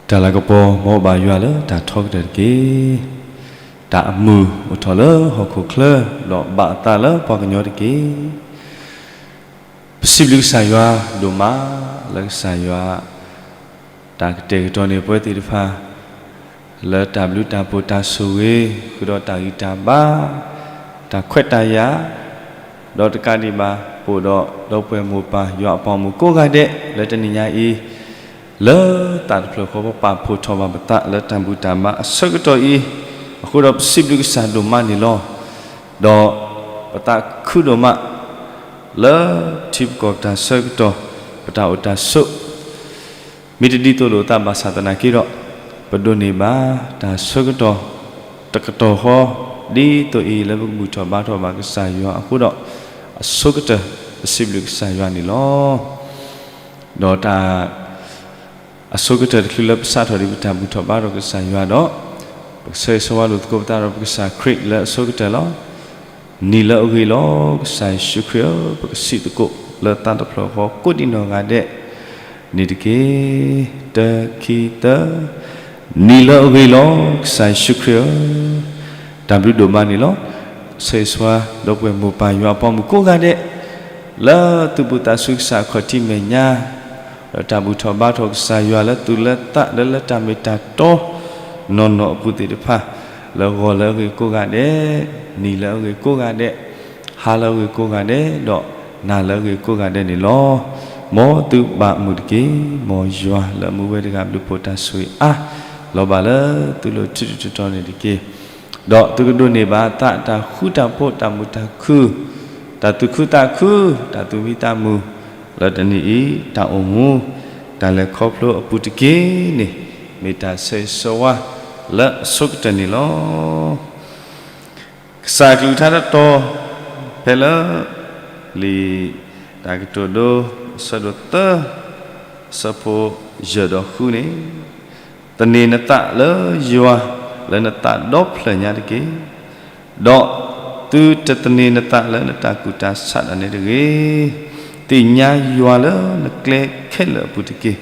တၢ်လၤကပီၤ မ်ဘၣ်ယွၤလၢတၢ်ထီကတၢၢ်တက့ၢ်. တၢ်အမုာ်အိၣ်ထီၣ်လၢဟီၣ်ခိၣ်ချၢ, ဒီးဘၣ်အသးလၢပှၤကညီတက့ၢ်. ပစံးဘျုးကစၢ်ယွၤဒိၣ်မး လၢကစၢ်ယွၤ တၢ်ကတဲာ်ကတီၤန့ၢ်ပဝဲသ့ၣ်တဖၣ် လၢတၢ်ဘျုးတၢ်ဖှိၣ်တၢ်ဆိၣ်ဂ့ၤ, ဃုာ်ဒီးတၢ်ဂံၢ်တၢ်ဘါ, တၢ်ခွဲးတၢ်ယာ်, ဒီးတကးဒံးဘၣ် ပအိၣ်ဒီးဒီပုၢ်ဝဲၢ်မိၢ်ပၢ်ယွၤအပှၤဂီၢ်မုၢ်ကိးဂၤဒဲး လၢတနံၤညါအံၤ လၢသးတဖျၢၣ်ဃီ ပပာ်ဖှိၣ်ထီၣ်ဘၣ်ပသးလၢတၢ်ဘူၣ်တၢ်ဘါအဆၢကတီၢ်အံၤ, အဃိဒီးပစံးဘျုးကစၢ်ဒိၣ်မးန့ၣ်လီၤ. ဒီးပသးခုဒိၣ်မး လၢထံပကီၢ်ပတၢ်ဆၢကတီၢ် ပတၢ်အိၣ်တၢ်ဆိး မ့ၢ်တဒ်သိးလိာ်သးဘၣ်ဆၣ်သနာ်က့ဒီး, ပဒိးန့ၢ်ဘၣ်တၢ်ဆၢကတီၢ်တကတီၢ်ဃီ, ဒ်သိးအံၤလၢပကဘူၣ်ထီၣ်ဘါထီၣ်ဘၣ်ကစၢ်ယွၤအဃိဒီး, အဆိကတၢၢ် ပစံးဘျုးကစၢ်ယွၤန့ၣ်လီၤ. ဒီးတၢ် အဆိကတၢၢ်တချုးလၢပစးထီၣ်ဒံးပတၢ်ဘူၣ်ထီၣ်ဘါထီၣ်ကစၢ်ယွၤဒီး, ပကဆၢဂ့ၤဆၢဝါလိာ်သကိးပသးဒီးပကစၢ်ခရံာ်လၢအဆိကတၢၢ်လီၤ. နံၤလၢအဂ့ၤလီၤ ကစၢ်ယ့ၣ်ၡူးခရံာ်ဧၢ, ပကစံးသကိးလၢသးတဖျၢၣ်ဃီကိးဒံးနီၢ်ဂၤဒဲးန့ၣ်တက့ၢ်. တၢ ခံ သၢ. နံၤလၢအဂ့ၤလီၤ ကစၢ်ယ့ၣ်ၡူးခရံာ်ဧၢ, တၢ်ဘျုးဒိၣ်မးန့ၣ်လီၤ. ဆၢဂ့ၤဆၢဝါဒီပုၢ်ဝဲၢ်မိၢ်ပၢ်ယွၤအပှၤမုၣ်ကိးဂၤဒဲး လၢသုးဘူးသးဆူကစၢ်အခီၣ်ထံးမဲာ်ညါ, ဒီးတၢ်ဘူၣ်ထီၣ်ဘါထီၣ်ကစၢ်ယွၤလၢသုးလၢသးလၢလၢတၢ်မ့ၢ်တၢ်တီ နီၢ်နီၢ်အပူၤသ့ၣ်တဖၣ်, လၢဂီၤလၢအဂ့ၤကိးဂၤဒဲး, နံၤလၢအဂ့ၤကိးဂၤဒဲး, ဟါလၢအဂ့ၤကိးဂၤဒဲး, ဒီးနၤလၢအဂ့ၤကိးဂၤဒဲးန့ၣ်လီၤ. မ်သုဘၣ်မုာ်တက့ၢ်. မ်ယွၤလၢအမူဝဲတဂၤဘျုးဖှိၣ်တၢ်ဆိၣ်ဂ့ၤအါ, လီၤဘၣ်လၢသုလိၤထူတတီၤန့ၣ်တက့ၢ်. ဒီးသုကဒိးန့ၢ်ဘၣ်သးတၢ်ဃူတၢ်ဖိး တၢ်မုာ်တၢ်ခု, တၢ်သူၣ်ခုသးခု, တၢ်သူၣ်မံသးမုာ်, လၢတနံၤအံၤ တၢ်အိၣ်မူ, တၢ်လဲၤခီဖျိအပူၤတက့ၢ်န့ၣ်, မ့ၢ်တၢ်ဆၢဂ့ၤဆၢဝါလၢအဆိကတၢၢ်န့ၣ်လီၤ. ကစၢ်အကလုၢ်ကထါတတီၤ ဖဲလၢ လံာ်တၢ်ကတိၤဒိ အဆၢဒိၣ်သၢ အဆၢဖိယဲၢ်ဒီးဃုန့ၣ်, သန့ၤနသးလၢယွၤ လၢနသးဒီဖျၢၣ်ညါတက့ၢ်. ဒီးသုတသန့ၤနသးလၢနတၢ်ကူၣ်တၢ်ဆးဒၣ်နဲတဂ့ၤ. သ့ၣ်ညါယွၤလၢနကျဲခဲလၢာ်အပူၤတက့ၢ်.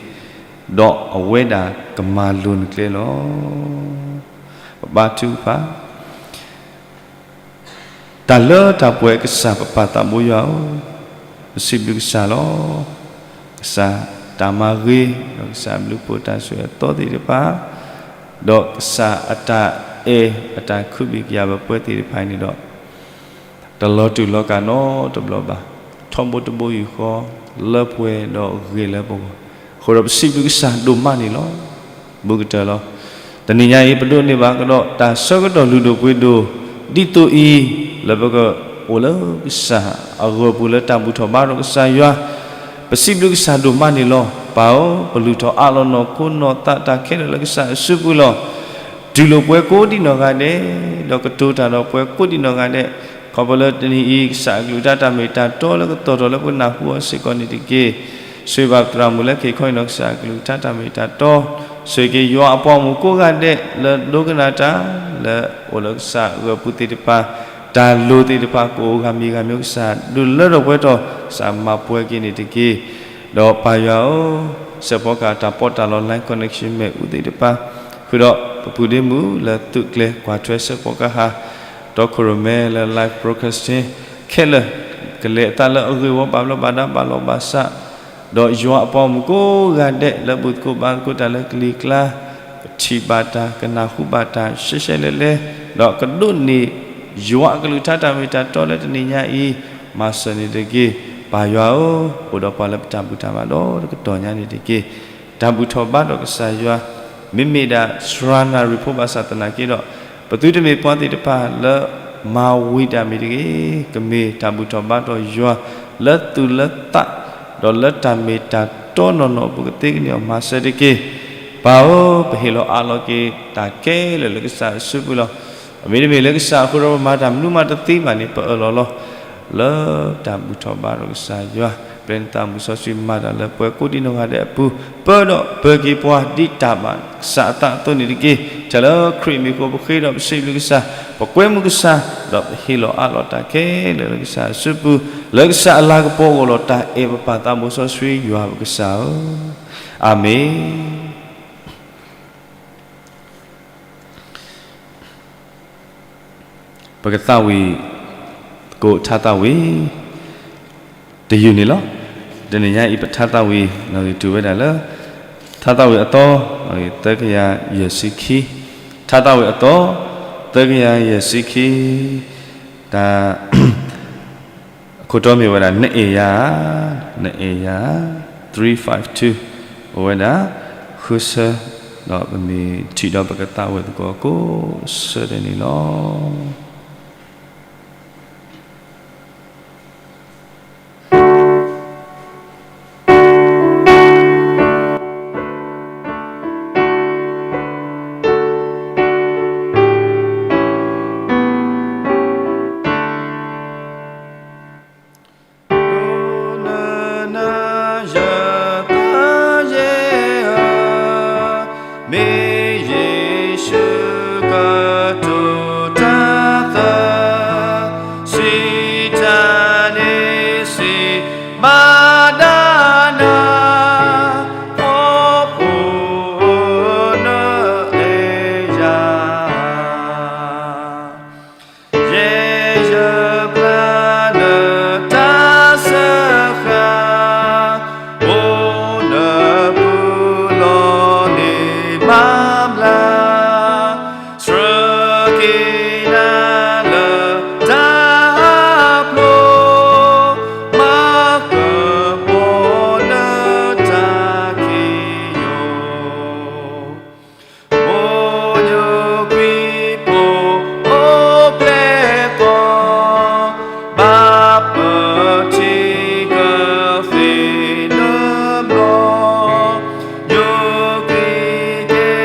ဒီးအဝဲဒၣ်ကမၤလိၤနကျဲလီၤ. ပဘါထုကဖၣ် တၢ်လၢတၢ်ပှဲၤကစၢ်ပပၢ်သးဘိယွၤဧၢ, ပစံးဘျုးကစၢ်လီၤ. ကစၢ်တၢ်မၤဂ့ၤ, ဒီးကစၢ်ဘျုးဖှိၣ်တၢ်ဆိၣ်ဂ့ၤအသီသ့ၣ်တဖၣ်, ဒီးကစၢ်အတၢ်အဲၣ်အတၢ်ခုဘံၣ်ကယၤပပှဲၤသ့ၣ်တဖၣ်န့ၣ်ဒီး တလီၤတူာ်လီၤကာ်နီတဘျီဘၣ်, ထီဘိတဘိယူၢ်ဃီ လၢပှဲၤဒီးဂ့ၤလၢပဂီၢ်, အဃိဒီးပစံးဘျုးကစၢ်ဒိၣ်မးန့ၣ်လီၤ. ဘူးကတၢၢ်လီၤ. တနံၤညါအံၤ ပဒိးန့ၢ်ဘၣ်ကဒီးတၢ်ဆၢကတီၢ်လုၢ်ဒိၣ်ပှ့ၤဒိၣ် ဒ်သိးအံၤ လၢပကအိၣ်လၢကစၢ်အဂီၢ်ပူၤလၢတၢ်ဘူၣ်ထီၣ်ဘါထီၣ်ကစၢ်ယွၤ, ပစံးဘျုးကစၢ်ဒိၣ်မးန့ၣ်လီၤ. ပၢ်ဧၢ, ပလုၢ်ထီၣ်အးလီၤနီၢ်ခိနီၢ်သးတၢ်ခဲလၢာ်လၢကစၢ်အစုပူၤလီၤ. တူၢ်လိာ်ပှၤကိးဒံးနီၢ်ဂၤဒဲး, ဒီးကတိၤတၢ်ဒီးပှၤကိးဒံးနီၢ်ဂၤဒဲး, ခီဖျိလၢတနံၤအံၤ ကစၢ်အကလုၢ်ကထါတၢ်မ့ၢ်တၢ်တီလၢကသီၣ်ထီၣ်လၢပနၢ်ဟူအီၤစ့ၢ်ကီးန့ၣ်တက့ၢ်. ဆိၣ်ဂ့ၤဘၣ်ပသရၣ်မုၣ်လၢခံခီအံၤနီၢ် ကစၢ်အကလုၢ်ကထါတၢ်မ့ၢ်တၢ်တီ, ဆိၣ်ဂ့ၤက့ၤယွၤအပှၤဂီၢ်မုၢ်ကိးဂၤဒဲး လၢဒိကနၣ်တၢ် လၢအိၣ်လၢကစၢ်အဂီၢ်ပူၤသ့ၣ်တဖၣ်, တၢ်လိၤသ့ၣ်တဖၣ် ကအိၣ်ဂၤမံၤဂၤမံၤ ကစၢ်ဒုးလၢထီၣ်ပှဲၤထီၣ်, ကစၢ်မၤပှဲၤက့ၤန့ၣ်တက့ၢ်. ဒီးပၢ်ယွၤဧၢ, စဲးဖီကဟၣ်တၢ်ပီးတၢ်လီ line connection မ့ၣ်အူသ့ၣ်တဖၣ်, ဃုာ်ဒီးပပုၢ်ဒ့မုၣ်လၢသုးကျဲၤကွၢ်ထွဲစဲးဖီကဟၣ်, ဒီးခိၣ်ရိၣ်မဲလၢ live broadcasting ခဲလၢာ်, ကလဲၤအသးလၢအဂ့ၢ်ဝီ ဘၣ်ဘျီးဘၣ်ဒါ ဘၣ်လီၤဘၣ်စး, ဒီးယွၤအပှၤဂီၢ်မုၢ်ကိးဂၤဒဲး လၢဘူၣ်သကိးဘါသကိးတၢ်လၢကလံၤကျါ, ကထံၣ်ဘၣ်တၢ် ကနၢ်ဟူဘၣ်တၢ် ရှဲရှဲလဲၣ်လဲၣ်, ဒီးကဒိးန့ၢ်ယွၤအကလုၢ်ကထါတၢ်မ့ၢ်တၢ်တီလၢတနံၤညါအံၤ, မၤစၢၤန့ၣ်တက့ၢ်. ပၢ်ယွၤဧၢ, အိၣ်ဒီးပှၤလၢပတၢ်ဘူၣ်တၢ်ဘါဒီတကတီၢ်ညါန့ၣ်တက့ၢ်. တၢ်ဘူၣ်ထီၣ်ဘါထီၣ်ကစၢ်ယွၤ, မ့မ့ၢ်ဒၣ်စှၤနၣ်ရံၣ်ဖိဘၣ်ဆၣ်သနာ်က့ဒီး, ပသုတမ့ၢ်ပှၤသ့ၣ်တဖၣ်လၢမၤဝံၤတၢ်မ့ၢ်တဂ့ၤ, ကမ့ၢ်တၢ်ဘူၣ်ထီၣ်ဘါထီၣ်ယွၤ လၢသူၣ်လၢသး, ဒီးလၢတၢ်မ့ၢ်တၢ်တီနီၢ်နီၢ်အပူၤကသ့ကန့ၢ်အီၤ မၤစၢၤတက့ၢ်. ပၢ်ဧၢ, ပဟ့ၣ်လီၤအးလီၤက့ၤတၢ်ခဲလၢာ်လၢကစၢ်အစုပူၤလီၤ. မ့တမ့ၢ်လၢကစၢ်အဃိဒီးပမၤတၢ်မနုၤမးတသ့ဘၣ်န့ၣ် ပအၢၣ်လီၤလီၤ လၢတၢ်ဘူၣ်ထီၣ်ဘါထီၣ်ကစၢ်ယွၤ, ပျဲနသးမုၢ်စီဆှံမၤတၢ်လၢပှၤကိးဒံးနီၢ်ဂၤဒဲးအပူၤ, ပၢဒီးပၢၤက့ၤပှၤဒ်တၢ်ဘၣ်ကစၢ်အသးအသိးန့ၣ်တက့ၢ်. ထဲလၢခရံာ်မံၤအဃိပဃ့ဒီးပစံးဘျုးကစၢ်, ပကွဲမုာ်ကစၢ်, ဒီးပဟ့ၣ်လီၤအးလီၤတၢ်ခဲလၢာ်လၢကစၢ်အစုပူၤ, လၢကစၢ်အလၤကပီၤအဂီၢ်လီၤ. တၢ်အဲၣ်ပပၢ်သးဘိစီဆှံယွၤပကစၢ်ဧၢ, အၤမ့ၣ်. ပကသးဝံၣ်သကိးထါသးဝံၣ် တယုၢ်န့ၣ်လီၤ. တနံၤညါအံၤပထါသးဝံၣ် နီၣ်ဂံၢ်တုၤဝဲဒၣ်လၢ ထါသးဝံၣ်အသီ နီၣ်ဂံၢ်သၢကယၤယဲၢ်ဆံခံ, ထါသးဝံၣ်အသီ သၢကယၤယဲၢ်ဆံခံ, တၢ် အခိၣ်တီမ့ၢ်ဝဲဒၣ် နအဲၣ်ယၤဧါ, နအဲၣ်ယၤဧါ, three five two, အိၣ်ဝဲဒၣ် ဃုဆၢ, ဒီးပမ့ၢ်ထံၣ်ဒီးပကသးဝံၣ်သကိးကိးဆၢဒဲးန့ၣ်လီၤ. နနၤယသးယဲဧၢ, မ့ၢ်ယ့ၣ်ၡူးကတိၤတၢ်သး, စံးတၢ်န့ၣ်စံးဘၣ်ဒၣ်နၤ, ဖိဖိနအဲၣ်ယၤ ယဲယပျၢ်နတၢ်စၢဃာ်, အိၣ်နပူၤလီၤန့ၢ်မၤဘျါ, ဆှၢက့ၤနၤလၢတၢ်ဖျိ, မၤကပီၤနတၢ်ခံးယိာ် မိၢ်ညိကွံာ်ဖိအိၣ်ဖျဲၣ်သီ, ဘၣ်ပထံကသ့ၣ်နဘျီ, ညိကွံာ်က့ၤ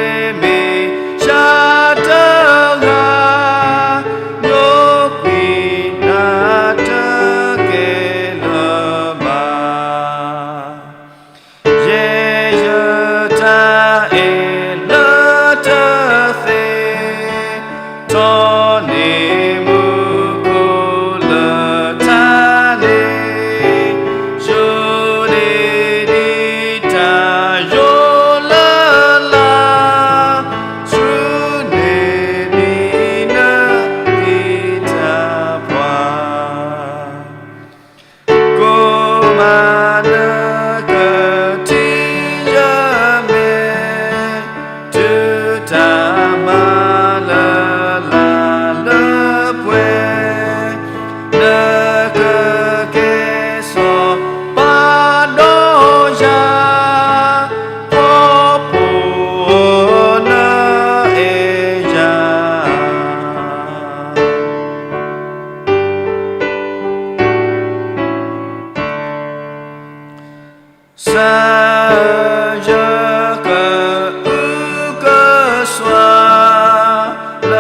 မ့ၢ်ဆါတဂၤ, ညိကွံာ်နၤတကဲလၢၤဘၣ်. ယဲယတၢ်အဲၣ်လၢတသ့, ထီၣ်န့ၢ်မူခိၣ်လၢထးန့ၣ်, ယိၤန့ၢ်ဒံးတၢ်ယိၤလၢ်လၢ်, ဆှၢန့ၢ်ဒံးနသံတၢ်ပှၢ် ကိၣ်မၤနကထံၣ်ယမဲာ်, တုၤတၢ်မၤလၢ်လၢ်လၢပှဲၤ, နကကဲထီၣ်ပှၤဒီးယၤ, ဖိဖိနအဲၣ်ယၤ စၢ်ယွၤကအုကစွါ, လၢ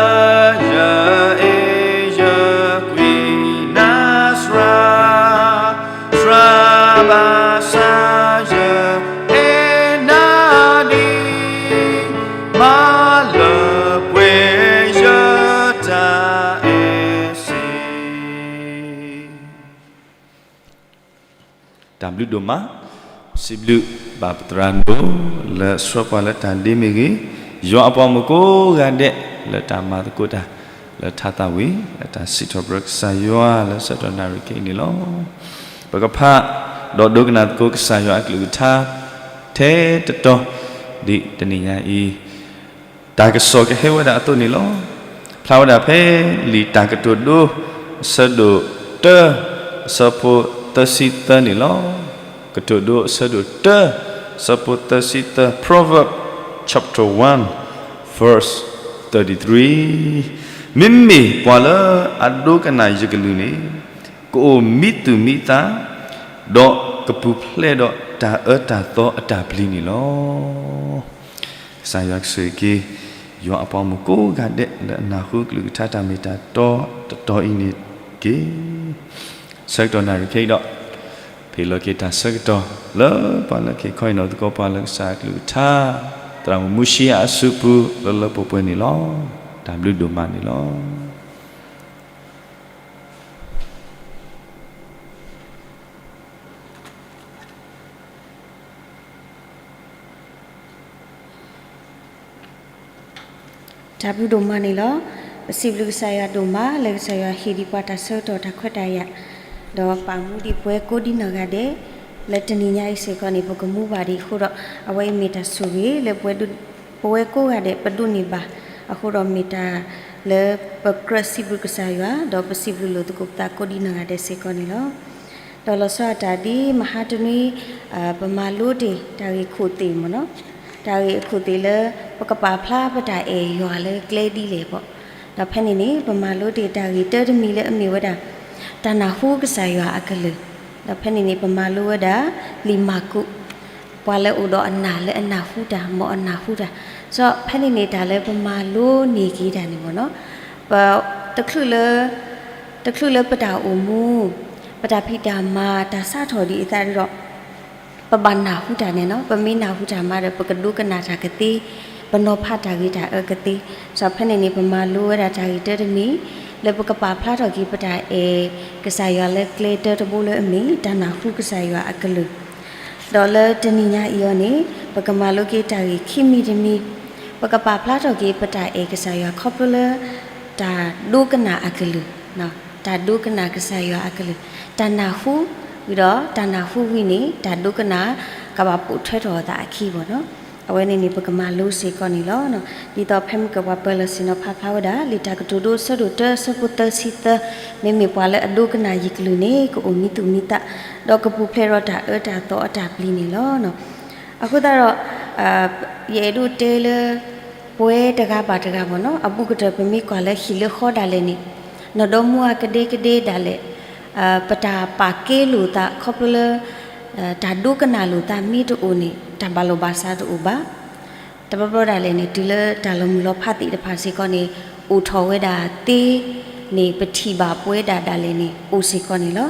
ယအဲၣ်ယကွံနၤစှၤ, စှၤဘၣ်ဆၣ်ယအဲၣ်နၤဒံး, မၤလၢပှဲၤယတၢ်အဲၣ်စ့ တၢ်ဘျုးဒိၣ်မး, စံးဘျုးဘၣ်ပသရၣ်ဒိၣ် လၢဆှၢပှၤလၢတၢ်ဒ့မ့ၢ်ဂ့ၤ, ယွၤအပှၤမုၣ်ကိးဂၤဒဲး လၢတၢ်မၤသကိးတၢ် လၢထါသးဝံၣ် လၢတၢ်စံးထီၣ်ပတြၢၤကစၢ်ယွၤ လၢဆၢကတီၢ်နၣ်ရံၣ်ခဲအံၤန့ၣ်လီၤ. ပကဖး ဒီးဒိကနၣ်သကိးကစၢ်ယွၤအကလုၢ်ကထါ ထဲတတီၤ ဒ်တနံၤညါအံၤ တၢ်ကစီၣ်ကဟဲဝဲဒၣ်အသိးန့ၣ်လီၤ. ဖျါဝဲဒၣ်ဖဲလံာ်တၢ်ကတိၤဒိ အဆၢဒိၣ်တၢ အဆၢဖိသၢဆံသၢန့ၣ်လီၤ. ကတိၤဒိအဆၢဒိၣ်တၢ အဆၢဖိသၢဆံသၢ Proverbs chapter one, verse thirty-three. မ့မ့ၢ်ပှၤလၢအဒိကနၣ်ယကလုၢ်န့ၣ် ကအိၣ်မံသူၣ်မံသး ဒီးကပူၤဖျဲးဒီးတၢ်အၢတၢ်သီအတၢ်ပျံၤန့ၣ်လီၤ. ကစၢ်ယွၤကဆိၣ်ဂ့ၤက့ၤ ယွၤအပှၤမုၣ်ကိးဂၤဒဲး လၢအနၢ်ဟူကလုၢ်ကထါတၢ်မ့ၢ်တၢ်တီတတီၤအံၤန့ၣ်တက့ၢ်. ဆၢကတီၢ်နၣ်ရံၣ်ခဲအံၤဒီး ဖဲလီၤက့ၤတၢ်ဆၢကတီၢ် လၢပှၤလၢက့ၤခီအံၤနီၢ်သကိးပှၤလၢကစၢ်အကလုၢ်ကထါ သရၣ်မုၣ်မူၡံယၤအစုပူၤ လၢလၢပှဲၤပှဲၤန့ၣ်လီၤ. တၢ်ဘျုးဒိၣ်မးန့ၣ်လီၤ. တၢ်ဘျုးဒိၣ်မးန့ၣ်လီၤ. ပစံးဘျုးကစၢ်ယွၤဒိၣ်မး လၢကစၢ်ယွၤဟ့ၣ်ဒံးပှၤတၢ်ဆၢကတီၢ်တၢ်ခွဲးတၢ်ယာ်, ဒီးပာ်မူဒံးပဝဲကိးဒံနီၢ်ဂၤဒဲး, လၢတနံၤညါအံၤစ့ၢ်ကီးန့ၣ် ပကမူဘၣ်ဒံးအဃိဒီး အဝဲအံၤမ့ၢ်တၢ်ဆိၣ်ဂ့ၤလၢပဝဲဒိ ပဝဲကိးဂၤဒဲးပဒိးန့ၢ်ဘၣ်, အဃိဒီးမ့ၢ်တၢ်လၢပကြၢးစံးဘျုးကစၢ်ယွၤ ဒီးပစံးဘျုးလိာ်သကိးပသးကိးဒံနီၢ်ဂၤဒဲးစ့ၢ်ကီးန့ၣ်လီၤ. ဒီးလီၤဆီဒၣ်တၢ်ဒ်မဟါတနွံ ပမၤလိတ့ၢ်တၢ်ဂ့ၢ်ခိၣ်သ့ၣ်မ့ၢ်နီၤ, တၢ်ဂ့ၢ်အခိၣ်သ့ၣ်လၢ ပကပာ်ဖျါပတၢ်အဲၣ်ယွၤလၢကျဲဒ်လဲၣ်ဘၣ်, ဒီးဖဲန့ၣ်န့ၣ် ပမၤလိတ့ၢ်တၢ်ဂ့ၢ်တၢတမံၤလၢအမ့ၢ်ဝဲဒၣ် တၢ်နၢ်ဟူကစၢ်ယွၤအကလုၢ်, ဒီးဖဲန့ၣ်န့ၣ် ပမၤလိဝဲဒၣ် လံာ်မၢ်ကူး ပှၤလၢအိၣ်ဒီးအနၢ်လၢအနၢ်ဟူတၢ် မ်အနၢ်ဟူတၢ်, ဒီးဖဲန့ၣ်န့ၣ် တၢ်လၢပမၤလိန့ၢ်က့ၤတၢ်န့ၣ်မ့ၢ်နီၤ, ပ တချုးလၢ တချုးလၢပတၢ်အိၣ်မူ ပတၢ်ဖံးတၢ်မၤ တၢ်စးထီၣ်ဒံးအသးဒီး ပဘၣ်နၢ်ဟူတၢ်န့ၣ်နီၤ, ပမ့ၢ်နၢ်ဟူတၢ်မးဒီး ပကဒိကနၣ်တၢ်ကသ့, ပနီၤဖးတၢ်ဂ့ၤတၢ်အၢကသ့, ဒီးဖဲန့ၣ်န့ၣ် ပမၤလိဝဲဒၣ်တၢ်ဂ့ၢ်တၢတမံၤ လၢပကပာ်ဖျါထီၣ်က့ၤပတၢ်အဲၣ်ကစၢ်ယွၤလၢကျဲတၢတဘိလၢအမ့ၢ် တၢ်နၢ်ဟူကစၢ်ယွၤအကလုၢ်, ဒီးလၢတနံၤညါအံၤအီၤန့ၣ် ပကမၤလိက့ၤတၢ်ဂ့ၢ်ခံမံၤတမံၤ, ပကပာ်ဖျါထီၣ်က့ၤပတၢ်အဲၣ်ကစၢ်ယွၤခီဖျိလၢ တၢ်ဒိကနၣ်အကလုၢ်, တၢ်ဒိကနၣ်ကစၢ်ယွၤအကလုၢ်, တၢ်နၢ်ဟူ, ဝံၤဒီးတၢ်နၢ်ဟူဝံၤန့ၣ် တၢ်ဒိကနၣ် ကဘၣ်ပိာ်ထွဲထီၣ်အသးအခံဘၣ်နီၤ, အဝဲန့ၣ်န့ၣ် ပကမၤလိစ့ၢ်ကီးန့ၣ်လီၤ. ဒ်သိးဖဲမုၢ်ကပှၤပၢၤလီၢ်ဆ့ၣ်နီၤဖးဖျါဝဲဒၣ် လံာ်တၢ်ကတိၤဒိအဆၢဒိၣ်တၢအဆၢဖိသၢဆံသၢ, မ့မ့ၢ်ပှၤလၢအဒိကနၣ်ယကလုၢ်န့ၣ် ကအိၣ်မံသူၣ်မံသး, ဒီးကပူၤဖျဲးဒီးတၢ်အၢတၢ်သီအတၢ်ပျံၤန့ၣ်လီၤ. အဃိသတးဒီး ယအဲၣ်ဒိးတဲလၢ ပဝဲတဂၤဘၣ်တဂၤဘၣ်နီၤ, အဘူးကတၢၢ်ပမ့ၢ်ကွၢ်လၢဟံၣ်လၢဃီဒၣ်လဲာ်န့ၣ်, နီၢ်ဒီမါအကဒဲကဒဲဒၣ်လဲာ်, ပတၢ်ပာ်ကဲလိာ်သးခီဖျိလၢ တၢ်ဒိကနၣ်လိာ်သးမ့ၢ်တအိၣ်န့ၣ် တၢ်ဘၣ်လိာ်ဘၣ်စးတအိၣ်ဘၣ်. တဘျီဘျီဒၣ်လဲာ်န့ၣ် တုၤလၢတၢ်လီၤမုၢ်လီၤဖးသ့ၣ်တဖၣ်စ့ၢ်ကီးန့ၣ် အိၣ်ထီၣ်ဝဲဒၣ်သ့န့ၣ် ပထံၣ်ဘၣ်ပဝဲဒၣ်ဒၣ်လဲာ်န့ၣ် အိၣ်စ့ၢ်ကီးန့ၣ်လီၤ.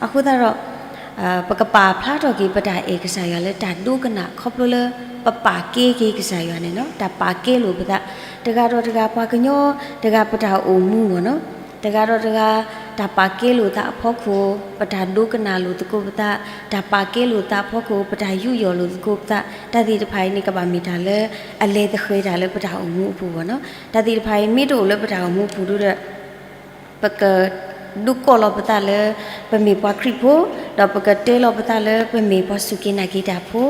အဃိသတးဒီး ပကပာ်ဖျါထီၣ်က့ၤပတၢ်အဲၣ်ကစၢ်ယွၤလၢတၢ်ဒိကနၣ် ခီဖျိလၢပပာ်ကဲက့ၤကစၢ်ယွၤန့ၣ်နီၤ, တၢ်ပာ်ကဲလိာ်ပသး, တဂၤဒီးတဂၤပှၤကညီ, တဂၤပတၢ်အိၣ်မူမ့ၢ်နီၤ, တဂၤဒီးတဂၤ တၢ်ပာ်ကဲလိာ်သးအဖီခိၣ်, ပတၢ်ဒိကနၣ်လိာ်သကိးပသး, တၢ်ပာ်ကဲလိာ်သးအဖီခိၣ်, ပတၢ်ယူးယီၣ်လိာ်သကိးပသး, တၢ်သ့ၣ်တဖၣ်အံၤန့ၣ် ကဘၣ်မ့ၢ်တၢ်လၢအလဲၤသဃဲၤတၢ်လၢပတၢ်အိၣ်မူအပူၤဘၣ်နီၤ. တၢ်သ့ၣ်တဖၣ်အံၤမ့ၢ်တအိၣ်လၢပတၢ်အိၣ်မူအပူၤဒီး ပကဒုးကိးလီၤပသးလၢ ပမ့ၢ်ပှၤခရံာ်ဖိ, ဒီးပကတဲလီၤပသးလၢပမ့ၢ်ပှၤစူၢ်က့ၤနာ်က့ၤတၢ်ဖိ,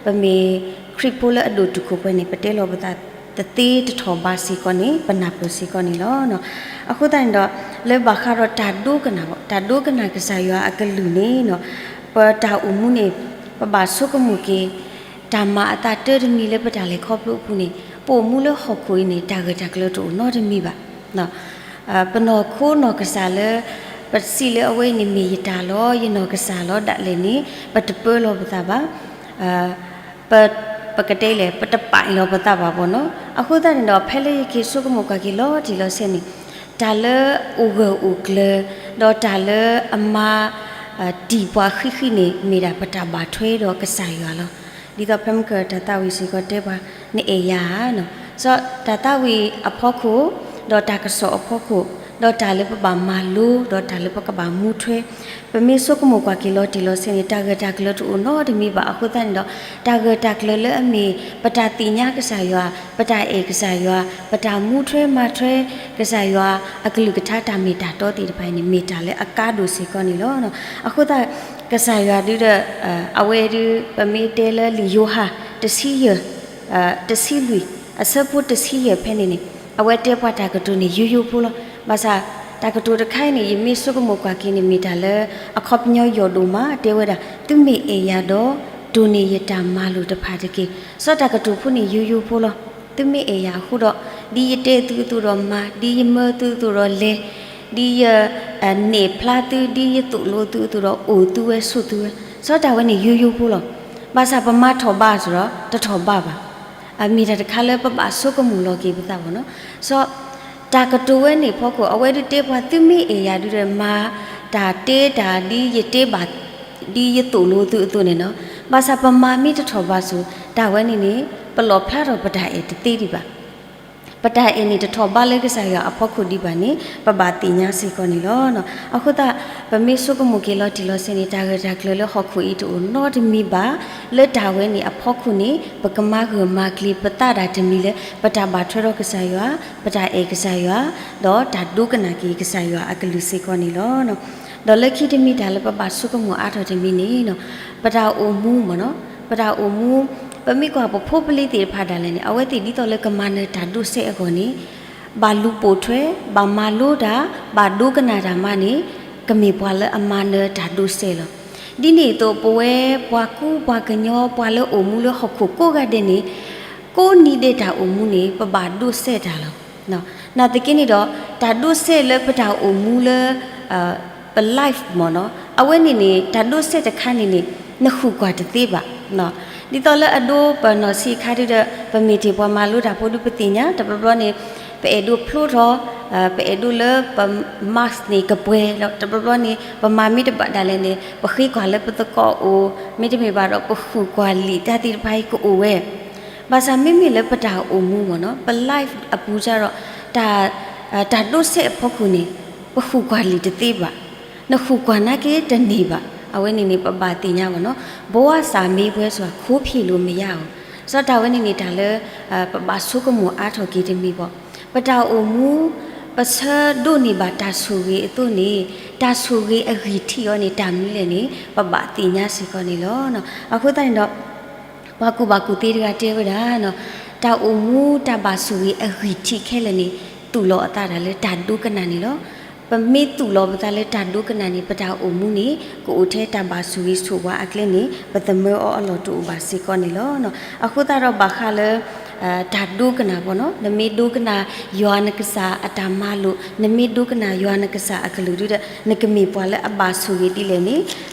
ပမ့ၢ်ခရံာ်ဖိလၢအဒိၣ်တုာ်ခိၣ်ပှဲၤန့ၣ် ပတဲလီၤပသးတသ့တထီၣ်ဘၣ်စ့ၢ်ကီးန့ၣ် ပနၢ်ပၢၢ်စ့ၢ်ကီးန့ၣ်လီၤ. အဃိသတးန့ၣ်ဒီး လၢဘၣ်ဃးဒီးတၢ်ဒိကနၣ်ဘၣ်, တၢ်ဒိကနၣ်ကစၢ်ယွၤအကလုၢ်န့ၣ်နီၤ, ပတၢ်အိၣ်မူန့ၣ် ပဘၣ်ဆိကမိၣ်က့ၤ တၢ်မၤအသးတၢတမံၤလၢပတၢ်လဲၤခီဖျိအပူၤန့ၣ် ပအိၣ်မူလၢဟီၣ်ခိၣ်အံၤန့ၣ် တၢ်ဂၢၢ်တၢ်ကျၢၤတအိၣ်နီတမံၤဘၣ်. ပနီၢ်ခိနီၢ်ကစၢ်လၢ ပစံးလၢအဝဲအံၤန့ၣ်မ့ၢ်ယတၢ်လီၤ, ယနီၢ်ကစၢ်လီၤဒၣ်လဲာ်န့ၣ် ပတပၢလီၤပသးဘၣ်. ပ ပကတဲလဲၣ် ပတပာ်လီၤပသးဘၣ်ဘၣ်နီၤ. အဃိသတးန့ၣ်ဒီး ဖဲလၢယက့ၤဆိကမိၣ်ကွၢ်က့ၤလီၤတံၢ်လီၤဆဲးန့ၣ် တၢ်လၢအိၣ်ဂၢၢ်အိၣ်ကျၢၤ ဒီးတၢ်လၢအမၤ တံၢ်ပှၤဃံဃံန့ၣ် မ့ၢ်ဒၣ်ပတၢ်ဘၣ်ထွဲဒီးကစၢ်ယွၤလီၤ. ဒ်သိးဖဲမုၢ်ကတၢၢ်တၢ်သးဝံၣ်စ့ၢ်ကီးတဲပှၤ နအဲၣ်ယၤဧါနီၤ. စီၤတၢ်သးဝံၣ်အဖီခိၣ် ဒီးတၢ်ကစီၣ်အဖီခိၣ် ဒီးတၢ်လၢပဘၣ်မၤလိ ဒီးတၢ်လၢပကဘၣ်မူထွဲ ပမ့ၢ်ဆိကမိၣ်ကွၢ်က့ၤလီၤတံၢ်လီၤဆဲးန့ၣ် တၢ်ဂၢၢ်တၢ်ကျၢၤတအိၣ်နီတမံၤဘၣ်. အဃိသတးန့ၣ်ဒီး တၢ်ဂၢၢ်တၢ်ကျၢၤလၢအမ့ၢ် ပတၢ်သ့ၣ်ညါကစၢ်ယွၤ, ပတၢ်အဲၣ်ကစၢ်ယွၤ, ပတၢ်မူထွဲမၤထွဲကစၢ်ယွၤ အကလုၢ်ကထါတၢ်မ့ၢ်တၢ်တီသ့ၣ်တဖၣ်အံၤန့ၣ် မ့ၢ်တၢ်လၢအကါဒိၣ်စ့ၢ်ကီးန့ၣ်လီၤ. အဃိသတး ကစၢ်ယွၤဒုဒီး အဝဲဒု ပမ့ၢ်တဲလၢလံာ်ယိၤဟၣ် တဆံယဲၢ် တဆံလွံၢ် အဆၢဖိတဆံယဲၢ်ဖဲန့ၣ်န့ၣ် အဝဲတဲပှၤတၢ်ကတိၤန့ၣ်ယိယိဖိလီၤ. ဘၣ်ဆၣ် တၢ်ကတိၤတခါအံၤန့ၣ် ယမ့ၢ်ဆိကမိၣ်ကွၢ်က့ၤန့ၣ် မ့ၢ်တၢ်လၢ အခီပညီယိာ်ဒိၣ်မး တဲဝဲဒၣ် သုမ့ၢ်အဲၣ်ယၤဒီး ဒိးန့ၢ်ယတၢ်မၤလိာ်တဖၣ်တက့ၢ်. စီၤတၢ်ကတိၤဖိန့ၣ်ယိယိဖိလီၤ. သုမ့ၢ်အဲၣ်ယၤအဃိဒီး ဒ်ယတဲသုအသိးဒီးမၤ, ဒ်ယမၢသုအသိးဒီးလဲၤ, ဒ်ယ နဲၣ်ဖျါသု, ဒ်ယသိၣ်လိသုအသိးဒီးအိၣ်သုဝဲဆိးသုဝဲ, စီၤတၢ်ဝဲန့ၣ်ယိယိဖိလီၤ. ဘၣ်ဆၣ်ပမၤထီၣ်ဘးစ့ၢ်ဒီး တထီၣ်ဘးဘၣ်. အမ့ၢ်တၢ်တခါလၢပဘၣ်ဆိကမိၣ်လီၤက့ၤပသးဘၣ်နီၤ. စီၤ တၢ်ကတိၤဝဲန့ၣ်ဖီခိၣ် အဝဲဒုတဲပှၤ သုမ့ၢ်အဲၣ်ယၤဒုဒီး မၤတၢ်တဲတၢ်ဒ်ယတဲဘၣ် ဒ်ယသိၣ်လိသုအသိးန့ၣ်နီၤ. ဘၣ်ဆၣ်ပမၤမ့ၢ်တထီၣ်ဘးစ့ၢ် တၢ်ဝဲန့ၣ်န့ၣ် ပလီၣ်ဖျါထီၣ်ပတၢ်အဲၣ်တသ့ဒံးဘၣ်. ပတၢ်အဲၣ်န့ၣ်တထီၣ်ဘးလၢကစၢ်ယွၤအဖီခိၣ်ဒံးဘၣ်န့ၣ် ပဘၣ်သ့ၣ်ညါစ့ၢ်ကီးန့ၣ်လီၤ. အဃိသတး ပမ့ၢ်ဆိကမိၣ်က့ၤလီၤတံၢ်လီၤဆဲးန့ၣ် တၢ်ဂၢၢ်တၢ်ကျၢၤလၢဟီၣ်ခိၣ်အံၤတအိၣ်နီတမံၤဘၣ် လၢတၢ်ဝဲန့ၣ်အဖီခိၣ်န့ၣ် ပကမၤဂၢၢ်မၤကျၢၤပသးဒၣ်တမံၤလၢ ပတၢ်ဘၣ်ထွဲဒီးကစၢ်ယွၤ, ပတၢ်အဲၣ်ကစၢ်ယွၤ, ဒီးတၢ်ဒိကနၣ်က့ၤကစၢ်ယွၤအကလုၢ်စ့ၢ်ကီးန့ၣ်လီၤ. ဒီးလၢခံတမံၤတၢ်လၢပဘၣ်ဆိကမိၣ်အါထီၣ်တမံၤန့ၣ် ပတၢ်အိၣ်မူမ့ၢ်နီၤ, ပတၢ်အိၣ်မူ ပမ့ၢ်ကွၢ်ပဖိပလံၤသ့ၣ်တဖၣ်ဒၣ်လဲာ်န့ၣ် အဝဲသ့ၣ်ဒ်သိးလၢကမၤနၢၤတၢ်ဒိးစဲးအဂီၢ်န့ၣ် ဘၣ်လူၤပိာ်ထွဲ, ဘၣ်မၤလိတၢ်, ဘၣ်ဒိကနၣ်တၢ်မးန့ၣ် ကမ့ၢ်ပှၤလၢအမၤနၢၤတၢ်ဒိးစဲးလီၤ. ဒ်န့ၣ်အသိး ပဝဲပှၤကူပှၤကညီ ပှၤလၢအိၣ်မူလၢဟီၣ်ခိၣ်ကိးဂၤဒဲးန့ၣ် ကိးနံၤဒဲးတၢ်အိၣ်မူန့ၣ် ပဘၣ်ဒိးစဲးတၢ်လီၤ. နာ်သက့န့ၣ်ဒီး တၢ်ဒိးစဲးလၢပတၢ်အိၣ်မူလၢ ပ life မ့ၢ်နီၤ, အဝဲန့ၣ်န့ၣ် တၢ်ဒိးစဲးတခါန့ၣ်န့ၣ် နဃုာ်ကွၢ်တသ့ဘၣ်. ဒ်သိးလၢအဒိပနီၢ်ဆံးအခါဒုဒီး ပမ့ၢ်တ့ၢ်ပှၤမၤလိတၢ်ဖိဒုပသ့ၣ်ညါ တဘျီဘျီန့ၣ် ပအဲၣ်ဒိးဖျိထီၣ်, ပအဲၣ်ဒိးလၢပ mask န့ၣ်ကပှဲၤ, တဘျီဘျီန့ၣ် ပမၤမ့ၢ်တဘၣ်ဒၣ်လဲာ်န့ၣ် ပဃ့ကွၢ်လၢပသကိးအိၣ်, မ့တမ့ၢ်ဘၣ်ဒီးပဃုာ်ကွၢ်လံာ်တၢ်သ့ၣ်တဖၣ်အံၤကအိၣ်ဝဲ ဘၣ်ဆၣ်မ့မ့ၢ်လၢပတၢ်အိၣ်မူမ့ၢ်နီၤ ပ life အပူၤစ့ၢ်ဒီး တၢ် တၢ်ဒိးစဲးအဖီခိၣ်န့ၣ် ပဃုာ်ကွၢ်လံာ်တသ့ဘၣ်, နဃုာ်ကွၢ်နာ်က့တန့ၢ်ဘၣ်. အဝဲန့ၣ်န့ၣ် ပဘၣ်သ့ၣ်ညါမ့ၢ်နီၤ ဘဝစာမေးပွဲဆိုတာ ခိုးဖြေလို့မရဘူး. စီၤတၢ်ဝဲန့ၣ်န့ၣ် တၢ်လၢ ပဘၣ်ဆိကမိၣ်အါထီၣ်က့ၤတမံၤဘၣ်. ပတၢ်အိၣ်မူ ပဆၢဒိးန့ၢ်ဘၣ်တၢ်ဆိၣ်ဂ့ၤအသိးန့ၣ် တၢ်ဆိၣ်ဂ့ၤအဂံၢ်ထံးအီၤန့ၣ် တၢ်မနုၤလဲၣ်န့ၣ် ပဘၣ်သ့ၣ်ညါစ့ၢ်ကီးန့ၣ်လီၤ. အဃိသတးန့ၣ်ဒီး ပှၤကူၣ်ဘၣ်ကူၣ်သ့တဂၤတဲဝဲဒၣ် တၢ်အိၣ်မူတၢ်ဘၣ်ဆိၣ်ဂ့ၤအဂံၢ်ထံးခဲလၢာ်န့ၣ် သူၣ်လီၤအသးတၢ်လၢတၢ်ဒိကနၣ်န့ၣ်လီၤ. ပမ့ၢ်သူၣ်လီၤပသးလၢတၢ်ဒိကနၣ်န့ၣ် ပတၢ်အိၣ်မူန့ၣ် ကအိၣ်ထဲတၢ်ဘၣ်ဆိၣ်ဂ့ၤဆိၣ်ဝါအကျဲန့ၣ် ပသမၢအီၤအလီၢ်တအိၣ်ဘၣ်စ့ၢ်ကီးန့ၣ်လီၤ. အဃိသတးဒီးဘၣ်ဃးလၢ တၢ်ဒိကနၣ်ဘၣ်နီၤ နမ့ၢ်ဒိကနၣ်ယွၤနကစၢ်အတၢ်မၤလိာ် နမ့ၢ်ဒိကနၣ်ယွၤနကစၢ်အကလုၢ်ဒုဒီး နကမ့ၢ်ပှၤလၢအဘၣ်ဆိၣ်ဂ့ၤဒ်လဲၣ်န့ၣ်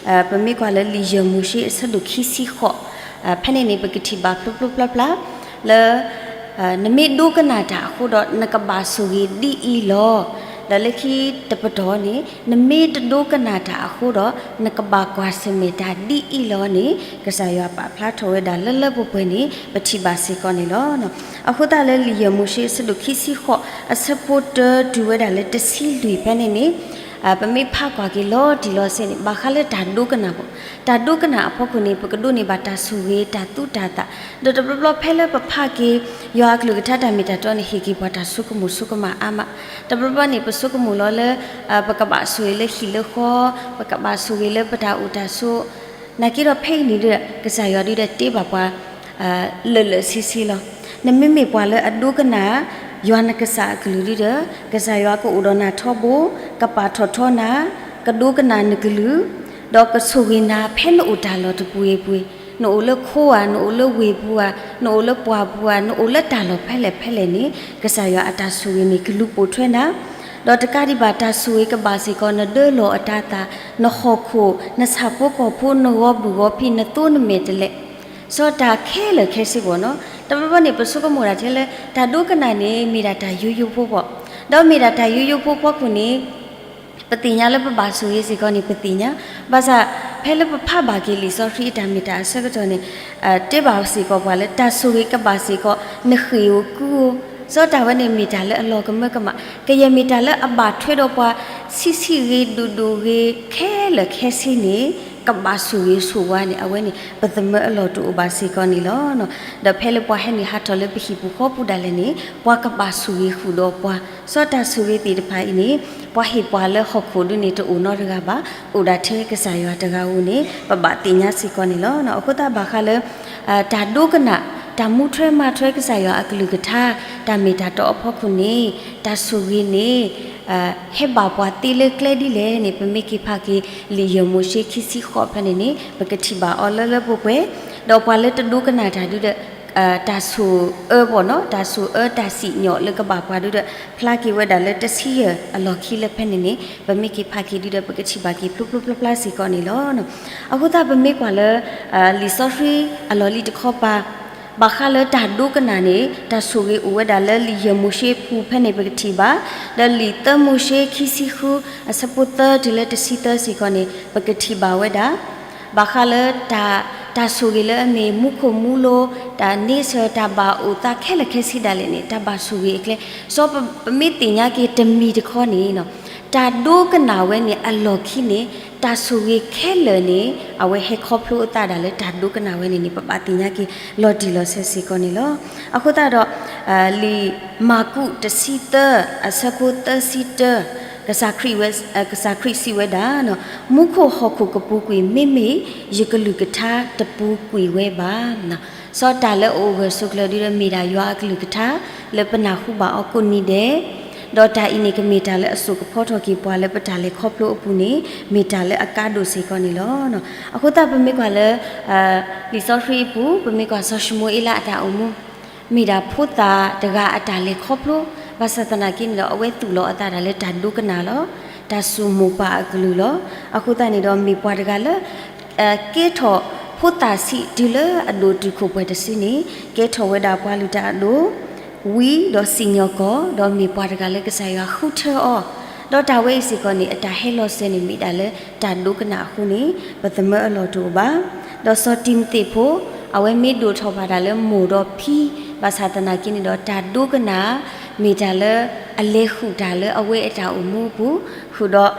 ပမ့ၢ်ကွၢ်လၢလံာ်ယဲၢ်မိၤၡ့အဆၢဒိၣ်ခံဆံဃိး ဖဲန့ၣ်န့ၣ် ပကထံၣ်ဘၣ်ဖျိဖျိဖျါဖျါ လၢ နမ့ၢ်ဒိကနၣ်တၢ်အဃိဒီး နကဘၣ်ဆိၣ်ဂ့ၤဒ်အံၤလီၤ. ဒီးလၢခံတပတီၢ်န့ၣ် နမ့ၢ်တဒိကနၣ်တၢ်အဃိဒီး နကဘၣ်ကွၢ်ဆၢၣ်မဲာ်တၢ်ဒ်အံၤလီၤန့ၣ် ကစၢ်ယွၤပာ်ဖျါထီၣ်ဝဲဒၣ်လၢလၢပှဲၤပှဲၤန့ၣ် ပထံၣ်ဘၣ်စ့ၢ်ကီးန့ၣ်လီၤ. အဃိသတးလၢလံာ်ယဲၢ်မိၤၡ့အဆၢဒိၣ်ခံဆံဃိး အဆၢဖိတၢတုၤဝဲဒၣ်လၢတဆံလွံၢ်ဖဲန့ၣ်န့ၣ် ပမ့ၢ်ဖးကွၢ်က့ၤလီၤတံၢ်လီၤဆဲးန့ၣ် ဘၣ်ဃးလၢတၢ်ဒိကနၣ်ဘၣ်. တၢ်ဒိကနၣ်အဖီခိၣ်န့ၣ် ပကဒိးန့ၢ်ဘၣ်တၢ်ဆိၣ်ဂ့ၤတၢ်သူတၢ်သၣ် ဒီးတဘျီဘျီဖဲလၢပဖးက့ၤ ယွၤအကလုၢ်ကထါတၢ်မ့ၢ်တၢ်တီန့ၣ် ဟ့ၣ်က့ၤပှၤတၢ်ဆိကမိၣ်ဆိကမးအါမး. တဘျီဘျီန့ၣ် ပဆိကမိၣ်လီၤလၢ ပကဘၣ်ဆိၣ်ဂ့ၤလၢဟံၣ်လၢဃီ, ပကဘၣ်ဆိၣ်ဂ့ၤလၢပတၢ်အိၣ်တၢ်ဆိး, နာ်က့ဒီးဖဲအံၤန့ၣ်ဒီး ကစၢ်ယွၤဒုဒီးတ့ဘၣ်ပှၤ လၢာ်လၢာ်ဆ့ဆ့လီၤ. နမ့မ့ၢ်ပှၤလၢအဒိကနၣ် ယွၤနကစၢ်အကလုၢ်ဒုဒီး ကစၢ်ယွၤကအိၣ်ဒီးနၤထီဘိ, ကပာ်ထီၣ်ထီနၤ, ကဒိကနၣ်နကလုၢ်, ဒီးကဆိၣ်ဂ့ၤနၤဖဲနအိၣ်တၢ်လီၢ်တပူၤဂ့ၤပူၤ, နအိၣ်လၢခိဧါ, နအိၣ်လၢဝ့ၢ်ပူၤဧါ, နအိၣ်လၢပှၢ်ပူၤဧါ, နအိၣ်လၢတၢ်လီၢ်ဖဲလဲၣ်ဖဲလဲၣ်န့ၣ် ကစၢ်ယွၤအတၢ်ဆိၣ်ဂ့ၤန့ၣ် ကလူၤပိာ်ထွဲနၤ ဒီးတကးဒံးဘၣ် တၢ်ဆိၣ်ဂ့ၤကဘၣ်စ့ၢ်ကီးနဒၢလီၢ်အတၤသၣ်, နဟီၣ်ခိၣ်, နဆၣ်ဖိကီၢ်ဖိ, နဂီၤဘူးဂီၤဖံး, နသိနမဲာ်တဲးလဲး, စီၤတၢ်ခဲလၢာ်ခဲဆ့ဘၣ်နီၤ. တဘျီဘျီန့ၣ် ပဆိကမိၣ်ဒၣ်ထဲလၢ တၢ်ဒိကနၣ်န့ၣ် မ့ၢ်ဒၣ်တၢ်ယိယိဖိဘၣ်. ဒီးမ့ၢ်ဒၣ်တၢ်ယိယိဖိဖီခိၣ်န့ၣ် ပသ့ၣ်ညါလၢပဘၣ်ဆိၣ်ဂ့ၤစ့ၢ်ကီးန့ၣ် ပသ့ၣ်ညါ, ဘၣ်ဆၣ် ဖဲလၢပဖးဘၣ်က့ၤလံာ်စီဆှံအတၢ်မ့ၢ်တၢ်အဆၢကတီၢ်န့ၣ် တဲဘၣ်စ့ၢ်ကီးပှၤလၢ တၢ်ဆိၣ်ဂ့ၤကဘၣ်စ့ၢ်ကီး နဃ့ၢ်ဧိၤကုၢ်ဧိၤ, စီၤတၢ်ဝဲန့ၣ်မ့ၢ်တၢ်လၢအလီၤကမၢကမၣ်, ကယဲၢ်မ့ၢ်တၢ်လၢအဘၣ်ထွဲဒီးပှၤ ဆံးဆံးဂ့ၤဒိၣ်ဒိၣ်ဂ့ၤခဲလၢာ်ခဲဆ့န့ၣ် ကဘၣ်ဆိၣ်ဂ့ၤဆိၣ်ဝါန့ၣ် အဝဲန့ၣ် ပသမၢအလီၢ်တအိၣ်ဘၣ်စ့ၢ်ကီးန့ၣ်လီၤ. ဒီးဖဲလၢပှၤဟဲနုာ်ဟးထီၣ်လၢပဟံၣ်ပူၤဃီပူၤဒၣ်လဲာ်န့ၣ် ပှၤကဘၣ်ဆိၣ်ဂ့ၤဃုာ်ဒီးပှၤ, စီၤတၢ်ဆိၣ်ဂ့ၤသ့ၣ်တဖၣ်အံၤန့ၣ် ပှၤဟ့ၣ်ပှၤလၢဟီၣ်ခိၣ်ဒုန့ၣ် တအိၣ်နီတဂၤဘၣ်, အိၣ်ဒၣ်ထဲကစၢ်ယွၤတဂၤဧိၤန့ၣ် ပဘၣ်သ့ၣ်ညါစ့ၢ်ကီးန့ၣ်လီၤ. အဃိသတးဘၣ်ဃးလၢ တၢ်ဒိကနၣ်, တၢ်မူထွဲမၤထွဲကစၢ်ယွၤအကလုၢ်ကထါ, တၢ်မ့ၢ်တၢ်တီအဖီခိၣ်န့ၣ် တၢ်ဆိၣ်ဂ့ၤန့ၣ် ဟဲဘၣ်ပှၤသ့လၢကျဲဒ်လဲၣ်န့ၣ် ပမ့ၢ်က့ၤဖးက့ၤ လံာ်ယဲၢ်မိၤၡ့ခံဆံဃိးဖဲန့ၣ်န့ၣ် ပကထံၣ်ဘၣ်အီၤလၢလၢပှဲၤပှဲၤ, ဒီးပှၤလၢတဒိကနၣ်တၢ်ဒုဒီး တၢ်ဆိၣ်အၢဘၣ်နီၤ, တၢ်ဆိၣ်အၢတၢ်စံၣ်ညီၣ်လၢကဘၣ်ပှၤဒုဒီး ဖျါက့ၤဝဲဒၣ်လၢတဆံယဲၢ်အလီၢ်ခံလၢဖဲန့ၣ်န့ၣ် ပမ့ၢ်က့ၤဖးက့ၤဒုဒီး ပကထံၣ်ဘၣ်က့ၤဖျိဖျိဖျါဖျါစ့ၢ်ကီးန့ၣ်လီၤ. အဃိသတးပမ့ၢ်ကွၢ်လၢ လံာ်စီဆှံအလီၢ်လံၤတခီပၤ ဘၣ်ဃးလၢတၢ်ဒိကနၣ်န့ၣ် တၢ်ဆိၣ်ဂ့ၤအိၣ်ဝဲဒၣ်လၢလံာ်ယဲၢ်မိၤၡ့ပူၤဖဲန့ၣ် ပကထံၣ်ဘၣ်, ဒီးလံာ်သၢမိၤၡ့ခံဆံဃု အဆၢဖိသၢတုၤလၢတဆံသၢစ့ၢ်ကီးန့ၣ် ပကထံၣ်ဘၣ်ဝဲဒၣ် ဘၣ်ဃးလၢတၢ် တၢ်ဆိၣ်ဂ့ၤလၢအမ့ၢ်မူခိၣ်မူလိၤ, တၢ်န့ဆၢၣ်, တၢ်ဘၣ်အိၣ်သးခဲလၢာ်ခဲဆ့ဒၣ်လဲာ်န့ၣ် တၢ်ဘၣ်ဆိၣ်ဂ့ၤအကျဲ, စီၤပ, ပမ့ၢ်သ့ၣ်ညါက့ၤတမံၤတခီန့ၣ်, တၢ်ဒိကနၣ်ဝဲန့ၣ်အလီၢ်ခံန့ၣ် တၢ်ဆိၣ်ဂ့ၤခဲလၢာ်န့ၣ် အဝဲဟဲခီဖျိအသးဒၣ်လၢတၢ်ဒိကနၣ်ဝဲန့ၣ်န့ၣ် ပဘၣ်သ့ၣ်ညါက့ၤလီၤတံၢ်လီၤဆဲးစ့ၢ်ကီးန့ၣ်လီၤ. အဃိသတးဒီး လံာ်မၢ်ကူးတဆံသၢ အဆၢဖိသၢဆံတၢ, ကစၢ်ခရံာ်ဝဲ, ကစၢ်ခရံာ်စံးဝဲဒၣ်, မူခိၣ်ဟီၣ်ခိၣ်ကပူၤကွံာ် မ့မ့ၢ်ယကလုၢ်ကထါတပူၤကွံာ်ဝဲဘၣ်. စီၤတၢ်လၢအအိၣ်ဂၢၢ်ဆိးကျၢၤဒုဒီးမ့ၢ်ဒၣ်ယွၤအကလုၢ်ကထါ လၢပနၢ်ဟူဘၣ်အီၤကိးနံၤဒဲး, ဒီးတၢ်အံၤန့ၣ်ကမ့ၢ်တၢ်လၢအစိာ်ကဖီထီၣ်က့ၤပှၤလၢပတၢ်လဲၤခီဖျိအပူၤန့ၣ် မ့ၢ်တၢ်လၢအကါဒိၣ်စ့ၢ်ကီးန့ၣ်လီၤ. အဃိသတးပမ့ၢ်ကွၢ်လၢ လံာ်စီဆှံအပူၤ ပမ့ၢ်ကွၢ်စီၤၡမူၤအ့လးအတၢ်အိၣ်မူ မ့ၢ်ဒၣ်ဖိသၣ်တဂၤအတၢ်လဲၤခီဖျိ, ဘၣ်ဆၣ်သနာ်က့န့ၣ်ဒီး အဝဲသူၣ်လီၤအသးဒၣ်လၢတၢ်ဒိကနၣ်လီၤ. တၢ်စူၢ်မိၢ်ပၢ်အကလုၢ်လီၤ. အဃိသတးန့ၣ်ဒီး မ့ၢ်ပှၤတဂၤလၢ ကဲထီၣ်ဖိသၣ်ဆံးတုၤလၢအဒိၣ်တုာ်ခိၣ်ပှဲၤတစုန့ၣ် ကဲထီၣ်ဝဲဒၣ်ပှၤလုၢ်တၢ်အဒိၣ်, ဝံဒီးစံၣ်ညီၣ်ကွီၢ်, ဒီးမ့ၢ်ပှၤတဂၤလၢကစၢ်ယွၤဃုထၢအီၤ, ဒီးတၢ်ဝဲအံၤစ့ၢ်ကီးန့ၣ် အတၢ်ဟဲလီၤစၢၤန့ၣ်မ့ၢ်ဒၣ်လၢတၢ်ဒိကနၣ်အဃိန့ၣ် ပသမၢအလီၢ်တအိၣ်ဘၣ်. ဒီးစီၤတံၤမသ့းဖိ အဝဲမ့ၢ်ဒိၣ်ထီၣ်ဘၣ်တၢ်လၢမိၢ်ဒီးဖံ, ဘၣ်ဆၣ်သနာ်က့န့ၣ်ဒီး တၢ်ဒိကနၣ် မ့ၢ်တၢ်လၢအလဲၤဃုာ်တၢ်လၢအဝဲအတၢ်အိၣ်မူအပူၤ, ဃုာ်ဒီး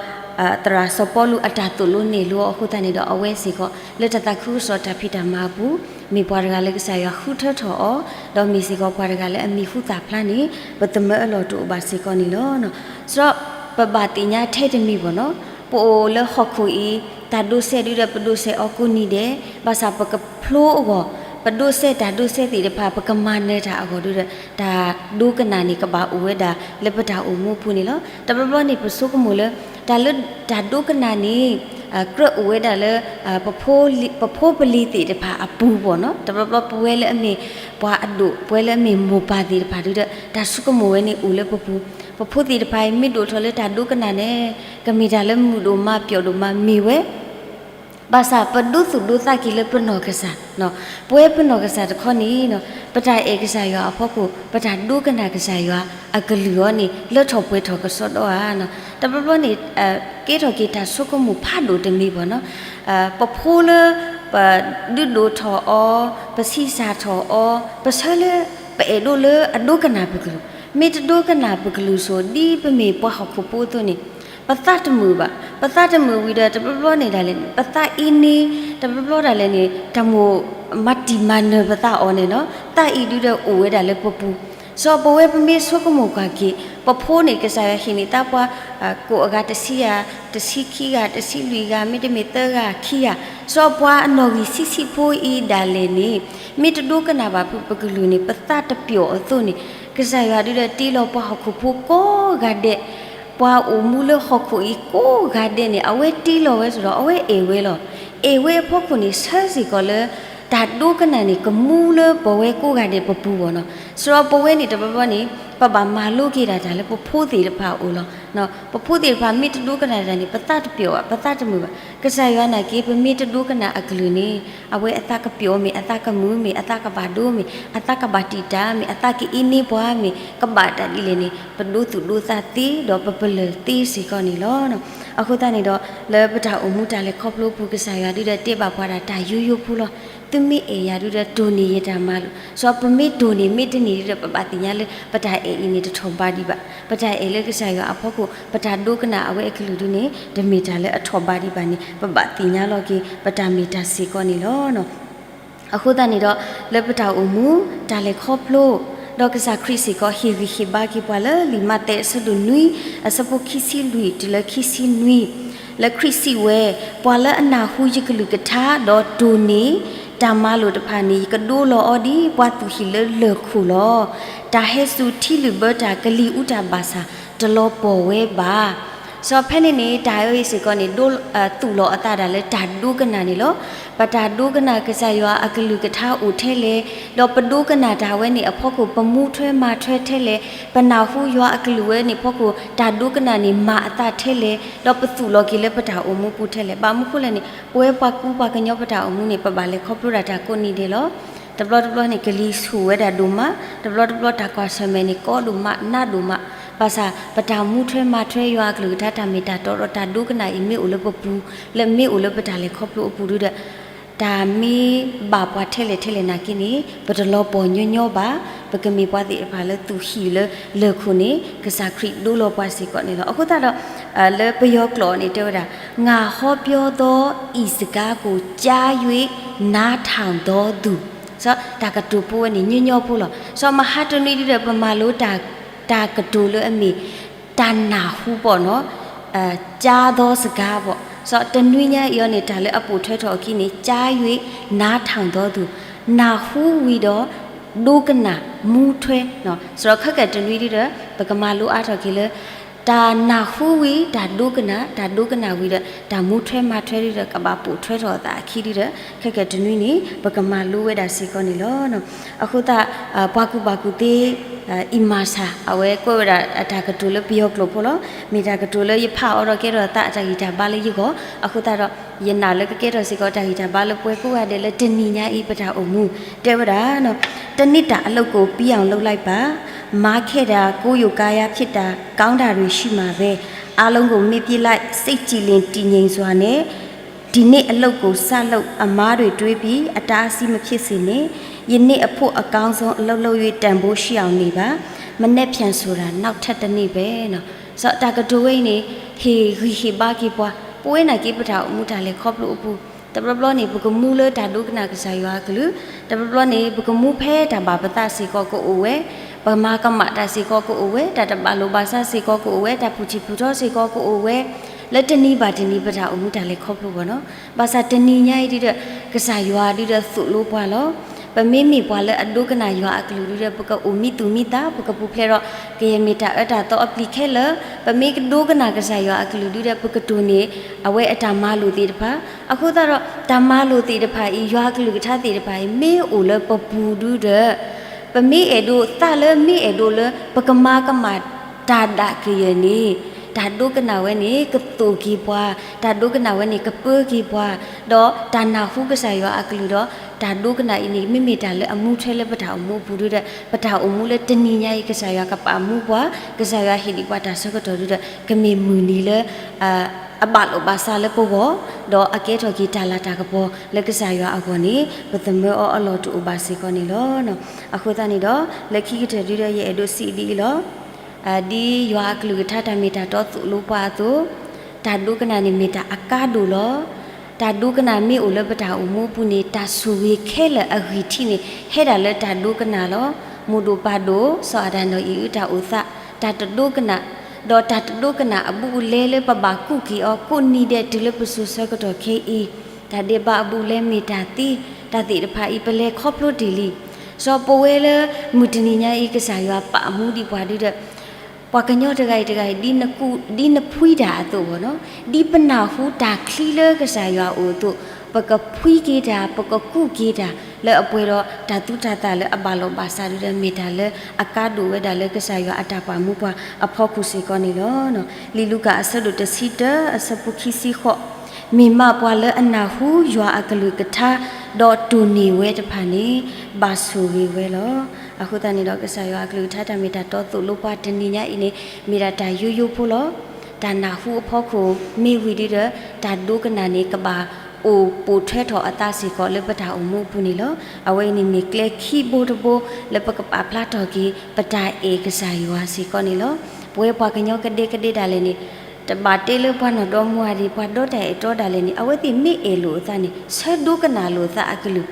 သရၣ်စီၤပီလူးအတၢ်သိၣ်လိနဲၣ်လိအဃိသတးန့ၣ်ဒီး အဝဲစ့ၢ်ကီး လၢတၢ်သးခုကစီၣ်တၢ်ဖံးတၢ်မၤအပူၤ မ့ၢ်ပှၤတဂၤလၢကစၢ်ယွၤဃုထၢထီၣ်အီၤ, ဒီးမ့ၢ်စ့ၢ်ကီးပှၤတဂၤလၢအမံၤဟူသၣ်ဖျါန့ၣ် ပသမၢအလီၢ်တအိၣ်ဘၣ်စ့ၢ်ကီးန့ၣ်လီၤ. စီၤပဘၣ်သ့ၣ်ညါထဲတမံၤဘၣ်နီၤ, ပအိၣ်လၢဟီၣ်ခိၣ်အံၤ တၢ်ဒိးစဲးဒုဒီး ပဒိးစဲးအီၤကိးနံၤဒဲး, ဘၣ်ဆၣ်ပကဖျိအဂီၢ်, ပဒိးစဲးတၢ်ဒိးစဲးသ့ၣ်တဖၣ် ပကမၤနၢၤတၢ်အဂီၢ်ဒုဒီး တၢ်ဒိကနၣ်န့ၣ် ကဘၣ်အိၣ်ဝဲဒၣ်လၢပတၢ်အိၣ်မူအပူၤန့ၣ်လီၤ. တဘျီဘျီန့ၣ် ပဆိကမိၣ်လၢ တၢ်လၢတၢ်ဒိကနၣ်န့ၣ် ကြၢးအိၣ်ဝဲဒၣ်လၢ ပဖိပလံၤသ့ၣ်တဖၣ်အပူၤဘၣ်နီၤ, တဘျီဘျီပဝဲလၢအမ့ၢ်ပှၤအဒိၣ် ပဝဲလၢအမ့ၢ်မိၢ်ပၢ်သ့ၣ်တဖၣ်ဒုဒီး တၢ်ဆိကမိၣ်ဝဲန့ၣ်အိၣ်လၢပပူၤ, ပဖိသ့ၣ်တဖၣ်အံၤ မ့ၢ်ဒိၣ်ထီၣ်လၢတၢ်ဒိကနၣ်န့ၣ် ကမ့ၢ်တၢ်လၢမုာ်ဒိၣ်မးပျီဒိၣ်မးမ့ၢ်ဝဲ ဘၣ်ဆၣ်ပဒိသူၣ်ဒိသးက့ၤလၢပနီၢ်ကစၢ်, ပဝဲပနီၢ်ကစၢ်တခီန့ၣ် ပတၢ်အဲၣ်ကစၢ်ယွၤအဖီခိၣ် ပတၢ်ဒိကနၣ်ကစၢ်ယွၤအကလုၢ်အီၤန့ၣ် လၢထီၣ်ပှဲၤထီၣ်ကစီဒီဧါ. တဘျီဘျီန့ၣ် ကဲထီၣ်က့ၤတၢ်ဆိကမိၣ်ဖးဒိၣ်တမံၤဘၣ်နီၤ, ပဖိလၢ ပဒုးဒိၣ်ထီၣ်အီၤ, ပဆံးစၢ်ထီၣ်အီၤ, ပဆၢလၢပအဲၣ်ဒိးလၢအဒိကနၣ်ပကလုၢ်, မ့ၢ်တဒိကနၣ်ပကလုၢ်ဆိ ဒ်ပမ့ၢ်ပှၤဟီၣ်ခိၣ်ဖိအသိးန့ၣ် ပသးတမုာ်ဘၣ်. ပသးတမုာ်ဝံၤဒီး တဘျီဘျီန့ၣ်ဒၣ်လဲာ်န့ၣ် ပသးအ့န့, တဘျီဘျီဒၣ်လဲာ်န့ၣ် တၢ်မိၣ်မၤတံၢ်မၤနၢၤပသးအီၤန့ၣ်နီၤ, သးအံၤဒုဒီးအိၣ်ဝဲဒၣ်လၢပပူၤ. စီၤပဝဲပမ့ၢ်ဆိကမိၣ်ကွၢ်က့ၤ ပဖိန့ၣ် ကစၢ်ယွၤဟ့ၣ်န့ၢ်သးပှၤ ကိးအဂၤတဆံဂၤ, တဆံခံဂၤ, တဆံလွံၢ်ဂၤ, မ့တမ့ၢ်သၢဂၤခံဂၤ, စီၤပှၤအနီၣ်ဂံၢ်ဆံးဆံးဖိအံၤဒၣ်လဲာ်န့ၣ် မ့ၢ်တဒိကနၣ်ဘၣ်ဖုးပကလုၢ်န့ၣ် ပသးတပျီၣ်အသိးန့ၣ် ကစၢ်ယွၤဒုဒီးတ့လီၤပှၤဟီၣ်ခိၣ်ဖိကိးဂၤဒဲး, ပှၤအိၣ်မူလၢဟီၣ်ခိၣ်အံၤကိးဂၤဒဲးန့ၣ် အဝဲတ့လီၤဝဲစ့ၢ်ဒီး အဝဲအဲၣ်ဝဲလီၤ. အဲၣ်ဝဲအဖီခိၣ်န့ၣ် ဆၢစ့ၢ်ကီးလၢ တၢ်ဒိကနၣ်န့ၣ် ကမူလၢပဝဲကိးဂၤဒဲးပပူၤဘၣ်နီၤ. စီၤပဝဲန့ၣ် တဘျီဘျီန့ၣ် ပဘၣ်မၤလိက့ၤဒၣ်တၢ်လၢပဖိသ့ၣ်တဖၣ်အအိၣ်လီၤ. ပဖိသ့ၣ်တဖၣ်မ့ၢ်တဒိကနၣ်တၢ်န့ၣ် ပသးတပျီၣ်ဘၣ်, ပသးတမုာ်ဘၣ်. ကစၢ်ယွၤနာ်က့ ပမ့ၢ်တဒိကနၣ်အကလုၢ်န့ၣ် အဝဲအသးကပျီၣ်မ့ၢ် အသးကမုာ်မ့ၢ် အသးကဘၣ်ဒိမ့ၢ် အသးကဘၣ်တံာ်တာ်မ့ၢ် အသးကအ့န့ပှၤမ့ၢ် ကဘၣ်တၢ်ဒ်လဲၣ်န့ၣ် ပဒိသူၣ်ဒိသးသ့ဒီးပပလၢၢ်သ့စ့ၢ်ကီးန့ၣ်လီၤ. အဃိသတးန့ၣ်ဒီး လၢပတၢ်အိၣ်မူတၢ်လဲၤခီဖျိပူၤ ကစၢ်ယွၤဒုဒီးတဲဘၣ်ပှၤဒၣ်တၢ်ယိယိဖိလီၤ. သုမ့ၢ်အဲၣ်ယၤဒုဒီးတိၢ်န့ၢ်ယတၢ်မၤလိာ်. စီၤပမ့ၢ်တိၢ်န့ၢ်မ့ၢ်တန့ၢ်ဒုဒီး ပဘၣ်သ့ၣ်ညါလၢ ပတၢ်အဲၣ်အံၤန့ၣ်တထီၣ်ဘးဒံးဘၣ်. ပတၢ်အဲၣ်လၢကစၢ်ယွၤအဖီခိၣ် ပတၢ်ဒိကနၣ်အဝဲအကလုၢ်ဒုန့ၣ် တမ့ၢ်တၢ်လၢအထီၣ်ဘးဒံးဘၣ်န့ၣ် ပဘၣ်သ့ၣ်ညါလီၤက့ၤ ပတၢ်မ့ၢ်တၢ်စ့ၢ်ကီးန့ၣ်လီၤ. အဃိသတးန့ၣ်ဒီး လၢပတၢ်အိၣ်မူ တၢ်လဲၤခီဖျိ ဒီးကစၢ်ခရံာ်စ့ၢ်ကီး ဟ့ၣ်ဂံၢ်ဟ့ၣ်ဘါက့ၤပှၤလၢလံာ်မးသဲအဆၢဒိၣ်နွံ အဆၢဖိခံဆံလွံၢ်တုၤလၢခံဆံနွံ, လၢခရံာ်စံးဝဲ, ပှၤလၢအနၢ်ဟူယကလုၢ်ကထါ ဒီးတိၢ်န့ၢ် တၢ်မၤလိာ်တဖၣ်န့ၣ် ယကဒိလီၤအီၤဒ်ပှၤသူၣ်ဟံၣ်လၢလၢၢ်ခိၣ်လီၤ. တၢ်ဟဲစူၤထံလုၢ်ဘၢတၢ် ကလံၤအူတၢ်ဘၣ်ဆၣ် တလီၤပှီၢ်ဝဲဘၣ်. စီၤဖဲန့ၣ်န့ၣ် တၢ်အံၤစ့ၢ်ကီးန့ၣ် ဒိ သူၣ်လီၤအသးဒၣ်လၢတၢ်ဒိကနၣ်န့ၣ်လီၤ. ပတၢ်ဒိကနၣ်ကစၢ်ယွၤအကလုၢ်ကထါအိၣ်ထဲလဲၣ်, ဒီးပဒိကနၣ်တၢ်ဝဲန့ၣ်အဖီခိၣ် ပမူထွဲမၤထွဲထဲလဲၣ်, ပနၢ်ဟူယွၤအကလုၢ်ဝဲန့ၣ်အဖီခိၣ် တၢ်ဒိကနၣ်န့ၣ်မၤအသးထဲလဲၣ်, ဒီးပသူၣ်လီၤက့ၤလၢပတၢ်အိၣ်မူပူၤထဲလဲၣ်. ဘၣ်မနုၤဃိလဲၣ်န့ၣ် ပဝဲပှၤကူပှၤကညီပတၢ်အိၣ်မူန့ၣ် ပဘၣ်လဲၤခီဖျိဒၣ်တၢ်ကိးနံၤဒဲးလီၤ. တဘျီတဘျီန့ၣ် ကလံၤဆူၣ်ဝဲဒၣ်ဒိၣ်မး, တဘျီတဘျီတၢ်ကွၢ်ဆၢၣ်မဲာ်န့ၣ် ကီဒိၣ်မး နးဒိၣ်မး, ဘၣ်ဆၣ်ပတၢ်မူထွဲမၤထွဲယွၤအကလုၢ်ကထါ တၢ်မ့ၢ်တၢ်တီဒီးတၢ်ဒိကနၣ်အံၤ မ့ၢ်အိၣ်လၢပပူၤ လၢမ့ၢ်အိၣ်လၢပတၢ်လဲၤခီဖျိအပူၤဒုဒီး တၢ်မ့ၢ်ဘၣ်ပှၤထဲလဲၣ်ထဲလဲၣ်နာ်က့န့ၣ် ပတလီၤပှီၢ်ညီညီဘၣ်, ပကမ့ၢ်ပှၤသ့ၣ်တဖၣ်လၢသူၣ်ဟံၣ်လၢလၢၢ်ခိၣ်န့ၣ် ကစၢ်ခရံာ်ဒိလီၤပှၤစ့ၢ်ကီးန့ၣ်လီၤ. အဃိသတးဒီး လၢပယီၤကျိာ်န့ၣ်တဲဝဲဒၣ်, ငါဟောပြောသော အစကားကို ကြား၍ နားထောင်သောသူ, စီၤတၢ်ကတိၤဖိဝဲန့ၣ် ညီညီဖိလီၤ. စီၤမဟါတနွံဒုဒီး ပမၤလိတၢ်ကတိၤလၢအမ့ၢ် တၢ်နၢ်ဟူဘၣ်နီၤ, ကြားသောစကားဘၣ်. စီၤတနွံညါအံၤအီၤန့ၣ် တၢ်လၢအပိာ်ထွဲထီၣ်အခံန့ၣ် ကြား၍ နားထောင်သောသူ, နၢ်ဟူဝံၤဒီး ဒိကနၣ်မူထွဲ, စီၤခဲကတနွံဒုဒီး ပကမၤလိအါထီၣ်က့ၤလၢ တၢ်နၢ်ဟူဝံၤ တၢ်ဒိကနၣ်, တၢ်ဒိကနၣ်ဝံၤဒီး တၢ်မူထွဲမၤထွဲဒုဒီး ကဘၣ်ပိာ်ထွဲထီၣ်အသးအခံဒုဒီး ခဲကတနွံန့ၣ် ပကမၤလိဝဲဒၣ်စ့ၢ်ကီးန့ၣ်လီၤ. အဃိသတး ပှၤကူၣ်ဘၣ်ကူၣ်သ့ အံၤမၤဆၣ် အဝဲကွဲးဝဲဒၣ်အတၢ်ကတိၤလၢပယီၤကျိာ်ဖိလီၤ. မ့ၢ်တၢ်ကတိၤလၢယဖးအီၤဒီးကဲထီၣ်သးအတၢ်ဂံၢ်တၢ်ဘါလၢယဂီၢ်, အဃိသတးဒီး ယနာ်လၢကကဲထီၣ်စ့ၢ်ကီးတၢ်ဂံၢ်တၢ်ဘါလၢပဝဲကိးဂၤဒဲးလၢတနံၤညါအံၤပတၢ်အိၣ်မူ, တဲဝဲဒၣ် တနေ့တာအလုပ်ကို ပြီးအောင်လုပ်လိုက်ပါ။ မန်းခဲ့တာ ကိုးရုပ်ကိုင်ရဖြစ်တာ ကောင်းတာတွေရှိမှာပဲ။ အားလုံးကို မေ့ပစ်လိုက်။ စိတ်ကြည်လင်တည်ငြိမ်စွာနဲ့ ဒီနေ့အလုပ်ကို စလုပ်။ အမှားတွေတွေးပြီး အတားအဆီးမဖြစ်စေနဲ့။ ယနေ့အဖို့အကောင်းဆုံး အလုပ်လုပ်၍ တန်ဖိုးရှိအောင်နေပါ။ မနက်ဖြန်ဆိုတာ နောက်ထပ်တစ်နေ့ပဲနော်. စီၤတၢ်ကတိၤဝဲအံၤန့ၣ် ဟ့ၣ်ဂံၢ်ဟ့ၣ်ဘါက့ၤပှၤ, ပဝဲနာ်က့ပတၢ်အိၣ်မူတၢ်လဲၤခီဖျိအပူၤ တဘျီဘျီန့ၣ် ပကမူလၢတၢ်ဒိကနၣ်ကစၢ်ယွၤအကလုၢ်, တဘျီဘျီန့ၣ် ပကမူဖဲတၢ်ဘၣ်ပသးစ့ၢ်ကီးကအိၣ်ဝဲ, ပမၤကမၣ်တၢ်စ့ၢ်ကီးကအိၣ်ဝဲ, တၢ်တဘၣ်လိာ်ဘၣ်စးစ့ၢ်ကီးကအိၣ်ဝဲ, တၢ်ဖူၣ်ထံဖူၣ်ထီစ့ၢ်ကီးကအိၣ်ဝဲ, လၢတနံၤဘၣ်တနံၤပတၢ်အိၣ်မူတၢ်လဲၤခီဖျိဘၣ်နီၤ. ဘၣ်ဆၣ်တနံၤညါအံၤဒုဒီး ကစၢ်ယွၤဒုဒီးသိၣ်လိပှၤလီၤ. ပမ့မ့ၢ်ပှၤလၢအဒိကနၣ်ယွၤအကလုၢ်ဒုဒီး ပကအိၣ်မံသူၣ်မံသး, ပကပူၤဖျဲးဒီး ကယဲၢ်မ့ၢ်တၢ်အၢတၢ်သီအပျံၤခဲလၢာ်, ပမ့ၢ်ကဒိကနၣ်ကစၢ်ယွၤအကလုၢ်ဒုဒီး ပကတိၢ်န့ၢ် အဝဲအတၢ်မၤလိာ်သ့ၣ်တဖၣ်, အဃိသတးဒီး တၢ်မၤလိာ်သ့ၣ်တဖၣ်အံၤ ယွၤအကလုၢ်ကထါသ့ၣ်တဖၣ်အံၤ မ့ၢ်အိၣ်လၢပပူၤဒုဒီး ပမ့ၢ်အဲၣ်ဒိးသးလၢမ့ၢ်အဲၣ်ဒိးလၢ ပကမၤကမၣ်တၢ်ဒၣ်ကယဲၢ်န့ၣ် တၢ်ဒိကနၣ်ဝဲန့ၣ် ကသိၣ်က့ၤပှၤ, တၢ်ဒိကနၣ်ဝဲန့ၣ် ကပၢက့ၤပှၤ, ဒီးတၢ်နၢ်ဟူကစၢ်ယွၤအကလုၢ်ဒီး တၢ်ဒိကနၣ်အံၤန့ၣ် မ့မ့ၢ်တၢ်လၢအမူထွဲလၢပတၢ်အိၣ်မူအပူၤဒုဒီး ပတၢ်အိၣ်မူလၢတနံၤညါအံၤ ကစၢ်ယွၤကပာ်မူပှၤ, ကစၢ်ယွၤဟ့ၣ်ဒံးပှၤတၢ်ဆၢကတီၢ်ဒုဒီး ကမ့ၢ်မုၢ်နံၤလၢ အဘၣ်လိာ်ဘၣ်စးလၢပဂီၢ်, ဒီးအကဲထီၣ်က့ၤတၢ်လၤတၢ်ကပီၤလၢကစၢ်ယွၤအဂီၢ်န့ၣ် ပသမၢအီၤအလီၢ်တအိၣ်ဘၣ်စ့ၢ်ကီးန့ၣ်လီၤ. အဃိသတးန့ၣ်ဒီး လၢခံကတၢၢ်ဒုဒီး ယအဲၣ်ဒိးစံးဒ်အံၤလီၤ. ဒ်ယွၤအကလုၢ်ကထါတၢ်မ့ၢ်တၢ်တီသိၣ်လိပှၤအသိး, တၢ်ဒိကနၣ်န့ၣ်မ့ၢ်တၢ်အကါဒိၣ်လီၤ. တၢ်ဒိကနၣ်မ့ၢ်အိၣ်လၢပတၢ်အိၣ်မူအပူၤန့ၣ် တၢ်ဆိၣ်ဂ့ၤခဲလၢာ်အဂံၢ်ထံးန့ၣ် ဟဲဒၣ်လၢတၢ်ဒိကနၣ်လီၤ. မိၢ်ဒိၣ်ပၢ်ဒိၣ် စီၤအၤဒၣ်နီၢ်အံၤအတၢ်အိၣ်သး, တၢ်တဒိကနၣ်, ဒီးတၢ်တဒိကနၣ်အဘူးအလဲလၢပဘၣ်ကူးက့ၤအီၤ ကိးနံၤဒဲးတုၤလၢပစိၤဆၢကတီၢ်ခဲအံၤ, တၢ်ဒဲးဘးအဘူးအလဲမ့ၢ်တၢ်သ့, တၢ်သ့ၣ်တဖၣ်အံၤ ပလဲၤခီဖျိတ့ၢ်လံ. စီၤပဝဲလၢ မုၢ်တနံၤညါအံၤ ကစၢ်ယွၤပာ်မူဒံးပှၤဒုဒီး ပှၤကညီတဂၤအံၤတဂၤအံၤ ဒ်နဖှံတၢ်အသိးဘၣ်နီၤ, ဒ်ပနၢ်ဟူတၢ်ချံလၢကစၢ်ယွၤအအိၣ်အသိး, ပကဖှံက့ၤတၢ်, ပကကူးက့ၤတၢ် လၢအပှဲၤဒီးတၢ်သူတၢ်သၣ်လၢအဘၣ်လိာ်ဘၣ်စးဒုဒီး မ့ၢ်တၢ်လၢအကါဒိၣ်ဝဲဒၣ်လၢကစၢ်ယွၤအတၢ်ပာ်မူပှၤအဖီခိၣ်စ့ၢ်ကီးန့ၣ်လီၤ. လံာ်လူၤကၣ်အဆၢဒိၣ်တဆံတၢ အဆၢဖိခံဆံဃိး, မ့ၢ်မးပှၤလၢအနၢ်ဟူယွၤအကလုၢ်ကထါ ဒီးတိၢ်န့ၢ်ဝဲတဖၣ်န့ၣ် ဘၣ်ဆိၣ်ဂ့ၤဝဲလီၤ. အဃိသတးန့ၣ်ဒီး ကစၢ်ယွၤအကလုၢ်ကထါတၢ်မ့ၢ်တၢ်တီသိၣ်လိပှၤတနံၤညါအံၤန့ၣ် မ့ၢ်ဒၣ်တၢ်ယိယိဖိလီၤ. တၢ်နၢ်ဟူအဖီခိၣ်မ့ၢ်ဝံၤဒုဒီး တၢ်ဒိကနၣ်န့ၣ် ကဘၣ်အိၣ်ပိာ်ထွဲထီၣ်အသးစ့ၢ်ကီးလၢပတၢ်အိၣ်မူအပူၤန့ၣ်လီၤ. အဝဲအံၤန့ၣ်မ့ၢ်ကျဲခံဘိတဘိ လၢပကပာ်ဖျါထီၣ်က့ၤ ပတၢ်အဲၣ်ကစၢ်ယွၤစ့ၢ်ကီးန့ၣ်လီၤ. ပဝဲပှၤကညီကဒဲကဒဲဒၣ်လဲာ်န့ၣ် တဘၣ်တဲလၢပှၤနီၢ်ဒီမါဝၤဒံး ပှၤဒီတၢ်အဲၣ်တီဒၣ်လဲာ်န့ၣ် အဝဲသ့ၣ်မ့ၢ်အဲၣ်လိာ်အသးန့ၣ် ဆၢဒိကနၣ်လိာ်သးအကလုၢ်.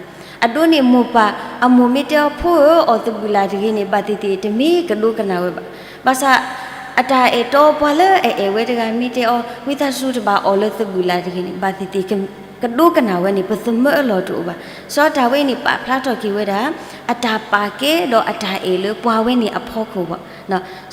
အဒိန့ၣ်မိၢ်ပၢ်အမိၢ်မ့ၢ်တဲအီၤ ဖိဧၢ အီၣ်သဘုၣ်လၢ်တဂ့ၤန့ၣ် ဘၣ်သ့ၣ်သ့ၣ်တမ့ၢ်ကဒိကနၣ်ဝဲဘၣ်. ဘၣ်ဆၣ် အတၢ်အဲၣ်တီပှၤလၢအအဲၣ်ဝဲတဂၤမ့ၢ်တဲအီၤ ဝံသးစူၤတဘၣ်အီၣ်လၢသဘုၣ်လၢ်တဂ့ၤန့ၣ် ဘၣ်သ့ၣ်သ့ၣ်ကဒိကနၣ်ဝဲန့ၣ် ပသမၢအလီၢ်တအိၣ်ဘၣ်. စီၤတၢ်ဝဲန့ၣ် ပာ်ဖျါထီၣ်က့ၤဝဲဒၣ် အတၢ်ပာ်ကဲဒီးအတၢ်အဲၣ်လၢပှၤဝဲန့ၣ်အဖီခိၣ်ဘၣ်.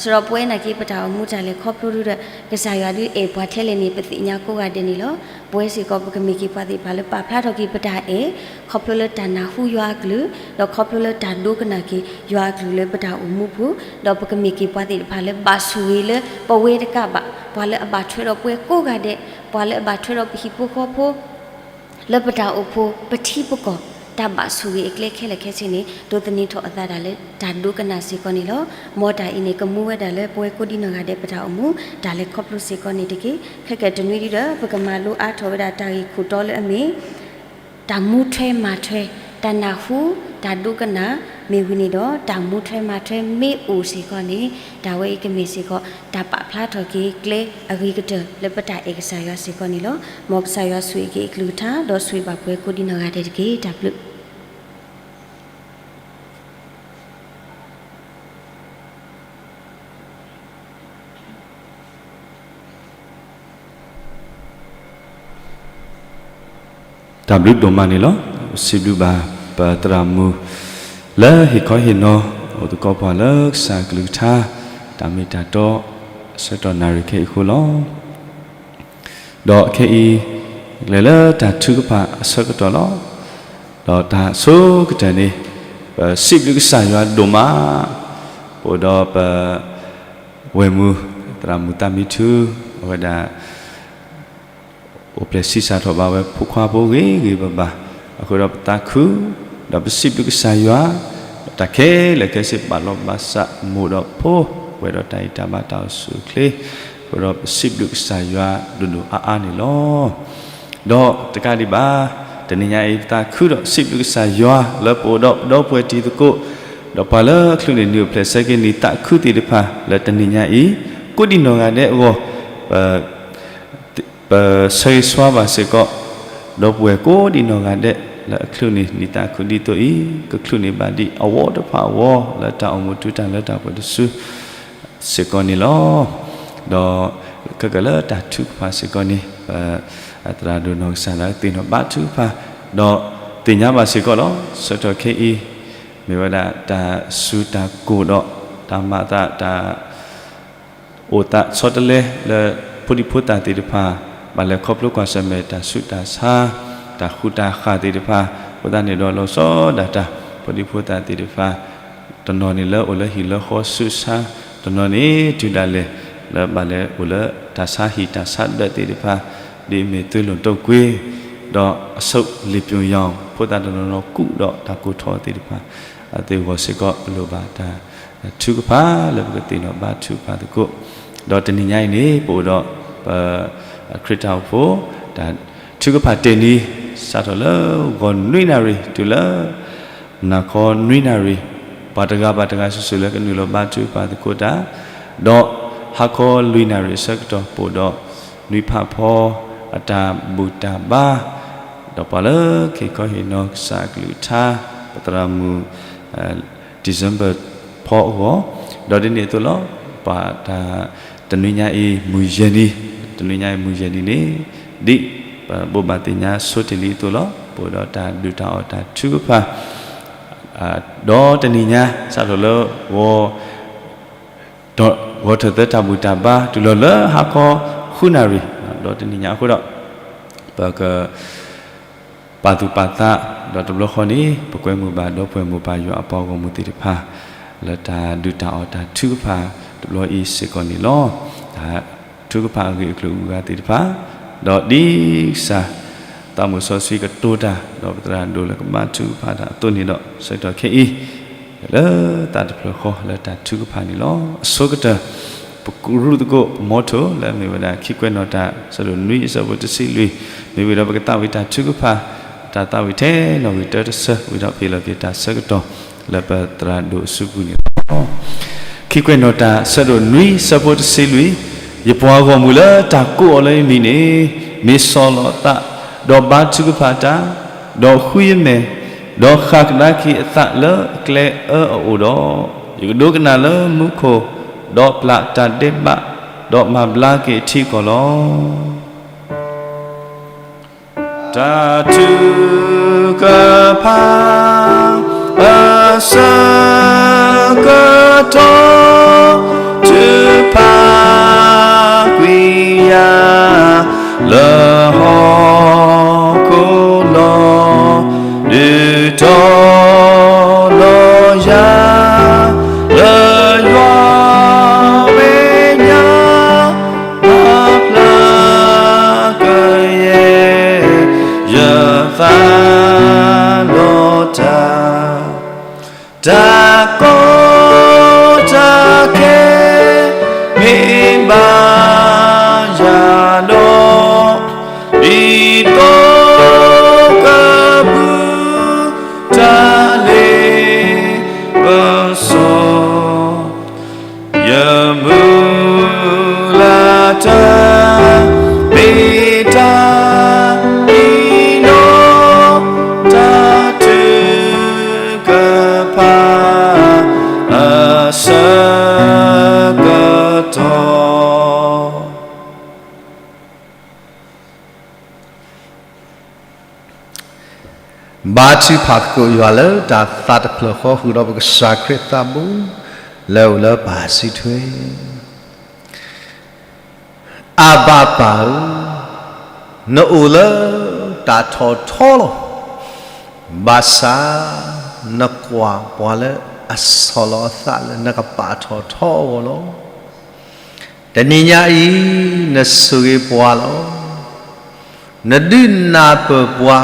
စရီပဝဲနာ်က့ ပတၢ်အိၣ်မူတၢ်လဲၤခီဖျိဒုဒီး ကစၢ်ယွၤဒုအဲၣ်ပှၤထဲလဲၣ်န့ၣ် ပသ့ၣ်ညါကိးဂၤဒဲးန့ၣ်လီၤ. ပဝဲစ့ၢ်ကီးပကမ့ၢ်က့ၤပှၤသ့ၣ်တဖၣ်လၢပာ်ဖျါထီၣ်က့ၤပတၢ်အဲၣ် ခီဖျိလၢတၢ်နၢ်ဟူယွၤအကလုၢ် ဒီးခီဖျိလၢတၢ်ဒိကနၣ်က့ၤယွၤအကလုၢ်လၢပတၢ်အိၣ်မူပူၤ, ဒီးပကမ့ၢ်က့ၤပှၤသ့ၣ်တဖၣ်လၢဘၣ်ဆိၣ်ဂ့ၤလၢပဝဲတကးဘၣ် ပှၤလၢအဘၣ်ထွဲဒီးပဝဲကိးဂၤဒဲး, ပှၤလၢအဘၣ်ထွဲဒီးပဟံၣ်ဖိဃီဖိ လၢပတၢ်အိၣ်ဖှိၣ် ပထံပကီၢ် တၢ်ဘၣ်ဆိၣ်ဂ့ၤအကျဲခဲလၢာ်ခဲဆ့န့ၣ် ဒိးသန့ၤထီၣ်အသးဒၣ်လၢတၢ်ဒိကနၣ်စ့ၢ်ကီးန့ၣ်လီၤ. မ်တၢ်အံၤန့ၣ် ကမူဝဲဒၣ်လၢပဝဲကိးဒံနီၢ်ဂၤဒဲးပတၢ်အိၣ်မူ တၢ်လဲၤခီဖျိစ့ၢ်ကီးန့ၣ်တက့ၢ်. ခဲကတနွံဒုဒီး ပကမၤလိအါထီၣ်ဝဲဒၣ်တၢ်ဂ့ၢ်ခိၣ်တီလၢအမ့ၢ် တၢ်မူထွဲမၤထွဲ, တၢ်နၢ်ဟူ, တၢ်ဒိကနၣ်, မ့ၢ်ဝံၤန့ၣ်ဒီး တၢ်မူထွဲမၤထွဲမ့ၢ်အိၣ်စ့ၢ်ကီးန့ၣ်, တၢ်ဝဲအံၤကမ့ၢ်စ့ၢ်ကီး တၢ်ပာ်ဖျါထီၣ်က့ၤကျဲအဂ့ၤကတၢၢ်လၢပတၢ်အဲၣ်ကစၢ်ယွၤစ့ၢ်ကီးန့ၣ်လီၤ. မ်ကစၢ်ယွၤဆိၣ်ဂ့ၤက့ၤအကလုၢ်ကထါ ဒီးဆိၣ်ဂ့ၤဘၣ်ပှၤကိးဒံနီၢ်ဂၤဒဲးတက့ၢ်. တၢ်ဘျုး တၢ်ဘျုးဒိၣ်မးန့ၣ်လီၤ. ပစံးဘျုးဘၣ်ပသရၣ်မုၣ် လၢဟ့ၣ်ခီဟ့ၣ်နီၤ အိၣ်သကိးပှၤလၢကစၢ်အကလုၢ်ကထါ တၢ်မ့ၢ်တၢ်တီ ဆၢကတီၢ်နၣ်ရံၣ်ခဲအံၤအဃိလီၤ. ဒီးခဲအံၤ ကလဲၤလၢတၢ်ထုကဖၣ်အဆၢကတီၢ်လီၤ. ဒီးတၢ်ဆိကတၢၢ်န့ၣ် ပစံးဘျုးကစၢ်ယွၤဒိၣ်မး ပအိၣ်ဒီးပ ဝဲၢ်မုၢ် သရၣ်မုၣ်သးမံထူ အဝဲဒၣ် အိၣ်ဖျဲၣ်ဆံးစၢ်ထီၣ်ဘၣ်ဝဲဖိခွါဖိဂ့ၤဂ့ၤဘၣ်ဘၣ်, အဃိဒီးပသးခု ဒီးပစံးဘျုးကစၢ်ယွၤ ဒီးတၢ်ခဲလၢာ်ခဲဆ့ပာ်လီၤဘၣ်ဆၣ်မိၢ်ဒီးဖိ ပှဲၤဒီးတၢ်အံၤတၢ်ဘါတၢ်အိၣ်ဆူၣ်အိၣ်ချ့, အဃိဒီးပစံးဘျုးကစၢ်ယွၤဒိၣ်ဒိၣ်အါအါန့ၣ်လီၤ. ဒီးတကးဒံးဘၣ် တနံၤညါအံၤ ပသးခုဒီးစံးဘျုးကစၢ်ယွၤလၢပအိၣ်ဒီးပဒီပုၢ်ဝဲၢ်တံၤသကိး ဒီးပှၤလၢအချုးန့ၢ်နံၣ်အိၣ်ဖျဲၣ်ဆၢက့ၤနံၣ်သးခုသ့ၣ်တဖၣ် လၢတနံၤညါအံၤ ကိးဒံနီၢ်ဂၤဒဲးအဂီၢ် ပ ပဆၢဂ့ၤဆှါဘၣ်စ့ၢ်ကီး ဒီပုၢ်ဝဲၢ်ကိးဒံနီၢ်ဂၤဒဲး လၢအချုးန့ၢ်နံၣ်သးခုဒ်သိးအံၤ ကချုးန့ၢ်ဘၣ်ဒံးအဝီတဖၣ်အဂီၢ် လၢတၢ်အိၣ်မူတုၤတၢ်လၢတၢ်ပှဲၤတစု စ့ၢ်ကီးန့ၣ်လီၤ. ဒီးခဲကၢလၢတၢ်ထုကဖၣ်စ့ၢ်ကီးန့ၣ် ပသရၣ်ဒိၣ်နီၢ်ကစၢ်လၢသ့ၣ်နီၣ်ဘါထုကဖၣ် ဒီးသ့ၣ်ညါဘၣ်စ့ၢ်ကီးလီၤ. ဆၢကတီၢ်ခဲအံၤ မ့ၢ်ဝဲဒၣ်တၢ်စူၤတၢ်ကိၢ်ဒီး တၢ်မၤအသး တၢ် အိၣ်သးဆီတလဲလၢ ဖိဒံဖိသၣ်သ့ၣ်တဖၣ် ဘၣ်လဲၤခီဖျိကွၢ်ဆၢၣ်မဲာ်တၢ်ဆူးတၢ်ဆါ တၢ်ဃူတၢ်ဃာ်သ့ၣ်တဖၣ် အဃိသတးန့ၣ်ဒီးလီၤဆီဒၣ်တၢ် ဖိဒံဖိသၣ်သ့ၣ်တဖၣ် တနီၤန့ၣ်လၢအိၣ်လၢဟံၣ်လၢဃီဆူးဆါ တနီၤန့ၣ်တုၤဒၣ်လဲာ် လၢဘၣ်လဲၤအိၣ်လၢတၢ်ဆါဟံၣ်တၢ်ဆါဒၢးသ့ၣ်တဖၣ် ဒ်အမ့ၢ်သုးလိာ်တိာ်ကွ့ ဒီးအဆိလ့ၣ်ပျိယီၤ ဖိသၣ်တနီၤနီၤကူးဒီးတၢ်ကိၢ်ထီၣ်သ့ၣ်တဖၣ် အသုးဂီၢ်စ့ၢ်ကီး ပလိၣ်ဘၣ်တၢ်ထုကဖၣ်လၢပကသ့ၣ်နီၣ်ဘါထုကဖၣ်သကိး ဒီးတနံၤညါအံၤန့ၣ် ပအိၣ်ဒီးပ ခရံာ်တၢ်အိၣ်ဖှိၣ် တၢ်ထုကဖၣ်တ့ၢ်နံၤ စးထီၣ်လၢဂီၤနွံနၣ်ရံၣ် တုၤလၢ နၤခီနွံနၣ်ရံၣ် ပှၤတဂၤဘၣ်တဂၤစုာ်စုာ်လၢကနုာ်လီၤဘါထုကဖၣ်သကိးတၢ် ဒီးဟါခီလွံၢ်နၣ်ရံၣ်အဆၢကတီၢ် ပအိၣ်ဒီးနွံဖးဖီ အတၢ်ဘူၣ်တၢ်ဘါ ဒီးပှၤလၢကဟ့ၣ်ခီဟ့ၣ်နီၤကစၢ်အကလုၢ်ကထါ ပသရၣ်မုၣ် December ဖီအဂီၢ်, ဒီးဒ်န့ၣ်အသိးလီၤ. ပှၤတၢ် တနွံညါအံၤမုၢ်ယဲၢ်နံၤ, တနွံညါအံၤမုၢ်ယဲၢ်နံၤန့ၣ် ဒ်ပဘိးဘၣ်သ့ၣ်ညါဆိတ့ၢ်လံအသိးလီၤ. ပအိၣ်ဒီးတၢ်ဒုၣ်တၢ်အီၣ်တၢ်ထုကဖၣ် ဒီးတနံၤညါ စးထီၣ်လၢ ဂီၤထၢၣ်သၢတၢ်ဘူၣ်တၢ်ဘါ တုၤလီၤလၢဟါခီဃုနၣ်ရံၣ် ဒီးတနံၤညါအဃိဒီး ပက ပာ်သူၣ်ပာ်သး ဒီးတဘျီဃီန့ၣ် ပကွဲမုာ်ဘၣ်ဒီပုၢ်ဝဲၢ်မိၢ်ပၢ်ယွၤအပှၤဂီၢ်မုၢ်သ့ၣ်တဖၣ် လၢတၢ်ဒုၣ်တၢ်အီၣ်တၢ်ထုကဖၣ်တဘျီအံၤစ့ၢ်ကီးန့ၣ်လီၤ. တၢ်ထုကဖၣ်အဂ့ၢ်အကျိၤအဂၤသ့ၣ်တဖၣ် ဒီးဒ်ကစၢ် သးမုၣ်စီဆှံကတိၤတၢ် ဒီးပသရၣ်ဒိၣ်လၢကဘါထုကဖၣ်တၢ်အသိးန့ၣ်ဒီး ဆၢကတီၢ်ခဲအံၤ လၢသးတဖျၢၣ်ဃီလၢတၢ်ထုကဖၣ်န့ၣ်လီၤ. အဆိကတၢၢ် ပကရူၢ်သကိး ပမီထိလၢမ့ၢ်ဝဲဒၣ် ခံကွဲးနီၣ်တၢ် ဆၢဒိၣ်နွံအဆၢဖိတဆံလွံၢ် မ့ၢ်ဝံၤဒီးပကသးဝံၣ်တၢ်ထုကဖၣ် တၢ်သးဝံၣ်ထဲနီၣ်ဂံၢ်တၢတဆၢ ဝံၤဒီးဖ့ၣ်လီၤက့ၤတၢ်ဆၢကတီၢ် လၢပသရၣ်ဒိၣ်အစုပူၤန့ၣ်လီၤ. ခံကွဲးနီၣ်တၢ် ဆၢဒိၣ်နွံဆၢဖိတဆံလွံၢ် ယပှၤဂီၢ်မုၢ်လၢတၢ်ကိးအီၤလၢယမံၤန့ၣ် မ့ၢ်ဆီၣ်လီၤအသး ဒီးဘါထုကဖၣ်တၢ် ဒီးဃုယမဲာ် ဒီးဃၣ်ကဒါက့ၤအသးလၢအကျဲအၢအအိၣ်ဒီး, ယကဒိကနၣ်လၢမူခိၣ်, ဒီးပျၢ်တၢ်ဒဲးဘး, ဒီးမၤဘျါက့ၤအထံအကီၢ်လီၤ. တၢ်ထုကဖၣ် အဆၢကတီၢ် ထုကဖၣ်ကွံာ်ယၤ လၢဟီၣ်ခိၣ်လီၤ. ဒုးတီၤလီၤယၤ လၢယွၤမဲာ်ညါ ပာ်ဖျါကယဲၢ် ယသးလီၤတၢ် တၢ်ကီတၢ်ခဲ မ့ၢ်ဘၣ်ယၤဒီး ဒ်သိးက ဆၢကတီၢ် ဘါထုကဖၣ်သကိးယွၤလၢတၢ်သးတဖျၢၣ်ဃီ ဃုာ်ဒီးပကစၢ်ခရံာ်သးဘိ လၢအအိၣ်လၢပၢ်စုထွဲ အဘၤပၢ်ဧၢ, နအိၣ်လၢတၢ်ထီၣ်ထီလီၤ. ဘၣ်ဆၣ် နကွၢ်ပှၤလၢအဆီၣ်လီၤအသးလၢနကပာ်ထီၣ်ထီအဂီၢ်လီၤ. တနံၤညါအံၤ နဆိၣ်ဂ့ၤပှၤလီၤ. နဒုးနၢ်ပၢၢ်ပှၤ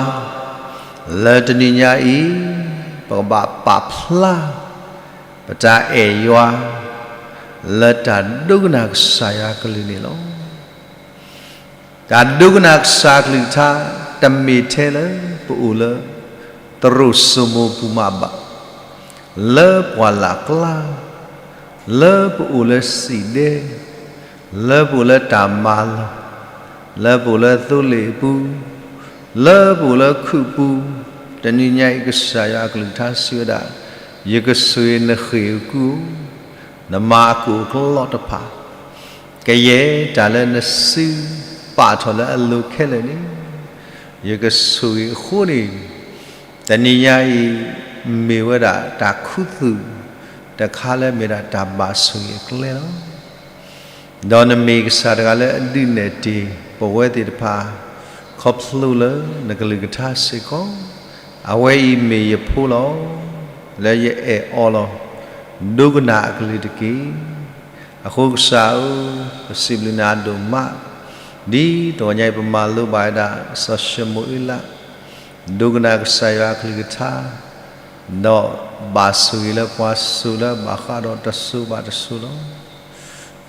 လၢတနံၤညါအံၤ ပကဘၣ်ပာ်ဖျါ ပတၢ်အဲၣ်ယွၤ လၢတၢ်ဒိကနၣ်ကစၢ်ယွၤအကလုၢ်န့ၣ်လီၤ. တၢ်ဒိကနၣ်ကစၢ်အကလုၢ်ကထါ တမ့ၢ်ထဲလၢပအိၣ်လၢ သရိာ်စိမိၤပူၤမးဘၣ်, လၢပှၢ်လၢ်ကျါ, လၢပအိၣ်လၢစံၣ်ဒဲ, လၢပအိၣ်လၢတၢ်မၤလီၢ်, လၢပအိၣ်လၢသိလ့ၣ်အပူၤ, လၢပအိၣ်လၢခုၣ်ပူၤ, တနံၤညါအံၤ ကစၢ်ယွၤအကလုၢ်ကထါစံးဝဲဒၣ်, ယကဆိၣ်ဂ့ၤနဃ့ၢ်အကုၢ်ဧိၤ, နမၤအကိၣ်အကျီတဖၣ် ကယဲၢ်တၢ်လၢနစုပာ်ထီၣ်လၢအလိၤခဲလၢာ်န့ၣ် ယကဆိၣ်ဂ့ၤအဃိန့ၣ်, တနံၤညါအံၤ မ့ၢ်ဝဲဒၣ်တၢ်ခူသူၣ်တခါလၢမ့ၢ်ဒၣ်တၢ်ဘၣ်ဆိၣ်ဂ့ၤအကျဲလီၤ. ဒီးနမ့ၢ်ကစၢ်တဂၤလၢအဒုးနဲၣ်တ့ၢ်ပဝဲသ့ၣ်တဖၣ် ခီဖျိလၢနကလုၢ်ကထါစ့ၢ်ကီး, အဝဲအံၤမ့ၢ်ယဖိလီၤ. လၢယအဲၣ်အီၤလီၤ. ဒိကနၣ်အကလုၢ်တက့ၢ်. အဃိကစၢ်ဧၢ, ပစံးဘျုးနၤအဒိၣ်မး, ဒ်တဂီၤညါအံၤ ပမၤလိဘၣ်ဝဲဒၣ် စီၤၡမူၤအ့လး ဒိကနၣ်ကစၢ်ယွၤအကလုၢ်ကထါ, ဒီးဘၣ်ဆိၣ်ဂ့ၤလၢပှၤစိၤလၢဘၣ်ဃးဒီးတစိၤဘၣ်တစိၤလီၤ.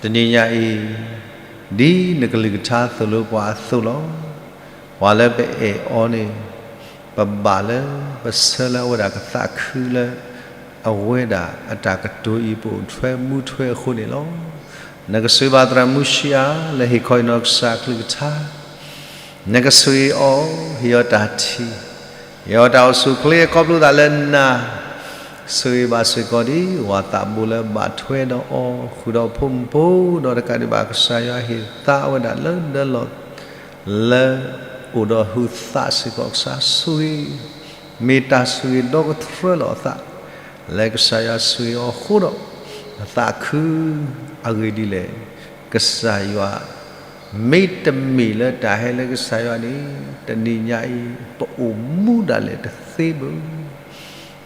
တနံၤညါအံၤ, ဒ်နကလုၢ်ကထါသိၣ်လိပှၤအသိးလီၤ. ပှၤလၢပအဲၣ်အီၤန့ၣ်, ပဘၣ်လၢပဆၢလၢအဝဲဒၣ်ကသးခုလၢ အဝဲဒၣ်အတၢ်ကတိၤအံၤ ပအိၣ်ထွဲမူထွဲအဃိန့ၣ်လီၤ. နကစၢ်ဘၣ်သရၣ်မူဆံအၤ လၢဟ့ၣ်ခီဟ့ၣ်နီၤကစၢ်အကလုၢ်ကထါ, နကဆိၣ်ဂ့ၤအီၤ, ဟ့ၣ်အီၤတၢ်ထံၣ်, ဟ့ၣ်အီၤတၢ်အိၣ်ဆူၣ်အိၣ်ချ့ ခီဖျိသးလၢနၤ, ဆိၣ်ဂ့ၤဘၣ်စ့ၢ်ကီးဒ် ဝၤသးဘိလၢဘၣ်ထွဲဒီးအီၤ ဃုာ်ဒီးဖိမုၣ်ဖိ, ဒီးတကးဒံးဘၣ် ကစၢ်ယွၤဟ့ၣ်သါဝဲဒၣ်လၢဒၢလီၢ် လၢအိၣ်ဒီးဟုးသးစ့ၢ်ကီး ကစၢ်ဆိၣ်ဂ့ၤ, မ့ၢ်တၢ်ဆိၣ်ဂ့ၤဒီကထြၢလီၤအသး, လၢကစၢ်ယွၤဆိၣ်ဂ့ၤအီၤအဃိဒီး အသးခုအဂ့ၢ်ဒ်လဲၣ်, ကစၢ်ယွၤ မ့တမ့ၢ်လၢတၢ်ဟဲလၢကစၢ်ယွၤန့ၣ် တနံၤညါအံၤ ပအိၣ်မူဒၣ်လဲာ်တသ့ဘၣ်.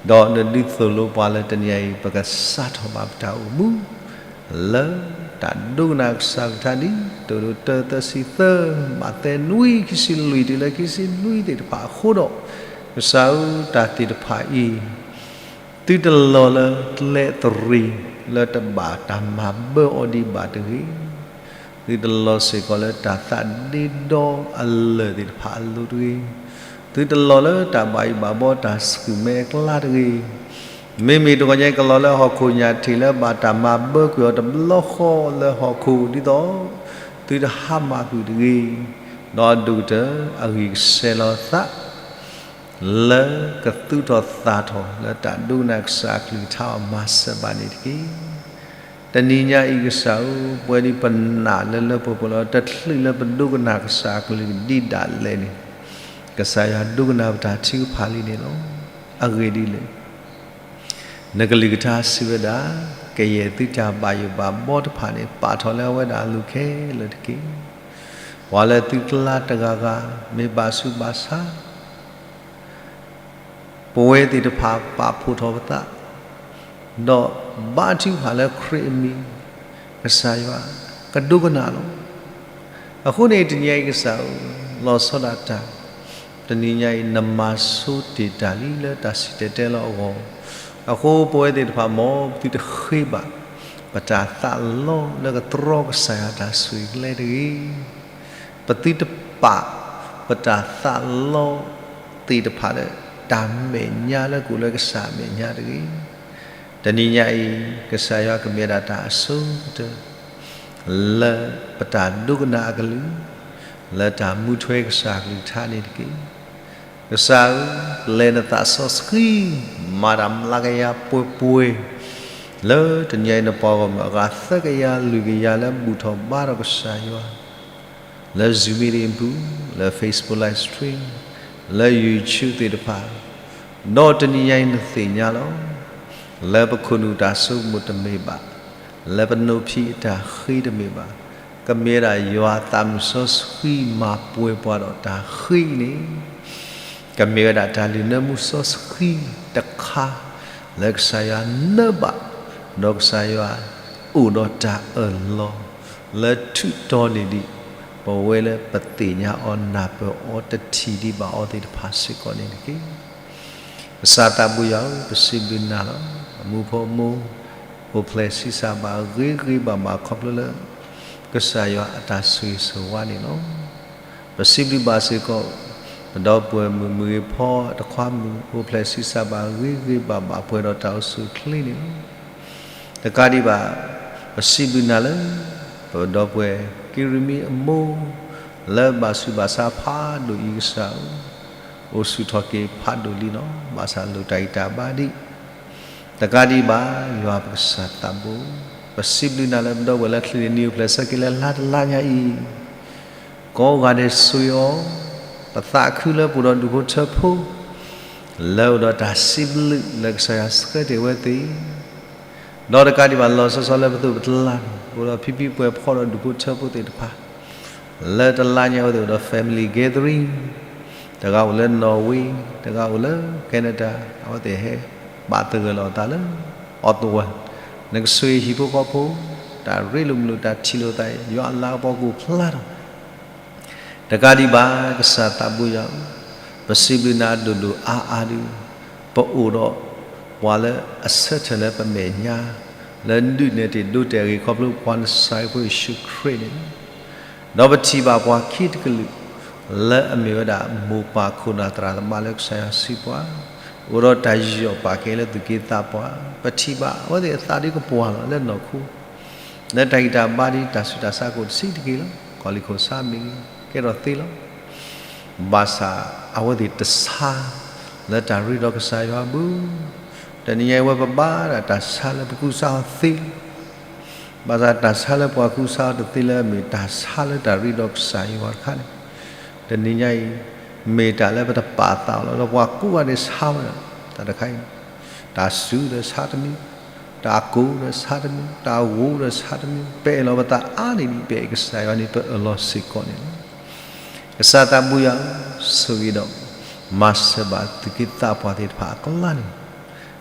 ဒီးနဒုးသိၣ်လိပှၤလၢတနံၤညါအံၤ ပကစးထီၣ်ဘၣ်ပတၢ်အိၣ်မူ လၢတၢ်ဒိကနၣ်ကစၢ်ကလုၢ်ကထါဒ် တၢ်ဒိတၢသၢဆံသၢ မးသဲနွံ ခံဆံလွံၢ်တုၤလၢခံဆံနွံသ့ၣ်တဖၣ်အဃိဒီး, ကစၢ်ဧၢ တၢ်သ့ၣ်တဖၣ်အံၤ သုတလီၤလၢကျဲအသရံး လၢတဘၣ်တၢ်မၤဘၢအီၤဒံးဘၣ်တဂ့ၤ. သုတလီၤစ့ၢ်ကီးလၢတၢ်သးဒ့ဒီအလၢၢ်သ့ၣ်တဖၣ်အလိၤတဂ့ၤ. သုတလီၤလၢတၢ်ဘၣ်ယိၣ်ဘၣ်ဘီတၢ်ဆူၣ်မဲာ်အကျါတဂ့ၤ. မ့မ့ၢ်တဂီၤညါကလီၤလၢဟီၣ်ခိၣ်ညၣ်ထံးလၢဘၣ်တၢ်မၤဘၢကွံာ်အီၤတဘျီဃီလၢဟီၣ်ခိၣ်ဒ်သိး သုတဟါမၢ်ကွံာ်တဂ့ၤ. ဒီးအဒိၣ်ကတၢၢ်အဂံၢ်ကစဲးလီၤသး လၢကသူၣ်ထီၣ်သးထီၣ်လၢတၢ်ဒိကနၣ်ကစၢ်အကလုၢ်ကထါအီၤမၤစၢၤဘၣ်န့ၣ်တက့ၢ်. တနံၤညါအံၤကစၢ်ဧၢ, ပဝဲဒၣ်ပနာ်လၢလၢပှဲၤပှဲၤလီၤ တချုးလၢပဒိကနၣ်ကစၢ်အကလုၢ်ဒံးဒၣ်လဲာ်န့ၣ်, ကစၢ်ယွၤဒိကနၣ်ပတၢ်ထုကဖၣ်လံန့ၣ်လီၤ. အဂ့ၢ်ဒ်လဲၣ်. နကလုၢ်ကထါစံးဝဲဒၣ်, ကယဲၢ်သုတၢ်ဘၣ်ယိၣ်ဘၣ်ဘီတဖၣ်န့ၣ် ပာ်ထီၣ်လၢအဝဲဒၣ်အလိၤခဲလၢာ်တက့ၢ်. ပှၤလၢသုကျါတဂၤဂၤ မ့ၢ်ဘၣ်ဆူးဘၣ်ဆါ ပဝဲသ့ၣ်တဖၣ်ပာ်ဖှိၣ်ထီၣ်ပသး, ဒီးဘါထုကဖၣ်လၢခရံာ်အမံၤ, ကစၢ်ယွၤကဒိကနၣ်လီၤ. အဃိန့ၣ်တနံၤအံၤကစၢ်ဧၢ, လီၤဆီဒၣ်တၢ်, တနံၤညါအံၤ နမၤဆိတ့ၢ်တၢ်လံလၢတၢ်စံၣ်တဲၤတဲလီၤအဂီၢ်, အဃိပဝဲသ့ၣ်တဖၣ် မ်ပသုတဃ့ဘၣ် ပတၢ်သးလီလၢကတြီကစၢ်ယွၤတၢ်ဆိၣ်ဂ့ၤကျဲတဂ့ၤ. ပသုတပာ် ပတၢ်သးလီသ့ၣ်တဖၣ်လၢတၢ်မဲာ်ညါလၢကအိၣ်လၢကစၢ်အမဲာ်ညါတဂ့ၤ. တနံၤညါအံၤ ကစၢ်ယွၤကမ့ၢ်ဒၣ်တၢ်အဆိကတၢၢ် လၢပတၢ်ဒိကနၣ်အကလုၢ်, လၢတၢ်မူထွဲကစၢ်အကလုၢ်ကထါန့ၣ်တက့ၢ်. ကစၢ်ဧၢ, ပျဲနသးစီဆှံ မၤတၢ်မျးကယၤပှဲၤပှဲၤ လၢတနံၤအံၤ နပှၤဂီၢ်မုၢ်အဂၤသၢကယၤလွံၢ်ကယၤလၢဘူၣ်ထီၣ်ဘါထီၣ်ကစၢ်ယွၤ လၢ Zoom meeting အပူၤ, လၢ Facebook live stream, လၢ YouTube သ့ၣ်တဖၣ်, ဒီးတနံၤညါအံၤနသ့ၣ်ညါလီၤ. လၢပခိၣ်နူာ်တၢ်ဆိကမိၣ်တမ့ၢ်ဘၣ်, လၢပနိၣ်ဖံးအတၢ်ဃ့တမ့ၢ်ဘၣ်, ကမ့ၢ်ဝဲဒၣ်ယွၤအသးမုၢ်စီဆှံမၤပှဲၤပှၤဒီးတၢ်ဃ့အံၤန့ၣ် ကမ့ၢ်ဝဲဒၣ်တၢ်လုၢ်နၢမူစီဆှံတခါ လၢကစၢ်ယွၤနၢဘၣ်, ဒီးကစၢ်ယွၤအိၣ်ဒီးတၢ်အၢၣ်လီၤ လၢထူးတီၤန့ၢ်ဒံး ပဝဲလၢပသ့ၣ်ညါအီၤနၢ်ပၢၢ်အီၤတထံၣ်ဒံးဘၣ်အီၤသ့ၣ်တဖၣ်စ့ၢ်ကီးန့ၣ်တက့ၢ်. ကစၢ်သးဘိယွၤဧၢ, ပစံးဘျုးနၤလီၤ. အမူဖိအမိၢ် အိၣ်ဖျဲၣ်ဆံးစၢ်ဘၣ်ဂ့ၤဂ့ၤဘၣ်ဘၣ်ခီဖျိလၢ ကစၢ်ယွၤအတၢ်ဆိၣ်ဂ့ၤဆိၣ်ဝါန့ၣ်လီၤ. ပစံးဘျုးဘၣ်စ့ၢ်ကီး ပဒီပုၢ်ဝဲၢ်မုၣ်မုၢ်ဂ့ၤဖီအတခွါမုၣ် အိၣ်ဖျဲၣ်ဆံးစၢ်ဘၣ်ဂ့ၤဂ့ၤဘၣ်ဘၣ်ပှဲၤဒီးတၢ်အိၣ်ဆူၣ်အိၣ်ချ့န့ၣ်လီၤ. တကးဒံးဘၣ် ပစံးဘျုးနၤလၢ ပဒီပုၢ်ဝဲၢ်ကံရံၣ်မံအမိၢ် လၢဘၣ်ဆူးဘၣ်ဆါဖးဒိၣ်အံၤကစၢ်ဧၢ, အိၣ်ဆူၣ်ထီၣ်က့ၤဖးဒိၣ်လံလီၤ. ဘၣ်ဆၣ်လိၣ်တၢ်ဂံၢ်တၢ်ဘါဒံး တကးဒံးဘၣ် ယွၤပကစၢ်သးဘိ, ပစံးဘျုးနၤလၢပဒီပုၢ်ဝဲၢ်လၢချံးန့ၣ် နံၣ်အိၣ်ဖျဲၣ်ဆၢက့ၤလၢလါတလါညါအံၤ, ကိးဂၤဒဲးဆိၣ်ဂ့ၤအီၤ, ပသးခုလၢပအိၣ်ဒီးဒူၣ်ဖိထၢဖိ လၢအိၣ်ဒီးတၢ်စံးဘျုးလၢကစၢ်ယွၤဆှၢတ့ၢ်ဝဲသ့ၣ် ဒီးတကးဒံးဘၣ်လီၤဆီဆီလၢပသိးပတလါန့ၣ် အိၣ်ဒီးဖံဖံပှဲၤဖီဒီးဒူၣ်ဖိထၢဖိသ့ၣ်တဖၣ် လၢတလါညါအဝဲသ့ၣ်အိၣ်ဒီး family gathering, တဂၤအိၣ်လၢ Norway, တဂၤအိၣ်လၢ Canada, အဝဲသ့ၣ်ဟဲပာ်သဂၢၢ်လီၤအသးလၢ Ottawa, နကဆိၣ်ဂ့ၤဟံၣ်ဖိဃီဖိ, တၢ်ရ့လိာ်မုာ်လိာ်တၢ်ထံၣ်လိာ်သး ယွၤအလၤကပီၤကအိၣ်ဖျါထီၣ် တကးဒံးဘၣ် ကစၢ်သးဘိယွၤဧၢ, ပစံးဘျုးနၤဒိၣ်ဒိၣ်အါအါဒီး ပအိၣ်ဒီးပှၤလၢအဆၢထၢၣ်လၢပမဲာ်ညါ လၢဒုးနဲၣ်တ့ၢ်ဒိတဲာ်အဂ့ၢ်ခီဖျိပှၤနစၢ်ခရံာ်ဖိယ့ၣ်ၡူးခရံာ်န့ၣ်လီၤ. ဒီးပထံၣ်ဘၣ်ပှၤခံတကလုာ် လၢအမ့ၢ်ဝဲဒၣ်မိၢ်ပၢ်ခိၣ်နၢ်သရၣ်သမါလၢကစၢ်ယွၤဆှၢပှၤ, အိၣ်ဒီးတၢ်ယူးယီၣ်ပာ်ကဲလၢသူၣ်က့သးပှၢ်, ပထံၣ်ဘၣ်အဝဲသ့ၣ်အသးဒ်ကပှၢ်လီၤလၢနီၢ်ခိ လၢတၢ်ဂံၢ်တၢ်ဘါဒ်တၢ်ဆူးတၢ်ဆါကအိၣ်တဆံးတက့ၢ်လီၤ. ကီၢ်လံၤခိၣ်ဆါမ့ၢ်ဂ့ၤ ကဲထီၣ်သ့လီၤ. ဘၣ်ဆၣ်အဝဲသ့ၣ်တဆါလၢတၢ်ရ့ဒီးကစၢ်ယွၤဘၣ်. တနံၤညါအံၤဝဲပဘါဒၣ်တၢ်ဆါလၢပကူစါအီၤသ့လီၤ. ဘၣ်ဆၣ်တၢ်ဆါလၢပှၤကူစါအီၤတသ့လၢအမ့ၢ်တၢ်ဆါလၢတၢ်ရ့ဒီးကစၢ်ယွၤတခါန့ၣ်, တနံၤညါအံၤ မ့ၢ်တၢ်လၢပတပာ်သးအီၤလီၤ. ဒီးပှၤကိးဂၤဒဲးဆါဝဲဒၣ် တၢ်တခါအံၤ တၢ်စူၤဒီးဆါတမံၤ, တၢ်ကိၢ်ဒီးဆါတမံၤ, တၢ်ဂိၤဒီးဆါတမံၤ, ပအဲၣ်လီၤပသးအါန့ၢ်ဒံး ပအဲၣ်ကစၢ်ယွၤန့ၣ် ပအၢၣ်လီၤစ့ၢ်ကီးန့ၣ်လီၤ. ကစၢ်သးဘိယွၤဧၢ, ဆိၣ်ဂ့ၤဒီး မၤစၢၤဘၣ်သူၣ်က့သးပှၢ်သ့ၣ်တဖၣ်အကျါန့ၣ်,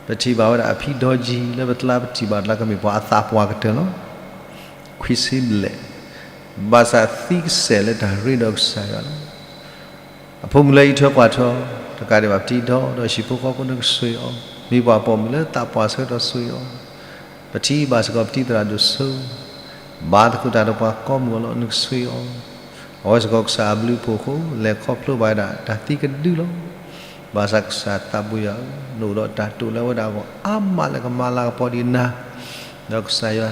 ပထံၣ်ဘၣ်ဝဲဒၣ်အဖံဒီကံၤ လၢပတလါပထံၣ်ဘၣ်တလါကမ့ၢ်ပှၤအသးပှၢ်ကတၢၢ်လီၤ. ခွံဆံဘျဲၣ်, ဘၣ်ဆၣ်သံကစဲာ်လၢတၢ်ရ့ဒီးကစၢ်ယွၤလီၤ. အဖိမုၣ်လၢအံးထွဲကွၢ်ထွဲ, တကးဒံးဘၣ်ပတံၤဒီး ဒီးဟံၣ်ဖိဃီဖိနကဆိၣ်ဂ့ၤအီၤ, မ့ၢ်ပှၤပိာ်မုၣ်လၢသးပှၢ်ဆၢကတီၢ်ဆိၣ်ဂ့ၤအီၤ, ပထံၣ်ဘၣ်စ့ၢ်ကီးပတံၤသရၣ်ဒိၣ်စိ, ဘါသကိးတၢ်ဒီးပှၤကိးမုၢ်အလီၢ် နကဆိၣ်ဂ့ၤအီၤ, အဝဲစ့ၢ်ကီးကစၢ်အဘျုးအဖှိၣ်အဃိ လဲၤခီဖျိဘၣ်ဝဲဒၣ်တၢ်သံကဒုလီၤ. ဘၣ်ဆၣ်ကစၢ်သးဘိယွၤဧၢ, နအိၣ်ဒီးတၢ်တိာ်လၢအဝဲဒၣ်အဂီၢ်အါမးလၢကမၤလၤကပီၤဒံးနၤ, ဒီးကစၢ်ယွၤ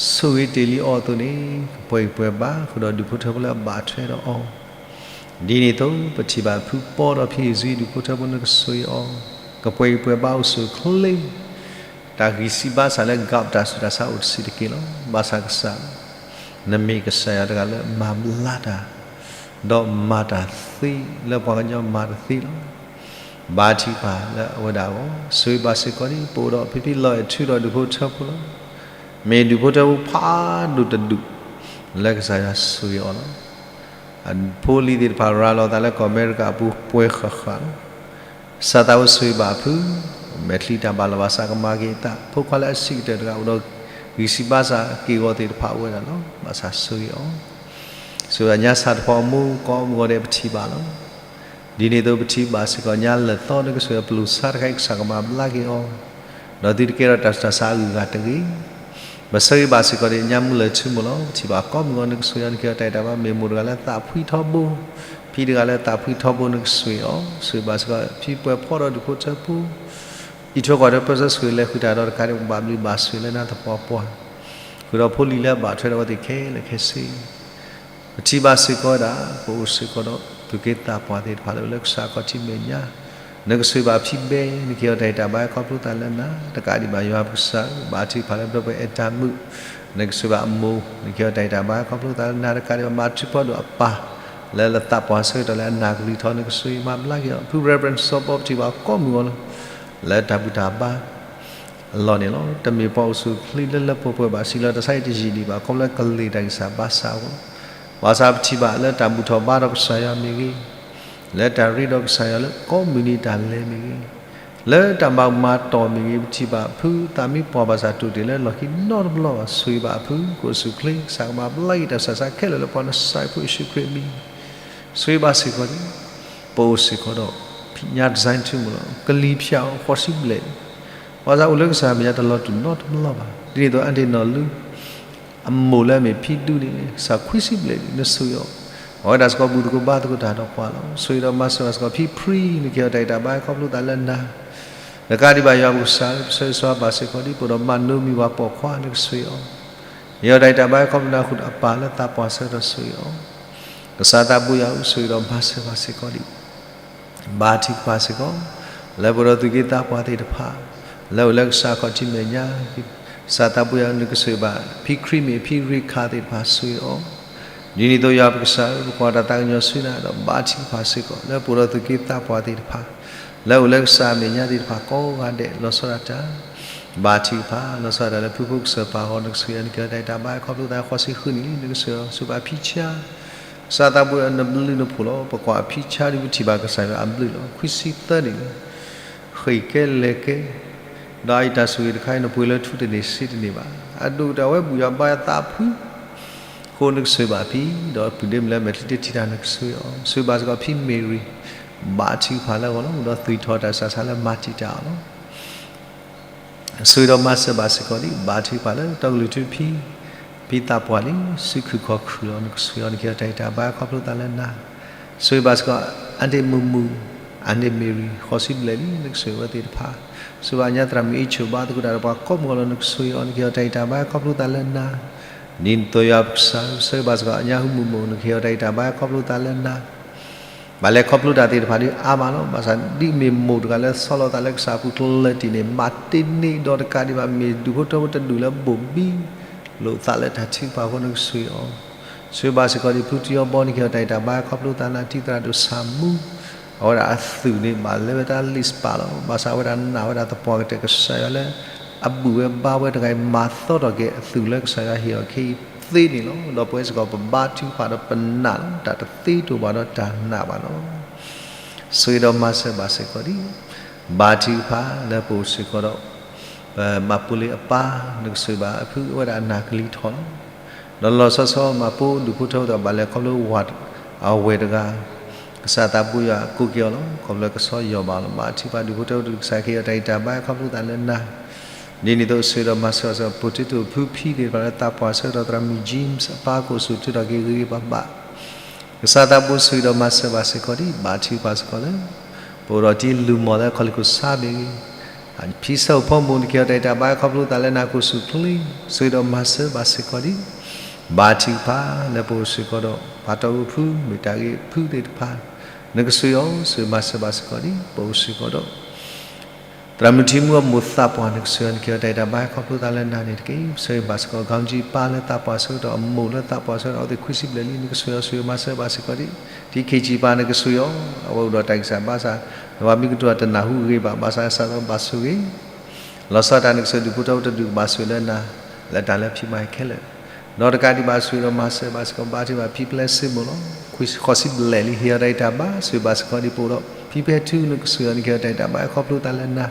ဆိၣ်ဂ့ၤတ့ၢ်လံအီၤအသိးန့ၣ် ကပှဲၤဂံၢ်ပှဲၤဘါဃုာ်ဒီးဒူၣ်ဖိထၢဖိလၢအဘၣ်ထွဲဒီးအီၤ ဒ်န့ၣ်အသိး ပထံၣ်ဘၣ်ဖုပီဒီးဖံအံၤစံး ဒူၣ်ဖိထၢဖိနကဆိၣ်ဂ့ၤအီၤ, ကပှဲၤဂံၢ်ပှဲၤဘါအိၣ်ဆူၣ်အိၣ်ချ့, တၢ်ဂံၢ်စၢ်ဘါစၢ်လၢ ကပ် တၢ်ဆူးတၢ်ဆါအိၣ်တဆံးတက့ၢ်လီၤ. ဘၣ်ဆၣ်ကစၢ်, နမ့ၢ်ကစၢ်ယွၤတဂၤလၢမၤဘျါတၢ်, ဒီးမၤတၢ်သ့လၢပှၤကညီမၤတသ့လီၤ. ဘါထုကဖၣ်လၢအဝဲဒၣ်အဂီၢ် ဆိၣ်ဂ့ၤဘၣ်စ့ၢ်ကီးဒံး ပအိၣ်ဒီးဖံဖံလီၤအဲၣ်ထုဒီးဒူၣ်ဖိထၢဖိလီၤ. မ့ၢ်ဒူၣ်ဖိထၢဖိဖးဒိၣ်တဒူၣ် လၢကစၢ်ယွၤဆိၣ်ဂ့ၤအီၤလီၤ. အဖိအလံၤသ့ၣ်တဖၣ်ရၤလီၤအသးလၢကီၢ်အမဲရကၤအပူၤပှဲၤဃၣ်ဃၣ်လီၤ. ကစၢ်သးဘိဆိၣ်ဂ့ၤဘၣ်အဖု, မဲာ်ချံတၢ်ဘၣ်လီၤဘၣ်စးကမၤက့ၤအသး, ဖိခွါလၢအဆံးကတၢၢ်တဂၤအိၣ်ဒီးဂံၢ်စၢ်ဘါစၢ်က့ၢ်ဂီၤသ့ၣ်တဖၣ်အိၣ်ဝဲဒၣ်လီၤ. ဘၣ်ဆၣ်ဆိၣ်ဂ့ၤအီၤ, ဆိၣ်ဂ့ၤညါစၢ်တဖီအမိၢ်ကိးမုၢ်ဂီၤဒဲးပထံၣ်ဘၣ်လီၤ. ဒ်န့ၣ်အသိးပထံၣ်ဘၣ်စ့ၢ်ကီးညါလၢာ်သီနကဆိၣ်ဂ့ၤပျိၢ်ဆါတခါအံၤ ကစၢ်ကမၤဘျါက့ၤအီၤ, ဒီးသုတကဲထီၣ်တၢ်ဆူးတၢ်ဆါအဂုၤအဂၤတဂ့ၤ. ပဆၢဂ့ၤဘၣ်စ့ၢ်ကီးဒံးညါမုၢ်လၢထူမုၢ်လီၤ. ပထံၣ်ဘၣ်ကိးမုၢ်ဂီၤနကဆိၣ်ဂ့ၤအီၤ နကဲထီၣ်တၢ်အံၤတၢ်ဘၣ် မ့ၢ်မိၢ်တဂၤလၢသးဖှံထီဘိ, ဖံတဂၤလၢသးဖှံထီဘိနကဆိၣ်ဂ့ၤအီၤ, ဆိၣ်ဂ့ၤဘၣ်စ့ၢ်ကီးဖံပှဲၤဖီဒီးဒူၣ်ဖိထၢဖိ အံးထွဲကွၢ်ထွဲပၢဆှၢဆိၣ်ဂ့ၤလဲၤဃုာ်တၢ်ဒီးတကးဒံး ပဘၣ်ဘျုးဘၣ်ဆိၣ်ဂ့ၤလၢနၤသပှၢ်ပှၢ်, ဃုာ်ဒီးဖိလံၤလၢအဘၣ်ထွဲဒီးအဝဲသ့ၣ်ခဲလၢာ်ခဲဆ့, ပထံၣ်ဘၣ်စ့ၢ်ကီးဝဲဒၣ် ပအိၣ်စ့ၢ်ကီးဒီးသူၣ်က့သးပှၢ်သ့ၣ်တဖၣ်လၢ လၢကစၢ်ခီၣ်ထံးမဲာ်ညါ, နကဆိၣ်ဂ့ၤဘၣ်ဖံဘဲ နကဟ့ၣ်အီၤတၢ်ဟ့ၣ်တၢ်ဘါခီဖျိသးလၢနၤ, တကးဒံးဘၣ်ယွၤပကစၢ်ဧၢ, ဘါထုကဖၣ်လၢပဒီပုၢ်ဝဲၢ်အဲၣ်တၢ်မုၣ်, နကဆိၣ်ဂ့ၤဘၣ်အမိၢ် နကဟ့ၣ်အီၤတၢ်ဟ့ၣ်တၢ်ဘါခီဖျိသးလၢနၤ, တကးဒံးဘၣ်မၤထုကဖၣ်ဒိၣ်အပၢ် လၢလၢသးပှၢ်ဆၢကတီၢ်လၢအနၢ်ကလံၤထီၣ် နကဆိၣ်ဂ့ၤမၤဘျါက့ၤအီၤ, ဖု Reverend စီၤပီပထံၣ်ဘၣ်ကိးမုၢ်ဂီၤလီၤ လၢတၢ်ဘူၣ်တၢ်ဘါ အလီၢ်န့ၣ်လီၤ. တမ့ၢ်ပှၤအိၣ်ဆူၣ်အိၣ်ချ့လၢလၢပှဲၤပှဲၤဘၣ်, စံးလီၤတၢ်ဆါအံၤတယံာ်ဒံးဘၣ်, ခီဖျိလၢကလ့ၢ်တၢ်ဂံၢ်စၢ်ဘါစၢ်အဂီၢ်, ဘၣ်ဆၣ်ပထံၣ်ဘၣ်လၢတၢ်ဘူၣ်ထီၣ်ဘါထီၣ်ကစၢ်ယွၤမ့ၢ်ဂ့ၤ, လၢတၢ်ရ့ဒီးကစၢ်ယွၤလၢကိးမုၢ်နံၤတၢ်လဲၤမ့ၢ်ဂ့ၤ, လၢတၢ်မၤမၤတီၢ်မ့ၢ်ဂ့ၤ, ပထံၣ်ဘၣ်ဖုသးမံပှၢ်ဘၣ်ဆၣ်တိၢ်တ့ၢ်လၢလီၢ်ခံနီတဘျီဘၣ်, ဆိၣ်ဂ့ၤဘၣ်အဖု ကအိၣ်ဆူၣ်အိၣ်ချ့, ကစၢ်ကမၤဘျါက့ၤတၢ်ဆၢကတီၢ်ခဲလၢာ်လၢပှၤနစၢ်ဖိယ့ၣ်ၡူးခရံာ်အမံၤ, ဆိၣ်ဂ့ၤဘၣ်စ့ၢ်ကီးန့ၣ်, ပအိၣ်စ့ၢ်ကီးဒီး ဖံးညၣ် design ထူမုၢ်လီၤ, ကလံၤဖၠးအီၤ ဃိးဆံဘျဲၣ်လံ, ဘၣ်ဆၣ်အိၣ်လၢကစၢ်မဲာ်ညါတလီၤတူာ်နီတဘျီဘၣ်, ဒ်န့ၣ်အသိး အဒ့ၣ်နီၢ်လူ အမိၢ်လၢအမ့ၢ်ဖံဒူန့ၣ် ကစၢ်ခွံဆံဘျဲၣ်လံ, နဆိၣ်ဂ့ၤအီၤ, အဝဲဒၣ်စ့ၢ်ကီးဘူၣ်သကိးဘါသကိးတၢ်ဒီးပှၤလီၤ. ဆိၣ်ဂ့ၤဒီးမၤစၢၤဘၣ်စ့ၢ်ကီး ဖံဖြံ နကဟ့ၣ်အီၤတၢ်ဟ့ၣ်တၢ်ဘါခီဖျိသးလၢနၤ, တကးဒံးဘၣ်ယွၤပကစၢ်ဧၢ, ပဆၢဂ့ၤဆၢဝါဘၣ်စ့ၢ်ကီးဒ် ပအိၣ်ဒီးမးနိမံၤပှၤပိာ်ခွါ နကဆိၣ်ဂ့ၤအီၤ, ဟ့ၣ်အီၤတၢ်ဟ့ၣ်တၢ်ဘါခီဖျိနၤဃုာ်ဒီးအပၢ်လၢသးပှၢ်ဆၢကတီၢ်ဆိၣ်ဂ့ၤအီၤ, ကစၢ်သးဘိယွၤဧၢ, ဆိၣ်ဂ့ၤဒီးမၤစၢၤဘၣ်စ့ၢ်ကီးဒ် ဘါထုကဖၣ်စ့ၢ်ကီး, လၢပအိၣ်ဒီးသူၣ်က့သးပှၢ်သ့ၣ်တဖၣ်, လၢအိၣ်လၢကစၢ်ခီၣ်ထံးမဲာ်ညါ, ကစၢ်သးဘိယွၤဧၢ, နကဆိၣ်ဂ့ၤဘၣ် ဖံခရံာ်မ့ၢ်ဖံရ့ခၣ်သ့ၣ်တဖၣ်ဆိၣ်ဂ့ၤအီၤ, ဒ်န့ၣ်အသိးယွၤပကစၢ်ဧၢ, ပကွၢ်တၢ်သးကညီၤဆူနၤဒီးဘါထုကဖၣ်စ့ၢ်ကီး, လၢပအိၣ်ဒီးသူၣ်က့သးပှၢ်သ့ၣ်တဖၣ်, လၢအိၣ်လၢကစၢ်မဲာ်ညါသ့ၣ်တဖၣ်ကိးဂၤဒဲး, လီၤဆီဒၣ်တၢ် ဘါထုကဖၣ်, လီၤဆီဒၣ်တၢ်လၢဖုဖိကစၢၢ်ပၢ်အဂီၢ် နကဆိၣ်ဂ့ၤအီၤ, နကဟ့ၣ်အီၤတၢ်ဟ့ၣ်တၢ်ဘါခီဖျိသးဃိးဆံဃုနံၣ်လံ, နကဆိၣ်ဂ့ၤအီၤ, ဆိၣ်ဂ့ၤဘၣ်ဖံဆါ, ကစၢ်သးဘိယွၤဧၢ, နဘျုးနဖှိၣ်လီၤ, ပကွၢ်အဖံဆါဒီးပထံၣ်ဘၣ်ကစၢ်ယွၤအဘျုးလီၤ, ခွံဆံသၢနံၣ်လံ, ဃ့ၢ်ကဲလဲၤကဲ, ဒီးအအံၤတၢ်ဆိၣ်ဂ့ၤတခါအံၤ နပှ့ၤလၢထူတန့ၢ်စ့တန့ၢ်ဘၣ်, အဒိၣ်ကတၢၢ်အဝဲဘူၣ်ယွၤဘါယွၤသးဖှံ အဃိနကဆိၣ်ဂ့ၤဘၣ်ဖံ, ဒီးပုၢ်ဒ့မုၣ်လၢမဲာ်ချံတထံၣ်တၢ် နကဆိၣ်ဂ့ၤအီၤ, ဆိၣ်ဂ့ၤဘၣ်စ့ၢ်ကီးဖံမ့ၤရံ, ဘါထုကဖၣ်လၢအဂီၢ်လီၤ, ဒီးသွံၣ်ထီၣ်တၢ်ဆးဆါလၢမၤတံာ်တာ်အီၤလီၤ. ဆိၣ်ဂ့ၤဒီးမၤစၢၤဘၣ်စ့ၢ်ကီးဒ် ဘါထုကဖၣ်လၢတီကလုၢ်ထူဖံ, ဖံသးပှၢ်လံ, စုခုၣ်ခီၣ်ခရံာ်လီၤ, နကဆိၣ်ဂ့ၤအီၤ, နကဟ့ၣ်အီၤတၢ်ဟ့ၣ်တၢ်ဘါခီဖျိသးလၢနၤ, ဆိၣ်ဂ့ၤဘၣ်စ့ၢ်ကီး အဒ့ၣ်မုၢ်မုၢ်, အဒ့ၣ်မ့ၤရံ, ဃိးဆံဘျဲၣ်လံ, နကဆိၣ်ဂ့ၤအဝဲသ့ၣ်တဖၣ်, ဆိၣ်ဂ့ၤဘၣ်ညါသရၣ်မုၣ်အ့ၣ်ဆိၣ် ဘါသကိးတၢ်ဒီးပှၤကိးမုၢ်ဂီၤလီၤ, နကဆိၣ်ဂ့ၤအီၤ, နကဟ့ၣ်အီၤတၢ်ဟ့ၣ်တၢ်ဘါခီဖျိသးလၢနၤ, ဒ်န့ၣ်အသိးယွၤပကစၢ်, ဆိၣ်ဂ့ၤဘၣ်စ့ၢ်ကီးညါဟူမုၢ်မိၢ်, နကဟ့ၣ်အီၤတၢ်ဟ့ၣ်တၢ်ဘါခီဖျိသးလၢနၤ ဘၣ်လဲၤခီဖျိတၢ်သ့ၣ်တဖၣ်ဒ်အါမးလီၤ. ဘၣ်ဆၣ်ဒ်မ့ၢ်မိၢ်တဂၤလၢဆီလီၤသးလၢကစၢ်အပူၤကျၢၤတံၢ်န့ၣ် မၤတ့ၢ်န့ၢ်ဒီးတကးဒံးဘၣ် မ့ၢ်ဒူၣ်ဖိထၢဖိတဒူၣ်လၢဘိၣ်ဘံလိာ်သးလၢတၢ်ထုကဖၣ်အဃိ နကဆိၣ်ဂ့ၤအီၤ, ဆိၣ်ဂ့ၤဘၣ်စ့ၢ်ကီးဒ်ဖုတံအီဘီ နကဟ့ၣ်အီၤတၢ်ဟ့ၣ်တၢ်ဘါခီဖျိသးလၢနၤ, တံၤသရၣ်ဒိၣ်ဆၣ်မူ အဝဲဒၣ်အသုးန့ၣ် ဘၣ်လဲၤဝဲတၢ်လံာ်စပာ်လီၤ. ဘၣ်ဆၣ်အဝဲဒၣ်နာ်ဝဲဒၣ်သပှၢ်ကတၢၢ် ကစၢ်ယွၤလၢ အဘူၣ်ဝဲဘါဝဲတဂၤအံၤ မၤသီထီၣ်က့ၤအသုးလၢကစၢ်ယွၤဟ့ၣ်အီၤခဲအံၤသ့န့ၣ်လီၤ. ဒီးပဝဲစ့ၢ်ကီး ပဘါထုကဖၣ်ဒီးပနာ်လီၤ. တၢ်တသ့တအိၣ်ဘၣ်ဒီးတၢ်နာ်ဘၣ်လီၤ. ဆိၣ်ဂ့ၤဒီးမၤစၢၤဘၣ်စ့ၢ်ကီးဒ် ဘါထုကဖၣ်လၢပအိၣ်စ့ၢ်ကီးဒီး ပမၤပူၤလံအပၢ် နကဆိၣ်ဂ့ၤဘၣ်အဖု အဝဲဒၣ်အနၢ်ကလံၤထီၣ်လီၤ. ဒီးလီၤဆီဆီ မၤပိာ်ဒူၣ်ဖိထၢဖိသ့ၣ်တဖၣ် ဘၣ်လဲၤခီဖျိဝၤအဝဲၢ်တဂၤ ကစၢ်သးဘိယွၤကိးက့ၤအီၤလီၤ. ခီဖျိကဆီယီၢ်ဘၣ်လီၤ. ဘါထုကဖၣ်ဒူၣ်ဖိထၢဖိ ကစၢ်ကဟ့ၣ်အီၤတၢ်ဂံၢ်တၢ်ဘါခီဖျိသးလၢနၤ ဒ်န့ၣ်အသိး ဆိၣ်ဂ့ၤဒီးမၤစၢၤဘၣ်စ့ၢ်ကီး ပှၤတံၤသကိးဖုဖံသ့ၣ်တဖၣ်လၢသးပှၢ်ဆၢကတီၢ် သရၣ်မုၣ် James အပၢ်ကအိၣ်ဆူၣ်အိၣ်ချ့ထီၣ်က့ၤဂ့ၤဂ့ၤဘၣ်ဘၣ် ကစၢ်သးဘိဆိၣ်ဂ့ၤဒီးမၤစၢၤဘၣ်စ့ၢ်ကီးဒ် ဘါထုကဖၣ်စ့ၢ်ကီးလၢ ပအိၣ်ဒီးတံၤလူၢ်မီၢ်လၢခီၣ်လံၢ်ခိၣ်ဆါမ့ၢ်ဂ့ၤ, ဖံဆၢအိၣ်ဖီမိၢ် နကဟ့ၣ်အီၤတၢ်ဂံၢ်တၢ်ဘါခီဖျိသးလၢနၤ ကအိၣ်ဆူၣ်အိၣ်ချ့, ဆိၣ်ဂ့ၤဒီးမၤစၢၤဘၣ်စ့ၢ်ကီးဒ် ဘါထုကဖၣ်လၢပအိၣ်စ့ၢ်ကီးဒီး ပှၤတီၢ်ဝံၤဖု မ့ၢ်တၢ်ဂ့ၢ်ဖုသ့ၣ်တဖၣ် နကဆိၣ်ဂ့ၤအီၤ, ဆိၣ်ဂ့ၤမၤစၢၤဘၣ်စ့ၢ်ကီးဒ် ပအိၣ်စ့ၢ်ကီးဒီး သရၣ်မုၣ်ထံမူအမိၢ်သးပှၢ် နကဆိၣ်ဂ့ၤအီၤ နကဟ့ၣ်အီၤတၢ်ဂံၢ်တၢ်ဘါခီဖျိသးလၢနၤန့ၣ်တက့ၢ်. ဆိၣ်ဂ့ၤဘၣ်စ့ၢ်ကီး ခီၣ်ကၠံပၢ်လၢသးပှၢ်ဆၢကတီၢ် အမိၢ်လၢသးပှၢ်ဆၢကတီၢ် အဝဲသ့ၣ်ခွံဆံဘျဲၣ်လံ နကဆိၣ်ဂ့ၤအီၤ ဆိၣ်ဂ့ၤမၤစၢၤဘၣ်စ့ၢ်ကီးဒ် ထံခံဆံပၢ် နကဆိၣ်ဂ့ၤအီၤ အဝဲအိၣ်ဒီးတၢ်ဂံၢ်စၢ်ဘါစၢ် နဘၣ်မံကတိၤတနၢ်ဟူဂ့ၤဘၣ် ဘၣ်ဆၣ်ကစၢ်သးဘၣ်ဆိၣ်ဂ့ၤ လီၤဆီဒၣ်တၢ် နကဆိၣ်ဒူၣ်ဖိထၢဖိတဒူၣ်ကဘၣ်ဆိၣ်လၢနၤ လၢတၢ်လၢဖံးမၤခဲလၢာ် ဒီးတကးဒံးဘၣ်ဆိၣ်ဂ့ၤဒီးမၤစၢၤဘၣ်စ့ၢ်ကီး ဘါထုကဖၣ်ဖံပျဲစ့မိၢ်လီၤ. ဃိးဆံဘျဲၣ်လံ ဟ့ၣ်အီၤတၢ်ဂံၢ်တၢ်ဘါ ဆိၣ်ဂ့ၤဘၣ်စ့ၢ်ကီးဒ်ပအိၣ်ဒီး ဖံပဲထူ နကဆိၣ်ဂ့ၤအီၤ နကဟ့ၣ်အီၤတၢ်ဂံၢ်တၢ်ဘါခီဖျိသးလၢနၤ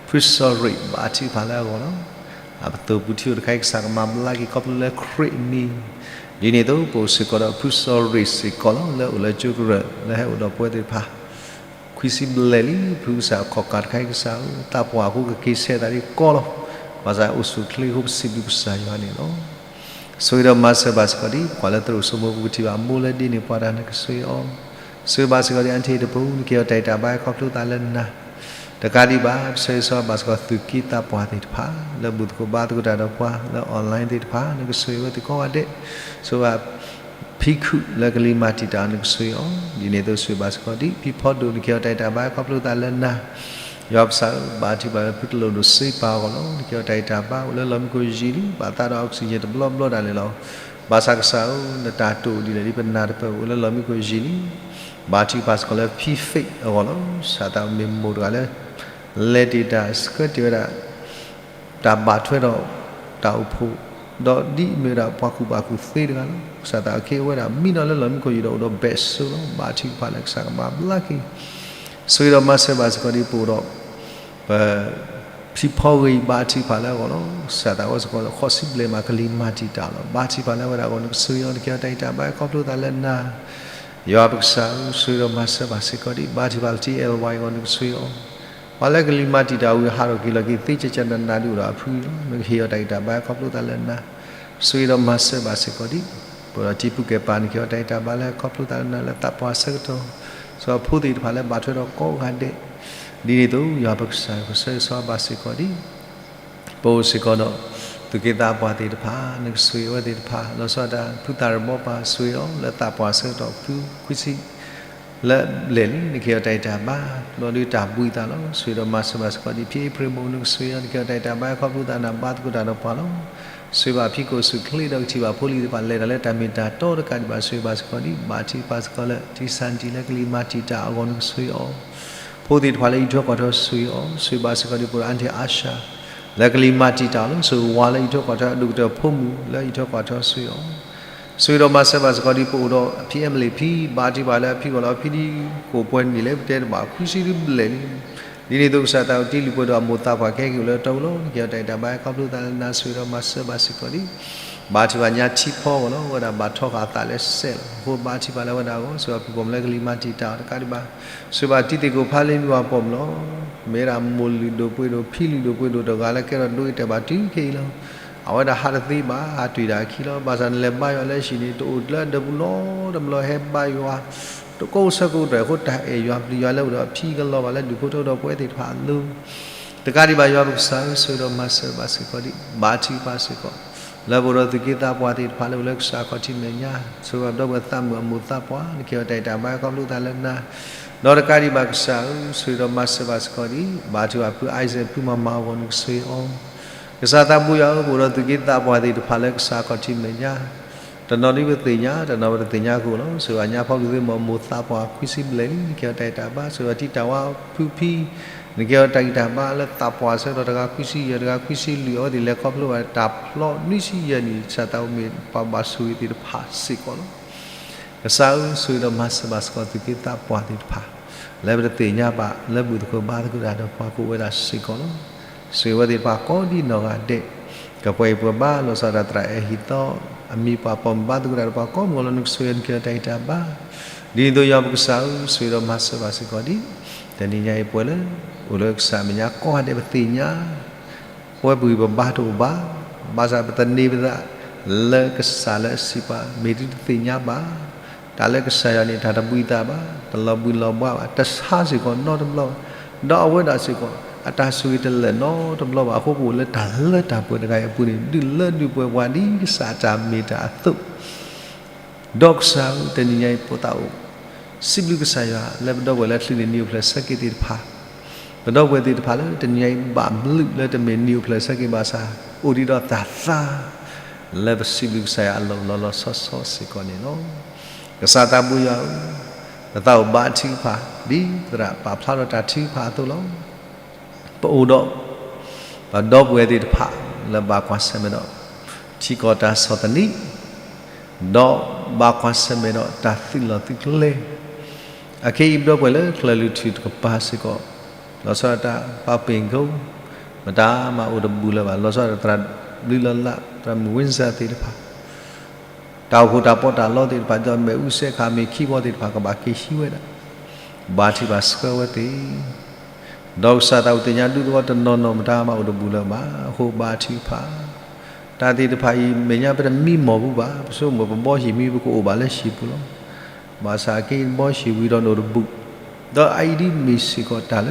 ဖုစီၤရ့း ဘါထုကဖၣ်လၢအဂီၢ်လီၤ. အပသိၣ်ပူၤထံအိၣ်တခါအံၤ ကစၢ်ကမၤဘျါက့ၤခီဖျိလၢခရံာ်အမံၤ ဒ်န့ၣ်အသိး ပအိၣ်စ့ၢ်ကီးဒီးဖုစီၤရ့းစ့ၢ်ကီးလီၤ လၢအိၣ်လၢကၠိကရၢၢ် လၢဟဲအိၣ်ဒီးပဝဲသ့ၣ်တဖၣ် ခွံဆံဘျဲၣ်လံ ဖုကစၢ်အခီၣ်ကၢ်တခါအံၤကစၢ်ဧၢ သးပှၢ်အဃိကက့ၤဆဲးသးဒ်ကီလီၤ. ဘၣ်ဆၣ်အိၣ်ဆူၣ်အိၣ်ချ့အဃိ ပစံးဘျုးကစၢ်ယွၤန့ၣ်လီၤ. ဆိၣ်ဂ့ၤဒီးမၤစၢၤဘၣ်စ့ၢ်ကီးဒ် ပှၤလၢသရိာ်စိမိၤပူၤကထံၣ်ဘၣ်အမိၢ်လၢဒ်န့ၣ်ပှၤတၢ် နကဆိၣ်ဂ့ၤအီၤ ဆိၣ်ဂ့ၤဘၣ်စ့ၢ်ကီးဒ် အါထံၣ်တပူၤ နကဟ့ၣ်အီၤတၢ်ဂံၢ်တၢ်ဘါခီဖျိသးလၢနၤ တကးဒံးဘၣ် ပဆၢဂ့ၤဆၢဝါဘၣ်စ့ၢ်ကီး သူၣ်က့သးပှၢ်သ့ၣ်တဖၣ် လၢဘူၣ်သကိးဘါသကိးတၢ်ဒီးပှၤ လၢ online သ့ၣ်တဖၣ် နကဆိၣ်ဂ့ၤဝဲသ့ၣ်ကိးဂၤဒဲး ဆိၣ်ဂ့ၤဘၣ် ဖံခုၣ်လၢကလံၤမၤတံာ်တာ်အီၤ နကဆိၣ်ဂ့ၤအီၤ, ဒ်န့ၣ်အသိးဆိၣ်ဂ့ၤဘၣ်စ့ၢ်ကီးဒ်ဖံဖီဒိၣ် နကဟ့ၣ်အီၤတၢ်ဂံၢ်တၢ်ဘါခီဖျိသးလၢနၤ, ယွၤပကစၢ်ဧၢ, ဘါထုကဖၣ်လၢဖုတလိၣ်ဒိၣ်စ့ပာ်အဂီၢ်လီၤ. နကဟ့ၣ်အီၤတၢ်ဂံၢ်တၢ်ဘါအိၣ်လၢလီၢ်မံခိၣ်ယံာ်လံ, ဘၣ်သးဒီး oxygen တဘျီဘျီဒၣ်လဲာ်လီၤ. ဘၣ်ဆၣ်ကစၢ်ဧၢ, နတၢ်တိာ်ဒ်လဲၣ်ဒ်ပနၢ်တပၢၢ်အိၣ်လၢလီၢ်မံခိၣ်ယံာ်လံ, ဘါထုကဖၣ်စ့ၢ်ကီးလၢဖံဖ့ၣ်အဂီၢ်လီၤ. ကစၢ်သးမ့ၢ်မိၢ်တဂၤလၢ လဲၤတ့ၢ်တၢ်ဆှၢတ့ၢ်ဝဲဒၣ် တၢ်ဘၣ်ထွဲဒီးတၢ်အိၣ်ဖှိၣ်, ဒီးဒ်အမ့ၢ်ဝဲဒၣ်ပှၤကူၣ်ဘၣ်ကူၣ်သ့တဂၤလီၤ. ကစၢ်သးအခ့အဝဲဒၣ် မံနီၤလၢလီၢ်မံခိၣ်ယံာ်ဒီးအိၣ်ဒီးဘဲးစိလီၤ. ဘါထုကဖၣ်လၢကစၢ်ကဘၣ်ဘျါက့ၤ, ဆိၣ်ဂ့ၤဒီးမၤစၢၤဘၣ်စ့ၢ်ကီးဒ်ပအိၣ်ဒီး ပ ဖံဖီဂ့ၤဘါထုကဖၣ်လၢအဂီၢ်လီၤ. ကစၢ်သးဝဲစ့ၢ်ကီး ဃိးဆံဘျဲၣ်မးကလံၤမၤတံာ်တာ်လီၤ. ဘါထုကဖၣ်လၢအဝဲဒၣ်အဂီၢ် နကဆိၣ်ဂ့ၤအီၤ နကဟ့ၣ်အီၤတၢ်ဂံၢ်တၢ်ဘါခီဖျိသးလၢနၤ, ယွၤပကစၢ်ဧၢ, ဆိၣ်ဂ့ၤဒီးမၤစၢၤဘၣ်စ့ၢ်ကီးဒ် ဘါထုကဖၣ်လၢ ထံအဲၣ်ဝါအံၤအဂီၢ် နကဆိၣ်ဂ့ၤအီၤ, ပှၤလၢကလံၤမၤတံာ်တာ်ဝံၤဟးထီၣ်က့ၤလီၤက့ၤသ့ ကကနနၤဒုးအိၣ်ဒီးအဖုလီၤ. နကဟ့ၣ်အီၤတၢ်ဂံၢ်တၢ်ဘါခီဖျိသးလၢနၤ, ဆိၣ်ဂ့ၤဒီးမၤစၢၤဘၣ်စ့ၢ်ကီးဒ် ပအိၣ်ဒီးတံၤဖိကဲပၤ နကဟ့ၣ်အီၤတၢ်ဂံၢ်တၢ်ဘါလၢခီဖျိသးလၢနၤလၢသးပှၢ်ဆၢကတီၢ်, စ့ၢ်ကီးဖိသ့ၣ်တဖၣ်လၢဘၣ်ထွဲဒီးကိးဂၤဒဲး, ဒ်န့ၣ်အသိး ယွၤပကစၢ် ကဆၢဂ့ၤဆၢဝါဘၣ်စ့ၢ်ကီးဒ် ပအိၣ်စ့ၢ်ကီးဒီး သူၣ်က့သးပှၢ်သ့ၣ်တဖၣ် နကဆိၣ်ဂ့ၤအဝဲသ့ၣ်တဖၣ် လီၤဆီဒၣ်တၢ် ဖုသးတဘီပၤ ဆိၣ်ဂ့ၤအီၤလၢသးပှၢ်ဆၢကတီၢ် ဖုခွံဆံ လၢဘျဲၣ်လံ နကဟ့ၣ်အီၤတၢ်ဂံၢ်တၢ်ဘါ ဒီးဒုးတၢ်ဘှံးသးလီၤ. ဆိၣ်ဂ့ၤဒီးမၤစၢၤဘၣ်စ့ၢ်ကီးဒ် ဖံအ့ဖြ့ၣ်မိၢ် နကဆိၣ်ဂ့ၤအီၤ နကဟ့ၣ်အီၤတၢ်ဂံၢ်တၢ်ဘါ ခီဖျိသးနၤ ဘါသကိးတၢ်ဒီးပှၤလီၤ. ဆိၣ်ဂ့ၤဘၣ်ဖံကိၣ်စူၣ်ချ့ဒီးကထံၣ်ဘၣ်ဖိလံၤသ့ၣ်တဖၣ် လဲၤတၢ်လၢတၢ်မ့ၢ်တၢ်တီတကးဒံးဘၣ် ဆိၣ်ဂ့ၤဘၣ်စ့ၢ်ကီးဒ် ဘါထုကဖၣ်စ့ၢ်ကီးလၢ ထံဆၣ်တံၢ်လၢကလံၤမၤတံာ်တာ်အဂီၢ် နကဆိၣ်ဂ့ၤအီၤ ဖိသ့ၣ်တဖၣ်လၢအံးထွဲကွၢ်ထွဲ ဆိၣ်ဂ့ၤအီၤ, ဆိၣ်ဂ့ၤဘၣ်စ့ၢ်ကီးဒ် ပအိၣ်ဒီး aunty Asha လၢကလံၤမၤတံာ်တာ်လီၤ. ဆိၣ်ဂ့ၤဝါလၢအံးထွဲကွၢ်ထွဲ အဒိၣ်ကတၢၢ်ဖိမုၣ်လၢအံးထွဲကွၢ်ထွဲ ဆိၣ်ဂ့ၤအီၤ, ဆိၣ်ဂ့ၤဒီးမၤစၢၤဘၣ်စ့ၢ်ကီးဒ် ပအိၣ်ဒီးအဖံ Emily ဖံ ဘါထုကဖၣ်လၢအဖံဂီၢ်လီၤ. အဖံဒ်ကိၣ်ပှဲၤနံၣ်လၢပတဲတဘၣ် ခွံဆံဒ်ဘျဲၣ်လံ ဒ်န့ၣ်အသိးကစၢ်သးအိၣ်တ့လုၢ်ပှဲၤဒီးအမိၢ်သးပှၢ်ကဟဲက့ၤအိၣ်လၢအတီအလိၤလီၤ. နကဟ့ၣ်အီၤတၢ်ဂံၢ်တၢ်ဘါခီဖျိသးလၢနၤ ဆိၣ်ဂ့ၤဒီးမၤစၢၤဘၣ်စ့ၢ်ကီးဒ် ဘါထုကဖၣ်ညါထံဖီအဂီၢ်လီၤ. အဝဲဒၣ်ဘၣ်ထီဃာ်အသးလၢစဲးလီၤ. အဃိဘါထုကဖၣ်လၢအဝဲဒၣ်အဂီၢ် ဆိၣ်ဂ့ၤအဖံပိာ်မုၣ်လၢကလံၤမၤတံာ်တာ်အီၤတကးဒံးဘၣ်, ဆိၣ်ဂ့ၤဘၣ်တံၤသကိးဖါလ့မ့ၢ်ဝၤပိာ်မုၣ်လီၤ. မ့ၢ်ဝဲဒၣ်မိၢ်လုၢ်ဒိၣ်ပှ့ၤဒိၣ် ဖံလုၢ်ဒိၣ်ပှ့ၤဒိၣ်တဂၤလၢကဲထီၣ်ဒိၣ်အံၤတဲာ်ဘၣ်တုၤခဲအံၤလီၤ. အဝဲဒၣ်ဟးတသ့ဘၣ် ဟးတွံၢ်ဒၣ်အခံလီၤ. ဘၣ်ဆၣ်နလဲၤဘါယွၤလၢဟံၣ်န့ၣ် တအိၣ်လၢအဒီပူၤနီတဘျီ ဟဲဘါယွၤ တကိးဆၢကိးတြဲၤအဃိ တၢ်အဲၣ်ယွၤပျံၤယွၤလၢအိၣ်ဒီးအဖံကလီၤဘၣ်လၢဒူၣ်ဖိထၢဒီးပဝဲသ့ၣ်တဖၣ်အလိၤ တကးဒံးဘၣ် ယွၤပကစၢ်ဧၢ ဆိၣ်ဂ့ၤဒီးမၤစၢၤဘၣ်စ့ၢ်ကီးဒ် ဘါထုကဖၣ်စ့ၢ်ကီး လၢပအိၣ်ဒီးသူၣ်က့သးပှၢ်သ့ၣ်တဖၣ်လၢအိၣ်လၢကစၢ်ခီၣ်ထံးမဲာ်ညါ ဆိၣ်ဂ့ၤပဒီပုၢ်ဝဲၢ်သးမုာ်အမိၢ်သးပှၢ် နကဟ့ၣ်အီၤတၢ်ဂံၢ်တၢ်ဘါခီဖျိသးလၢနၤ ဒီးတကးဒံးဘၣ်ကစၢ်ဧၢ ဆိၣ်ဂ့ၤဒီးမၤစၢၤဘၣ်စ့ၢ်ကီးဒ် ဘါထုကဖၣ်ဖု Isaac ဖုမၤမၤအဂီၢ် နကဆိၣ်ဂ့ၤအီၤ ကစၢ်သးဘိယွၤဧၢ ပအိၣ်ဒီးသူၣ်က့သးပှၢ်သ့ၣ်တဖၣ်လၢကစၢ်ခီၣ်ထံးမဲာ်ညါ တနီၤဒ်ပသ့ၣ်ညါ တနီၤပတသ့ၣ်ညါကအိၣ်လီၤ. ဆိၣ်ဂ့ၤဘၣ်ညါဖီလူၤသ့ၣ်မ့ၢ်အမိၢ်သးပှၢ်ခွံဆံဘျဲၣ်လံ နကဟ့ၣ်အီၤတၢ်ဂံၢ်တၢ်ဘါ ဆိၣ်ဂ့ၤဘၣ်တံၤတၢ်ဝါဖုဖံ နကဟ့ၣ်အီၤတၢ်ဂံၢ်တၢ်ဘါလၢသးပှၢ်ဆၢကတီၢ်တဂၤခွံဆံယဲၢ် တဂၤခွံဆံလွံၢ် အဝဲသ့ၣ်လဲၤခီဖျိဘၣ်တၢ်ဖျီနွံဆံယဲၢ်နံၣ် ကစၢ်သးအိၣ်မ့ၢ်ပှၤဘၣ်ဆိၣ်ဂ့ၤသ့ၣ်တဖၣ်စ့ၢ်ကီးလီၤ. ကစၢ်ဧၢ ဆိၣ်ဂ့ၤဒီးမၤစၢၤဘၣ်စ့ၢ်ကီးသူၣ်က့သးပှၢ်သ့ၣ်တဖၣ် လၢပတသ့ၣ်ညါဘၣ် လၢဘူၣ်သကိးဘါသကိးတၢ်ဒီးပှၤကအိၣ်ဝဲဒၣ်စ့ၢ်ကီးလီၤ. ဆိၣ်ဂ့ၤဝဲသ့ၣ်တဖၣ်ကိးဒ်နီၢ်ဂၤဒဲး ကပှဲၤအံၤပှဲၤဘါ လီၤဆီဒၣ်တၢ်အဲၣ်ဟံၣ်သီ အမံၤပှၢ်ပိာ်မုၣ်ဘါသကိးတၢ်ဒီးပှၤကိးမုၢ်လီၤ နကဆိၣ်ဂ့ၤနကဟ့ၣ်အီၤတၢ်ဂံၢ်တၢ်ဘါ ဒ်န့ၣ်အသိးယွၤပကစၢ်ဧၢ ဆိၣ်ဂ့ၤဒီးမၤစၢၤဘၣ်စ့ၢ်ကီးဒ် တနံၤညါအံၤပဝဲလၢ အိၣ်လၢကစၢ်မဲာ်ညါကိးဂၤဒဲးပသ့ၣ်ညါ ပဝဲပဂံၢ်ပဘါတအိၣ်ဘၣ်, ဘၣ်ဆၣ်ပသန့ၤပသးလၢကစၢ်လၢအစံးပာ် မ့ၢ်ဒ်တသ့ၣ်ညါဘၣ်, တၢ်လၢကစၢ်ယွၤန့ၣ် တၢ်တဘှံးသးဘၣ်, တလီၤဘှံးလီၤဘှါဘၣ်, တဆါစ့ၢ်ကီးနီတဘျီဘၣ်, ဒီးအဝဲဒၣ်စ့ၢ်ကီး အတၢ်ဆိၣ်ဂ့ၤတလၢာ်နီတဘျီဘၣ်အဃိ ပအိၣ်လၢတၢ်လၢတၢ်ပှဲၤတဂၤအံၤအပူၤန့ၣ် ဒုးလၢဒုးပှဲၤပှၤဒ်ကစၢ်အတၢ်မ့ၢ်တၢ်အသိး ဒီးကစၢ်ဧၢ တနံၤညါအံၤ ပသးအိၣ် စံးဘျုးကစၢ်ယွၤ လၢပဒီပုၢ်ဝဲၢ်လၢချုးန့ၢ်နံၣ်အိၣ်ဖျဲၣ်ဆၢက့ၤသ့ၣ်တဖၣ်, ပဒီပုၢ်ဝဲၢ်သ့ၣ်တဖၣ်လၢတနံၤညါအံၤ ဘၣ်ဘျုးလၢတမ့ၢ်နံၣ်အိၣ်ဖျဲၣ်ဆၢက့ၤဘၣ်ဆၣ် အိၣ်ဒံးဒီးတၢ်သါ လၢပစံးဘျုးကစၢ်ယွၤအလီၢ်လီၤလီၤဆီဆီစ့ၢ်ကီးန့ၣ်လီၤ. ကစၢ်သးဘိယွၤဧၢ, ပသးအိၣ်ဘါထုကဖၣ် ဒ်သရၣ်ပာ်ဖျါထီၣ်တၢ်ထုကဖၣ်အသိးလီၤ. ပအိၣ်ဒီး ပဒီပုၢ်ဝဲၢ်သ့ၣ်တဖၣ် လၢဘၣ်ကွၢ်ဆၢၣ်မဲာ်ဒီး ထံကီၢ်တၢ်ဆီၣ်သနံး, ဒီးဘၣ်ကွၢ်ဆၢၣ်မဲာ်ဒီးတၢ်သုးလီၢ်သုးကျဲ, အခဲအံၤပဒီပုၢ်ဝဲၢ်လၢချုးလုၢ်ထုးတကပၤစ့ၢ်ကီး, လီၤဆီဒၣ်တၢ်ပၢ်ပ့ၢ်ကိ, မတၤမၤအိၣ်တဘူၣ်လၢၤဘၣ်, လီၤဆီဒၣ်သရၣ်ဘျုးလီၤလး သရၣ်မုၣ်ဝ့စၢ်သ့ၣ်တဖၣ် တၢ်အိၣ်ဖှိၣ်တၢ်ပီးတၢ်လီသ့ၣ်တဖၣ် ဒီးမ့ၣ်အူစဲးခါမ့ၢ်ခံဘီသ့ၣ်တဖၣ် ကဘၣ်က့ၤဟံးဝဲဒၣ်, ဘါထုကဖၣ်ဆှၢဝဲသ့ၣ်, ဒီးကစၢ်သးအိၣ်သ့ၣ်ညါဒူသဝီတနီၤနီၤ မတၤမၤအိၣ်တဘူၣ်လၢၤဘၣ်, အဃိဘါထုကဖၣ် တၢ်သ့ၣ်တဖၣ်အံၤ မဲာ်ညါပတမံမီၢ်ဘူးဘၣ်, ပဆိကမိၣ်ပဘီဟံၣ်မံ ပကအိၣ်ဘၣ်လၢဟံၣ်ပူၤလီၤ. ဘၣ်ဆၣ်အက့ၤဘီဟံၣ်ဝံၤဒီးနအိၣ်တဘူၣ်, ဒီးအအံၤဒ်မ့ၢ်စ့ၢ်ကီးတၢ်လၢ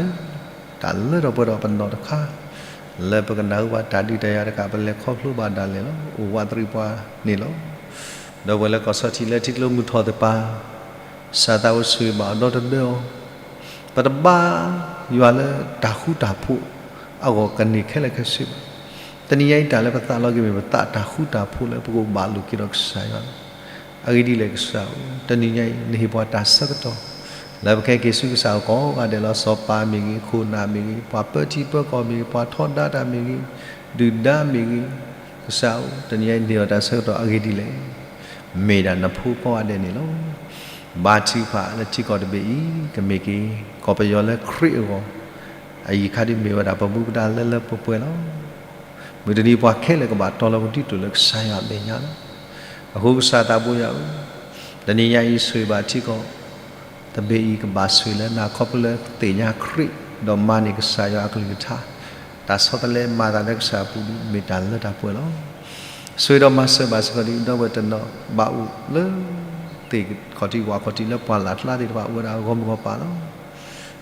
တၢ်လၢထီၣ်ပှဲၤထီၣ်ပနီၢ်တခါ, လၢပကနၣ်ဟူဘၣ်တၢ်ဒုးတၢ်ယၤတကး ပလဲၤခီဖျိဘၣ်ဒၣ်လဲာ်လီၤ. အိၣ်ဝးတရံးပှၤန့ၣ်လီၤ. ဒီပုၢ်ဝဲၢ်လၢကီၢ်ဆီထံးလၢထံကျိမုၢ်ထီၣ်သ့ၣ်တဖၣ်, ကစၢ်သးဝဲဆိၣ်ဂ့ၤဘၣ်အီၤဒီတဒၢအီၤ, ပတဘါယွၤလၢတၢ်ဃူတၢ်ဖိးအဂီၢ်ကန့ၢ်ခဲလၢာ်ခဲဆ့ဘၣ်. တနံၤညါအံၤတၢ်လၢပသးလီက့ၤမ့ၢ်ပသးတၢ်ဃူတၢ်ဖိးလၢပကဘၣ်လိာ်က့ၤဒီးကစၢ်ယွၤလီၤ. အဂ့ၢ်ဒ်လဲၣ်ကစၢ်ဧၢ, တနံၤညါအံၤ နဟ့ၣ်ပှၤတၢ်ဆၢကတီၢ် လၢပကဟဲက့ၤဆူကစၢ်အအိၣ်ကိးဂၤဒဲးလီၤ. စီၤပၤမ့ၢ်ဂ့ၤ, ခိၣ်နၢ်မ့ၢ်ဂ့ၤ, ပှၤပၢထံပၢကီၢ်မ့ၢ်ဂ့ၤ, ပှၤထီဒါတၢ်မ့ၢ်ဂ့ၤ, ဒုၣ်ဒါမ့ၢ်ဂ့ၤ, ကစၢ်ဧၢ, တနံၤညါအံၤန့ၢ်အီၤတၢ်ဆၢကတီၢ်အဂ့ၢ်ဒ်လဲၣ်. မ့ၢ်ဒၣ်နဖိကိးဂၤဒဲးန့ၣ်လီၤ. ဘါထုကဖၣ်လၢထံကီၢ်တဘ့ၣ်အံၤ ကမ့ၢ်က့ၤ ကီၢ်ပယီၤလၢခရံာ်အဂီၢ်, အယံၤခါဒ်မ့ၢ်ဝဲဒၣ်ပမူပဒါလၢလၢပှဲၤပှဲၤလီၤ. မုၢ်တနံၤပှၤခဲလၢာ်ကဘၣ်တီလီၤကဒုးတိၢ်လၢကစၢ်ယွၤအမဲာ်ညါလီၤ. အဃိကစၢ်သးဘိယွၤဧၢ, တနံၤညါအံၤဆိၣ်ဂ့ၤဘၣ်ထံကီၢ် တဘ့ၣ်အံၤကဘၣ်ဆိၣ်ဂ့ၤလၢနၤခီဖျိလၢသ့ၣ်ညါခရံာ် ဒီးမၤန့ၢ်ကစၢ်ယွၤအကလုၢ်ကထါ, တၢ်ဆီတလဲမၤသးလၢကစၢ်အပူၤဒီး မ့ၢ်တၢ်လၢတၢ်ပှဲၤလီၤ. ဆိၣ်ဂ့ၤဒီးမၤစၢၤဘၣ်စ့ၢ်ကီးဒ် ဒီပုၢ်ဝဲၢ်တနီၤဘၣ်အိၣ်လၢ သ့ၣ်ခီၣ်ထံးဝၣ်ခီၣ်ထံးလၢပှၢ်လၢ်ကျါသ့ၣ်တဖၣ်အိၣ်ဝဲဒၣ်အဂီၢ်မုၢ်ဂီၢ်ပၤလီၤ.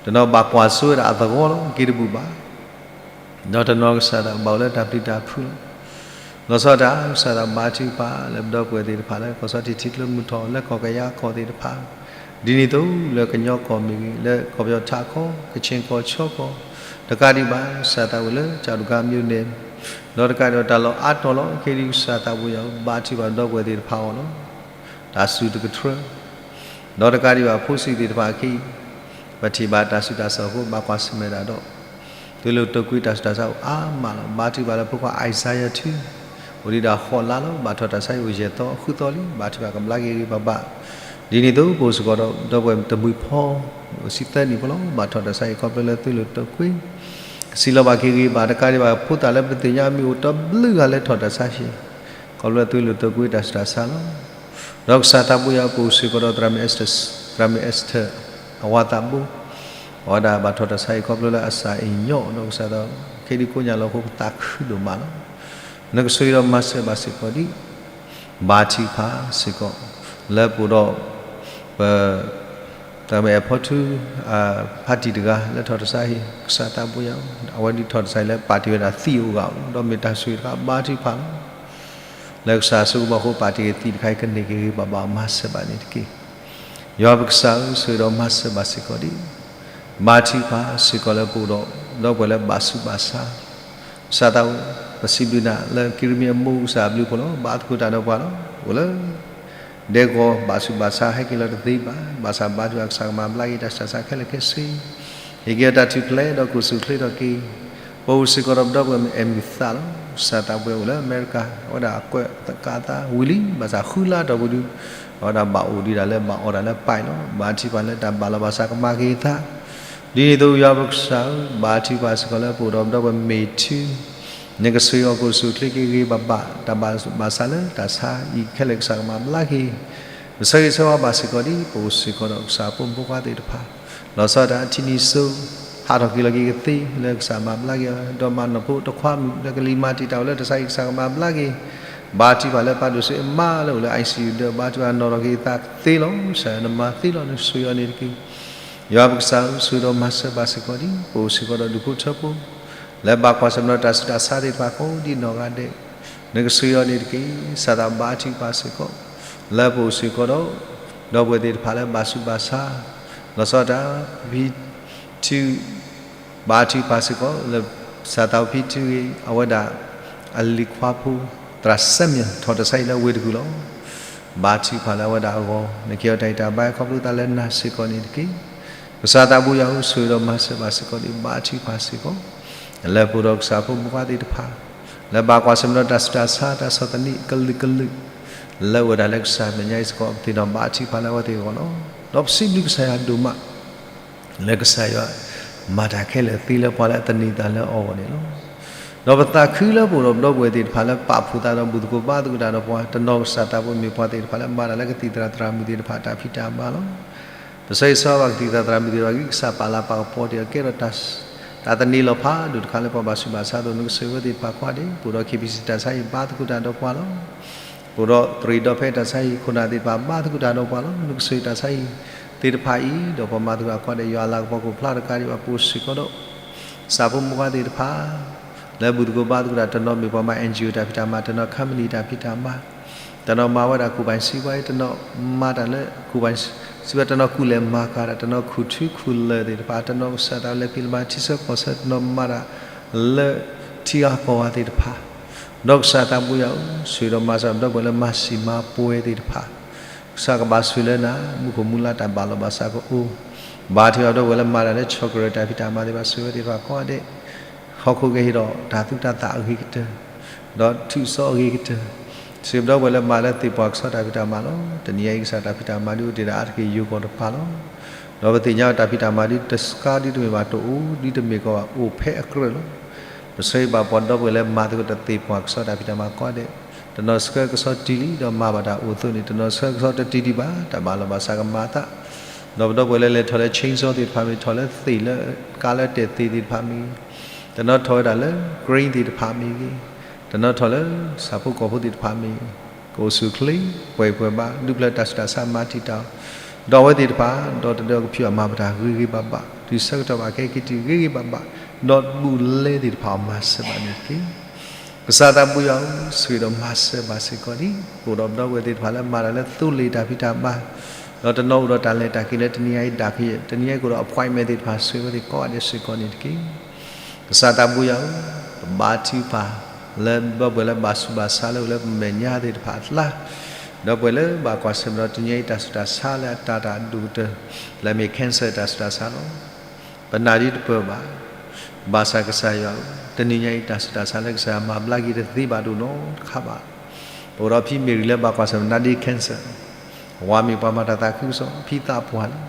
တနီၤဘၣ်ကွၢ်စိဝဲဒၣ်အသဝီလီၤ က့ၤတဘူၣ်ဘၣ် ဒီးတနီၤကစၢ်သးဘၣ်အိၣ်လၢတၢ်ပျံၤတၢ်ဖုးလီၤ. လီၤဆီဒၣ်တၢ် ကစၢ်သးဘါထုကဖၣ်လၢပဒီပုၢ်ဝဲၢ်သ့ၣ်တဖၣ်လၢ ကီၢ်ဆီထံးထံကျိမုၢ်ထီၣ်လၢကီၢ်ကယၤကီၢ်သ့ၣ်တဖၣ်, ဒ်န့ၣ်အသိးလၢကညီကီၢ်မ့ၢ်ဂ့ၤ, လၢကီၢ်ပယီၤထးခီ, ကခ့ၣ်ကီၢ်ဆီကီၢ်, တကးဒံးဘၣ် ကစၢ်သးဝဲလၢ ကၠၣ်ဒူၣ်ကါမၠိန့ၣ်, ဒီးတကးဒံးဘၣ်တၢ်လီၢ်အါတီၤလီၤ ခဲအံၤဒ်ကစၢ်သးဘိယွၤဧၢ ဘါထုကဖၣ်ဒီပုၢ်ဝဲၢ်သ့ၣ်တဖၣ်အဂီၢ်လီၤ. တၢ်စူၢ်တကထြၢ ဒီးတကးဒံးဘၣ် ဖိဆံးသ့ၣ်တဖၣ်အခံ, ပထံၣ်ဘၣ်တၢ်ဆူးတၢ်ဆါအဃိ ဘၣ်ကွၢ်ဆၢၣ်မဲာ်တၢ်ဒီး သုးလိာ်တိာ်ကွံာ်တၢ်ဆူးတၢ်ဆါအိၣ်အါမးလီၤ. ဘါထုကဖၣ်လၢဖိခွါအံၣ်စါယၤထူ အိၣ်ဒံးဒီးဃိးလါလီၤ. ဘၣ်ထီၣ်တၢ်ဆါဟံၣ်အိၣ်ယဲၢ်သီဃုသီလံ. ဘါထုကဖၣ်ကဘျါက့ၤဂ့ၤဂ့ၤဘၣ်ဘၣ်. ဒ်န့ၣ်အသိး ပအိၣ်စ့ၢ်ကီးဒီး ဒီပုၢ်ဝဲၢ်တမှံၤဖီ အိၣ်ဆံသၢနံၣ်ဖိလီၤ. ဘၣ်ထီၣ်တၢ်ဆါဟံၣ်ခီဖျိလၢသုးလိာ်တိာ်ကွံာ် ကစံးလီၤဘၣ်က့ၤဂ့ၤဘၣ် တကးဒံးဘၣ် ဖိသၣ်လၢပတသ့ၣ်ညါမံၤအိၣ်တဘျုးဂၤလၢထီၣ်တၢ်ဆါဟံၣ် ခီဖျိလၢသုးလိာ်တိာ်ကွံာ်တၢ်ဆူးတၢ်ဆါလီၤ. ဒီးကစၢ်သးဘိယွၤပအိၣ်စ့ၢ်ကီးဒီး သရၣ်မုၣ်အ့စတၢၢ် အဝၤသးဘိ, အဝဲဒၣ်ဘၣ်ထီၣ်တၢ်ဆါဟံၣ်ခီဖျိလၢအစၢ်အ့ၣ်ညီဒီးကစၢ်သး ခဲဒံးကိးညါလီၤအဃိပသးခုဒိၣ်မးလီၤ. နကဆိၣ်ဂ့ၤဒီးမၤစၢၤဘၣ်စ့ၢ်ကီးဒ် ဘါထုကဖၣ်စ့ၢ်ကီး လၢပအိၣ်ဒီး ပ သရၣ်မုၣ်အဲၣ်ဖီထူ ဖါတံၢ်တဂၤလၢထီၣ်တၢ်ဆါဟံၣ် ကစၢ်သးဘိယွၤ အဝဲဒၣ်ထီၣ်တၢ်ဆါဟံၣ်လၢပာ်တ့ၢ်ဝဲဒၣ်သံးအဂၤ ဒီးမ့ၢ်တၢ်ဆိၣ်ဂ့ၤတခါဘါထုကဖၣ်လီၤ. လၢကစၢ်အစိကမီၤအဃိပာ်တ့ၢ်ဂ့ၤသံးတခါအံၤ ကန့ၢ်က့ၤဂ့ၤဂ့ၤဘၣ်ဘၣ် မၤစၢၤဘၣ်န့ၣ်တက့ၢ်. ယွၤပကစၢ်ဧၢ ဆိၣ်ဂ့ၤဒီးမၤစၢၤဘၣ်စ့ၢ်ကီးဒ် ဘါထုကဖၣ်စ့ၢ်ကီးလၢပအိၣ်ဒီး ဒီပုၢ်ဝဲၢ်လၢဘၣ်ဆူးဘၣ်ဆါ ကစၢ်သးဝဲ ပစံးဘျုးနၤလၢက့ၤရမံအမိၢ်ကစၢ်အဘျုးအဖှိၣ်လီၤ. ဘါသကိးတၢ်ဒီးပှၤလီၤ. အိၣ်လၢ ဒဲကဝီၤဘၣ်ဆူးဘၣ်ဆါဟဲက့ၤလီၤတသ့ဘၣ်. ဘၣ်ဆၣ်ဘါထုကဖၣ်ကစၢ်ကမၤဘျါက့ၤ တၢ်ဆူးတၢ်ဆါခဲလၢာ်ခဲဆ့ ဟ့ၣ်က့ၤအီၤတၢ်ထူၣ်ဖျဲးဒီးကိၣ်ဆူၣ်ချ့ထီၣ်က့ၤ ပအိၣ်စ့ၢ်ကီးဒီးပဒီပုၢ်ဝဲၢ်မ့ၢ်အဲၣ်မုၢ်သးလီၤ. ကစၢ်သးပှဲၤအိၣ်လၢအမဲရကၤ အဝဲဒၣ်အကွဲးသကးသးဝံၤလံ ဘၣ်ဆၣ်ဃုလါအတီၢ်ပူၤဒု အဝဲဒၣ်ဘၣ်အိၣ်ဒံးဒၣ်လၢဘၣ်အီၣ်တၢ်လၢပၢ်လီၤ. ဘါထုကဖၣ်လၢတၢ်ဘၣ်လီၤဘၣ်ဆၣ်ကမၤက့ၤသး ဒ်န့ၣ်အသိးယွၤပကစၢ်ဧၢ ဘါထုကဖၣ်စ့ၢ်ကီးလၢပအိၣ်ဒီးပဒီပုၢ်ဝဲၢ်မ့ၢ်ထူ နကဆိၣ်ဂ့ၤအီၤကိၣ်ဆူၣ်ချ့က့ၤဂ့ၤဂ့ၤဘၣ်ဘၣ် တၢ်ဘၣ်ဆူးဘၣ်ဆါလၢတၢ်ဆါအံၤခဲလၢာ်ကစၢ်ကမၤဘျါက့ၤ ပဆၢဂ့ၤဆၢဝါဘၣ်စ့ၢ်ကီးဒ် ပအိၣ်စ့ၢ်ကီးဒီးကစၢ်ဖိမုၣ်ဖိခွါသ့ၣ်တဖၣ် လီၤဆီဒၣ်တၢ်ထံၣ်န့ၢ်စိ ဟးထီၣ်က့ၤလီၤက့ၤကသ့လၢကစၢ်မၤဘျါက့ၤအီၤ ဒီးမၤနီၢ်ဖိတခွါမုၣ်လၢကလံၤမၤတံာ်တာ်ဝဲလၢတၢ်ဆါအံၤကစၢ်ကမၤဘျါက့ၤ ဘါထုကဖၣ်လၢပၢ်ဒိၣ်ဆူအမါလၢအိၣ်လၢ ICU ဒီးဘါထုကဖၣ်နီၣ်ထီၣ်က့ၤသးသ့လီၤ. ကစၢ်ယွၤနမၤသ့လီၤ နဆိၣ်ဂ့ၤအီၤန့ၣ်တက့ၢ်. ယွၤပကစၢ်ဧၢ ဆိၣ်ဂ့ၤဒီးမၤစၢၤဘၣ်စ့ၢ်ကီးဒ် ပအိၣ်စ့ၢ်ကီးဒီးဒူၣ်ဖိထၢဖိ လၢဘၣ်ကွၢ်ဆၢၣ်မဲာ်ဒီးတၢ်ဆူးတၢ်ဆါသ့ၣ်တဖၣ်ကိးဒ်နီၢ်ဂၤဒဲး နကဆိၣ်ဂ့ၤအီၤန့ၣ်တက့ၢ်. ကစၢ်သးဘါထုကဖၣ်စ့ၢ်ကီး လၢပအိၣ်စ့ၢ်ကီးဒီး ဒီပုၢ်ဝဲၢ်သ့ၣ်တဖၣ်လၢဘၣ်ဆူးဘၣ်ဆါ လီၤဆီဒၣ်တၢ် ဖံထူ ဘါထုကဖၣ်စ့ၢ်ကီးလၢ ကစၢ်သးဖံထူဂ့ၤ အဝဲဒၣ် အလံၤခွါဖိ သရၣ်စဲမံၤ ထီၣ်တၢ်ဆါဟံၣ်လၢဝ့ၢ်တကူၣ်လီၤ. ဘါထုကဖၣ်လၢအဝဲဒၣ်အဂီၢ် နကဟ့ၣ်အီၤတၢ်ဂံၢ်တၢ်ဘါခီဖျိသးလၢနၤစ့ၢ်ကီးန့ၣ်တက့ၢ်. ကစၢ်သးဘိယွၤဧၢ ဆိၣ်ဂ့ၤဒီးမၤစၢၤဘၣ်စ့ၢ်ကီးဒ် ဘါထုကဖၣ်စ့ၢ်ကီး လၢပအိၣ်ဒီးကစၢ်ဖိမုၣ်ဖိခွါသ့ၣ်တဖၣ် လၢဘၣ်ကွၢ်ဆၢၣ်မဲာ်ဒီးတၢ်ဆူးတၢ်ဆါတၢ်ဆီၣ်သနံးကလုာ်ကလုာ် လၢအဝဲဒၣ်လၢကစၢ်မဲာ်ညါအံၤစ့ၢ်ကီး ပသ့ၣ်နီၣ်ဘါထုကဖၣ်လၢအဝဲသ့ၣ်အဂီၢ်လီၤ. ဒီးပစံးဘျုးကစၢ်ယွၤဒိၣ်မး လၢကစၢ်ယွၤ မၤတၢ်ခဲလၢာ်သ့လၢပှၤလၢအသန့ၤသးလၢအီၤအဂီၢ်န့ၣ်လီၤ. ဒီးပသးခုလၢပအိၣ်ဒီးပဒီပုၢ်ဝဲၢ်သ့ၣ်တဖၣ်လၢပာ်ဖှိၣ်သးဒီးဘူၣ်သကိးဘါသကိးတၢ်ဒီးပှၤ တနီၤကစၢ်သးဖိမ့ၢ်ပှၤသ့ၣ်တဖၣ်လၢမၤတၢ်လၢကသံၣ်သရၣ်သရၣ်မုၣ်သ့ၣ်တဖၣ်တၢ်ဖံးတၢ်မၤလီၤ. ပဆၢဂ့ၤဆၢဝါဘၣ်ကသံၣ်သရၣ်သရၣ်မုၣ်သ့ၣ်တဖၣ် ဂံၢ်ကစၢ်ပာ်လၤပာ်ကပီၤတ့ၢ်အီၤကဲထီၣ် တၢ်သန့ၤလီၤဖးဒိၣ်တခါလၢပှၤဘၣ်ဆူးဘၣ်ဆါအသိး နကဆိၣ်ဂ့ၤဝဲသ့ၣ်တဖၣ်ကိးဂၤဒဲး ပအိၣ်ဒီး KBC တၢ်ဆါဟံၣ်ဘါသကိးတၢ်ဒီးပှၤလီၤ. ပအိၣ်ဒီးသရံးဒီဖဲတၢ်ဆါဟံၣ်ခိၣ်နၢ်သ့ၣ်တဖၣ် ဘါသကိးတၢ်ဒီးပှၤလီၤ. နကဆိၣ်ဂ့ၤတၢ်ဆါဟံၣ်သ့ၣ်တဖၣ်အံၤ ဒီးပှၤမၤသကိးတၢ်ကိးဂၤဒဲး ယွၤအလၤကပီၤကအိၣ်ဖျါတကးဒံးဘၣ် ပအိၣ်စ့ၢ်ကီးဒီး ကစၢ်ဖိမုၣ်ဖိခွါသ့ၣ်တဖၣ် လၢဘူၣ်သကိးဘါသကိးတၢ်တနီၤမ့ၢ်ပှၤမၤ NGO တၢ်ဖံးတၢ်မၤ တနီၤ company တၢ်ဖံးတၢ်မၤ တနီၤမၤဝဲဒၣ်ကူၣ်ဘၣ်စံးပှၤအံၤ, တနီၤမၤတၢ်လၢကူၣ်ဘၣ်စံးပှၤ တနီၤကူၣ်လဲၤမၤကၤတၢ်, တနီၤခူၣ်ထူခူၣ်လၢာ်သ့ၣ်တဖၣ်, တနီၤကစၢ်သးလဲၤဖံးလဲၤမၤထံဆၢကီၢ်ဆၢ, တနီၤမၤတၢ်လၢထံဂၤကီၢ်ဂၤသ့ၣ်တဖၣ်, ဒီးကစၢ်သးဘိယွၤဧၢ, ဆိၣ်ဂ့ၤဒီးမၤစၢၤဒီပုၢ်ဝဲၢ်လၢမၤစံၣ်မၤပှဲၤသ့ၣ်တဖၣ်, ကစၢ်ကဘၣ်ဆိၣ်ဂ့ၤလၢနၤ, မူခိၣ်မူလါတၢ်ဘၣ်လီၤဘၣ်စးကအိၣ်, ဘါထုကဖၣ်ဒီပုၢ်ဝဲၢ်လၢမၤတၢ်လၢဆီၣ်ကရၢၢ်တၢ်ဖံးတၢ်မၤသ့ၣ်တဖၣ် ဆိၣ်ဂ့ၤဝဲသ့ၣ်တဖၣ်ကိးဂၤဒဲး ဟီၣ်ခိၣ်ကဟ့ၣ်ဒီးတၢ်သူၣ်တၢ်သးအဂ့ၤကတၢၢ်, ဒီးထုးစီအဂ့ၤကတၢၢ်, ဆိၣ်ဂ့ၤဒီပုၢ်ဝဲၢ်လၢမၤလၢသ့ၣ်ပှၢ်ကဆီတၢ်ဖံးတၢ်မၤလီၤ. တနံၤညါအံၤကစၢ်တၢ်ဖံးတၢ်မၤဒုးအိၣ်တ့ၢ်ဒီးအါတက့ၢ်ယိၤကီၢ်တပၤလီၤ. ဒီးပသ့ၣ်ညါတၢ်ဖံးတၢ်မၤဒုးတစှၤဒုးတမ့ၢ်ဘၣ်တအိၣ်ဒုးတမ့ၢ်ကီးဘၣ်အိၣ်ဖဲအကြၢးလီၤ. ပဆၢဂ့ၤဘၣ်ပှၤဒီပုၢ်ဝဲၢ်လၢမၤသကိးတၢ်သ့ၣ်ပှၢ်ကဆီတၢ်ဖံးတၢ်မၤကိးဂၤဒဲး, တနီၤဆှၢကဆီတံၢ်လံဒီးမၤဘၣ်တၢ်အိၣ်အသိးန့ၣ်, တနီၤဆှၢကဆီတတံၢ်ဒံးဘၣ် တၢ်ဘၣ်လီၤဘၣ်စးကမၤအသး ဒီးပဒီပုၢ်ဝဲၢ်လၢလဲၤထီၣ်လၢ chainsaw သ့ၣ်တဖၣ်မ့ၢ်ဂ့ၤ, ထီၣ်လၢသ့ၣ်လၢကါလၢတဲာ်သ့ၣ်သ့ၣ်တဖၣ်မ့ၢ်ဂ့ၤ, တနီၤထီၣ်ဝဲဒၣ်လၢ grain သ့ၣ်တဖၣ်မ့ၢ်ဂ့ၤ, တနီၤထီၣ်လၢဆၣ်ဖိကီၢ်ဖိသ့ၣ်တဖၣ်မ့ၢ်ဂ့ၤ, ကအိၣ်ဆူၣ်အိၣ်ချ့ ပှဲၤပှဲၤဘၣ် ဒုးဖျၢၣ်တၢ်ဆူးတၢ်ဆါမၤတံာ်တာ်အီၤ, ဒီးအဝဲသ့ၣ်တဖၣ် ဒီးတဒၢကဖံးအီၣ်မၤပတၢ်ဂ့ၤဂ့ၤဘၣ်ဘၣ်, တုၤဆၢကတီၢ်ဘၣ်ကဟဲက့ၤတုၤဂ့ၤဂ့ၤဘၣ်ဘၣ်, ဒီးဘူၣ်လဲသ့ၣ်တဖၣ်အီၤမၤစၢၤဘၣ်န့ၣ်တက့ၢ်. ကစၢ်သးဘိယွၤဧၢ, ဆိၣ်ဂ့ၤဒီးမၤစၢၤဘၣ်စ့ၢ်ကီးဒံး, အိၣ်ဒီးပဒီပုၢ်ဝဲၢ်သ့ၣ်တဖၣ်လၢမၤတၢ်လၢသိလ့ၣ်တၢ်ဖံးတၢ်မၤ, ဒီးတနီၤအိၣ်ဒီးတၢ်လဲၤတၢ်က့ၤလၢတနံၤညါအံၤဒၣ်ကယဲၢ်, တနံၤညါအံၤကအိၣ်ဒီး appointment သ့ၣ်တဖၣ် ဆိၣ်ဂ့ၤဝဲသ့ၣ်ကိးဂၤဒဲးစ့ၢ်ကီးန့ၣ်တက့ၢ်. ကစၢ်သးဘိယွၤဧၢ, ပဘါထုကဖၣ် လၢဒီပုၢ်ဝဲၢ်လၢဘၣ်ဆူးဘၣ်ဆါလၢအိၣ်လၢပမဲာ်ညါသ့ၣ်တဖၣ်အကျါ, ဒီပုၢ်ဝဲၢ်လၢဘၣ်ကွၢ်ဆၢၣ်မဲာ်ဒီးတနံၤညါအံၤတၢ်ဆူးတၢ်ဆါလၢအတၢ်တၢ်အဒိၣ်ကတၢၢ် လၢအမ့ၢ် cancer တၢ်ဆူးတၢ်ဆါလီၤ. ပနာ်ဒ်တပၢၢ်ဘၣ်, ဘၣ်ဆၣ်ကစၢ်ယွၤဧၢ, တနံၤညါအံၤတၢ်ဆူးတၢ်ဆါလၢကစၢ်ယွၤမၤဘျါက့ၤတသ့ဘၣ်တအိၣ်နီတခါဘၣ်. ပအိၣ်ဒီးဖံမ့ၢ်ရံလၢဘၣ်ကွၢ်ဆၢၣ်မဲာ်နါဒ့ cancer, ဝၤမ့ၢ်ပှၤမၤတၢ်သးခုကစီၣ် ဖံသးပှၢ်လံ.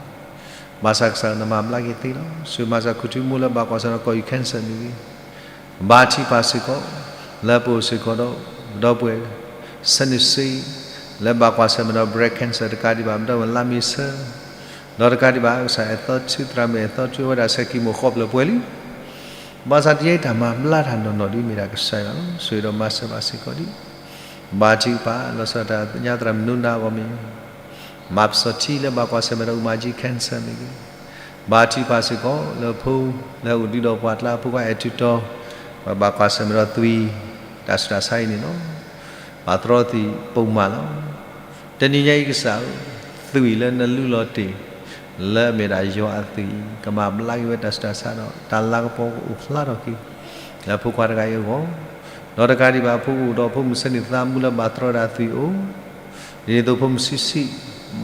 ဘၣ်ဆၣ်ကစၢ်နမၤဘျါက့ၤသ့လီၤ. ဆိၣ်ဂ့ၤမၤစၢၤခူၣ်ထူမိၢ်လၢဘၣ်ကွၢ်ဆၢၣ်မဲာ်ဒီးကီၢ်ယူၢ် cancer မ့ၢ်ဂ့ၤ, ဘါထုကဖၣ်စ့ၢ်ကီး, လၢပအိၣ်စ့ၢ်ကီးဒီး ဒီပုၢ်ဝဲၢ် ဆၢနုာ်စ့, လၢဘၣ်ကွၢ်ဆၢၣ်မဲာ်ဒီး breast cancer တကးဒံးဘၣ် ဒီပုၢ်ဝဲၢ်လါမ့ၤဆၢ, ဒီးတကးဒံးဘၣ် ကစၢ်အဲၣ်သီထု သရၣ်မုၣ်အဲၣ်သီထု အဝဲဒၣ်ဆဲးကံၢ်မိၢ်ဃီဖျၢၣ်ပှဲၤလံ. ဘၣ်ဆၣ်တနံၤညါအံၤတၢ်မၤဘျါတၢ်နီၢ်နီၢ်ဒ်မ့ၢ်ဒၣ်ကစၢ်ယွၤလီၤ. ဆိၣ်ဂ့ၤဒီးမၤစၢၤဘၣ်စ့ၢ်ကီးဒံး, ဘါထုကဖၣ် လီၤဆီဒၣ်တၢ်ညါသရၣ်မုၣ်နူနၤအဂီၢ်မ့ၢ်ဂ့ၤ, မၤပစီၣ်ထံလၢဘၣ်ကွၢ်ဆၢၣ်မဲာ်ဒီး အူမၤကၠံ cancer မ့ၢ်ဂ့ၤ, ဘါထုကဖၣ်စ့ၢ်ကီး လၢဖိလၢအိၣ်ဒံးဒီးပှၤကျါ ဖိခွါအဲၣ်ထုးတီၤ, ပဘၣ်ကွၢ်ဆၢၣ်မဲာ်ဒီးသွံၣ် တၢ်ဆူးတၢ်ဆါအံၤန့ၣ်လီၤ. ဘၣ်သရီသံးပိာ်မးလီၤ. တနံၤညါအံၤကစၢ်ဧၢ, သွံၣ်လၢနလုၢ်လီၤတ့ၢ် လၢအမ့ၢ်ဒၣ်ယွၤအသွံၣ်အံၤ ကမၤဘျါက့ၤဝဲတၢ်ဆူးတၢ်ဆါဒီး တၢ်လၤကပီၤကအိၣ်ဖျါထီၣ်က့ၤ လၢဖိခွါတဂၤအံၤအဂီၢ်, ဒီးတကးဒံးဘၣ် ဖိကအိၣ်ဒီးဖိမုၣ်ဆၢနုာ်သးမူလၢဘၣ်သရီဒၣ်သွံၣ်အိၣ်, ဒ်န့ၣ်အသိးဖိမုၣ်ဆံးဆံး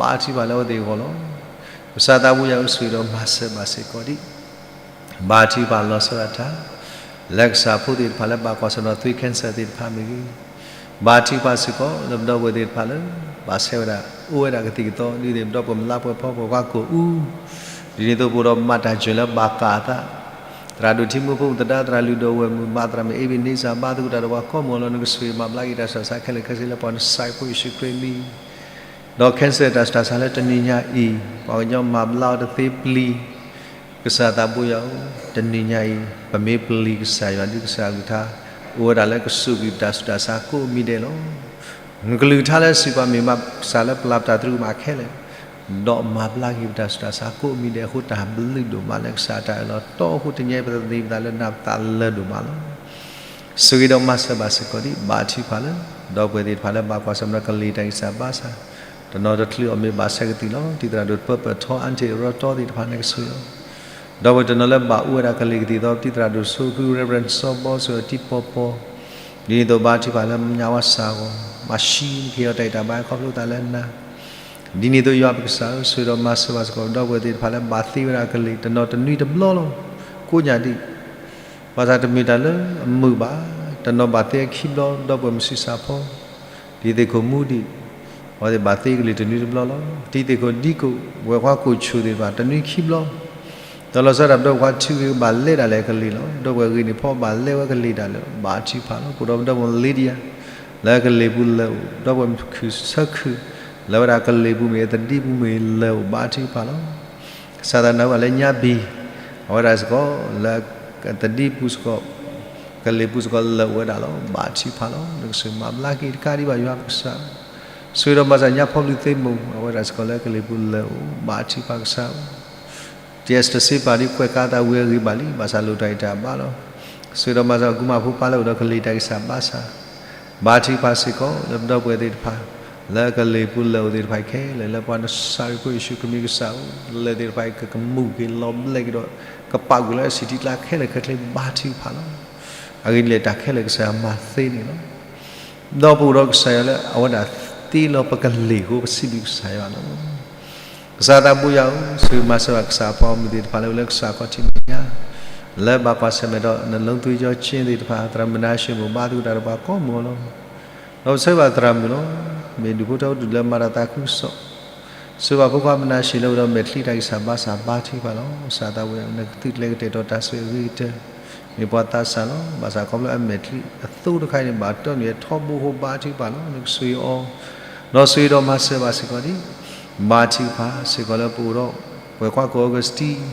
ဘါထုကဖၣ်လၢအဝဲသ့ၣ်အဂီၢ်လီၤ. ကစၢ်သးဘိယွၤဧၢ, ဆိၣ်ဂ့ၤဒီးမၤစၢၤဘၣ်စ့ၢ်ကီးဒံး, ဘါထုကဖၣ်လီၤဆီဒၣ်တၢ် လၢကစၢ်ဖိသ့ၣ်တဖၣ်လၢဘၣ်ကွၢ်ဆၢၣ်မဲာ်ဒီးသွံၣ် cancer သ့ၣ်တဖၣ်မ့ၢ်ဂ့ၤ, ဘါထုကဖၣ်စ့ၢ်ကီး လၢပဒီပုၢ်ဝဲၢ်သ့ၣ်တဖၣ်လၢ ဘၣ်ဆဲးဝဲဒၣ် အိၣ်ဝဲဒၣ်ကသံၣ်ကသီ ဒ်သိးပဒီပုၢ်ဝဲၢ်မုၢ်လါပှဲၤဖီ ပှဲၤကွၢ်ကိၢ်အူ, ဒ်န့ၣ်အသိးပအိၣ်ဒီးမၤတၢ်စၢၤလၢဘၣ်ကးအသး, သရၣ်ဒိၣ်ထံမူဖိမုၣ်သဒါ သရၣ်လုၢ်ဒိၣ်ဝဲၢ်မုၣ် ဘၣ်သရၣ်မုၣ်အ့ဘ့းန့စၢ် ဘါသကိးတၢ်ဒီးပှၤကိးမုၢ်အလီၢ် နကဆိၣ်ဂ့ၤမၤဘျါက့ၤတၢ်ဆူးတၢ်ဆါခဲလၢာ်ခဲဆ့လၢပှၤ နစၢ်ဖိယ့ၣ်ၡူးခရံာ်အမံၤ ဒီး cancer တၢ်ဆူးတၢ်ဆါလၢတနံၤညါအံၤ ပှၤကညီမၤဘျါအီၤတသ့ပျံၤ, ကစၢ်သးဘိယွၤဧၢ, တနံၤညါအံၤ ပမ့ၢ်ပျံၤကစၢ်ယွၤဒ်ကစၢ်အကလုၢ်ကထါ အိၣ်ဝဲဒၣ်လၢကစူးကွံာ်ပတၢ်ဆူးတၢ်ဆါကိးမံၤဒဲးလီၤ. နကလုၢ်ကထါလၢစံးပာ်မ့ၢ်မး ကစၢ်လၢပျၢ်ပတၢ်သရူးကမၣ်ခဲလၢာ်, ဒီးမၤဘျါက့ၤပတၢ်ဆူးတၢ်ဆါကိးမံၤဒဲးအဃိ တၢ်ဘျုးဒိၣ်မးလၢကစၢ်အတၢ်အၢၣ်လီၤတီအဃိ တနံၤညါအံၤပသန့ၤပသးလၢနၤပသးလၢဒိၣ်မးလီၤ. ဆိၣ်ဂ့ၤဒီးမၤစၢၤဘၣ်စ့ၢ်ကီးဒံး, ဘါထုကဖၣ်လၢ ဒီပုၢ်ဝဲၢ်သ့ၣ်တဖၣ်လၢဘၣ်ကွၢ်ဆၢၣ်မဲာ်ဒီးကလံၤတၢ်ဂံၢ်စၢ်ဘါစၢ်, တနီၤတချုးအီၤမ့ၢ်ဘၣ်ဆဲးကသံၣ်လီၤ. တံၤသရၣ်ဒိၣ်တပၢပၢၢ်ထီ အါတ့ၢ်ရီတီသ့ၣ်တဖၣ်န့ၣ်ကဆိၣ်ဂ့ၤအီၤ, ဒီပုၢ်ဝဲၢ်တနီၤလၢဘၣ်အိၣ်ဝဲဒၣ်ကလံၤကသံၣ်သီ တံၤသရၣ်ဒိၣ်ဆိဖု Reverend စီၤဘီဆိၣ်ဂ့ၤအီၤတံၤပီပီ, ဒ်န့ၣ်အသိးဘါထုကဖၣ်လၢညါဝါစၢ်အဂီၢ် ဘၣ်ဆှံက့ၤအီၤတၢ်ဂံၢ်တၢ်ဘါခီဖျိသးလၢနၤ ဒ်န့ၣ်အသိးယွၤပကစၢ်ဧၢ, ဆိၣ်ဂ့ၤဒီးမၤစၢၤဘၣ်စ့ၢ်ကီး ဒီပုၢ်ဝဲၢ်သ့ၣ်တဖၣ်လၢဘၣ်သ့ဝဲဒၣ်ကလံၤ တနီၤတနွံတဘျီလီၤ. ကိးညါဒံး, ဘၣ်ဆၣ်တမ့ၢ်တၢ်လၢအမုာ်ဘၣ်, တနီၤဘၣ်သ့ခံဘျီ ဒီပုၢ်ဝဲၢ်မုၢ်ဆံးစၢ်ဖီ, တံၤသ့ၣ်ခိၣ်မူဒံး, အဝဲသ့ၣ်ဘၣ်သ့ကလံၤတနွံတဘျီလီၤ. တံၤသ့ၣ်ခိၣ်ဒံကိၣ် ဝဲၤခွါကိၣ်ဆိၣ်သ့ၣ်တဖၣ် တနွံခံဘျီ ဒီးလီၤဆီဒၣ်တၢ် ဒီပုၢ်ဝဲၢ်ခွါထုကဖၣ်ဘၣ်လဲၤဒၣ်လဲာ်ကလံၤလီၤ. ဒီပုၢ်ဝဲၢ်ဂ့ၤန့ၢ်ဖီဘၣ်လဲၤဝဲကလံၤဒၣ်လဲာ် ဘါထုကဖၣ်လီၤ. ပအိၣ်ဒီးပဒီပုၢ်ဝဲၢ် Lydia လၢကလံၤပူၤလၢာ်အိၣ်, ဒီပုၢ်ဝဲၢ်ခုၣ်ဆၢခုၣ် လၢဝဲဒၣ်ကလံၤပူၤမ့ၢ်ဂ့ၤ သဒံပူၤမ့ၢ်ဂ့ၤလၢာ်အိၣ် ဘါထုကဖၣ်လီၤ. ကစၢ်သးနၢ်ဟူဘၣ်လၢညါဘံၣ် အဝဲဒၣ်စ့ၢ်ကီး လၢသဒံပူၤစ့ၢ်ကီး ကလံၤပူၤစ့ၢ်ကီးလၢာ်အိၣ်ဝဲဒၣ်လီၤ. ဘါထုကဖၣ်လီၤ. နကဆိၣ်ဂ့ၤမၤဘျါက့ၤတကးဒံးဘၣ်ယွၤပကစၢ်, ဆိၣ်ဂ့ၤဒီးမၤစၢၤညါဖီဘျုးသ့ၣ်မိၢ် အဝဲဒၣ်စ့ၢ်ကီးလၢကလံၤပူၤလၢာ်အိၣ် ဘါထုကဖၣ်ကစၢ်ဧၢ, တစဲးတစ့ပာ်ဒ်ကွဲးကါသးဝံၤအဂ့ၢ်ဘၣ်လံ, ဘၣ်ဆၣ်လိၣ်တၢ်အံၤတၢ်ဘါလီၤ. ဆိၣ်ဂ့ၤဒီးမၤစၢၤအကူမါဖိပၢ်လၢအိၣ်ဒီးကလံၤတၢ်ဂံၢ်စၢ်ဘါစၢ်, ဘါထုကဖၣ်စ့ၢ်ကီး လၢပဒီပုၢ်ဝဲၢ်သ့ၣ်တဖၣ် လၢကလ့ၤပူၤလၢၢ်အိၣ်သ့ၣ်တဖၣ်ခဲလၢာ် လၢပှၤနစၤရ့းဖိယ့ၣ်ၡူးခရံာ်မံၤကစၢ်ဧၢ, လၢၢ်သ့ၣ်တဖၣ်အံၤကကမူၣ်က့ၤလီၤဘျဲးက့ၤဒီး ကပာ်ကွံာ်လၢအဆံးထံကျါခဲလၢာ်ခဲဆ့ ဘါထုကဖၣ်လီၤ. အဂ့ၢ်ဒ်လဲၣ် တၢ်ခဲလၢာ်ကစၢ်ယွၤမၤသ့န့ၣ်လီၤ. ဒီးပအိၣ်ဒီးကစၢ်ယွၤလၢအဝဲဒၣ်သ့လီၤပကလ့ၤအဃိ ပစံးဘျုးကစၢ်ယွၤလီၤ. ကစၢ်သးဘိယွၤဧၢ, ဆိၣ်ဂ့ၤမၤစၢၤဘၣ်ကစၢ်ပှၤဂီၢ်မုၢ်သ့ၣ်တဖၣ်လၢအိၣ်လၢကစၢ်ခီၣ်ထံးမဲာ်ညါ, လၢဘၣ်ကွၢ်ဆၢၣ်မဲာ်ဒီး နလုံးသွေးကြောချင်းသ့ၣ်တဖၣ်, သရၣ်မုၣ်မနၤၡ့ ဘိးဘါသကိးတၢ်ဒီးပှၤကိးမုၢ်အီၤလီၤ. ဒီးပဆၢဂ့ၤဘၣ်သရၣ်မုၣ်လီၤ. မ့ၢ်ဒူၣ်ဖိထၢဖိတုၤလၢမၤတၢ်သးခုကစီၣ်, ဆိၣ်ဂ့ၤဘၣ်ဖိခွါမနၤၡ့လၢအိၣ်ဒီးမဲာ်ချံတၢ်ဂံၢ်စၢ်ဘါစၢ် ဘါထုကဖၣ်လီၤ. ကစၢ်သးဘိယွၤဧၢ, နကသုးကျဲၤကတဲာ်ကတီၤတၢ်ဆိၣ်ဂ့ၤအဂ့ၤကတၢၢ်, မ့ၢ်ပှၤသးစၢ်လီၤ. ဘၣ်ဆၣ်ခီဖျိအမဲာ်ချံအသိတခါအံၤန့ၣ် ဘၣ်တၢ်နုာ်ထီဘိအဃိ ဘါထုကဖၣ်လီၤ. နကဆိၣ်ဂ့ၤအီၤ, ဒီးဆိၣ်ဂ့ၤဒီးမၤစၢၤဘၣ်စ့ၢ်ကီးဒံး, ဘါထုကဖၣ်စ့ၢ်ကီးလၢပအိၣ်ဒီး ပှၤကွၢ်ကိး Augustine,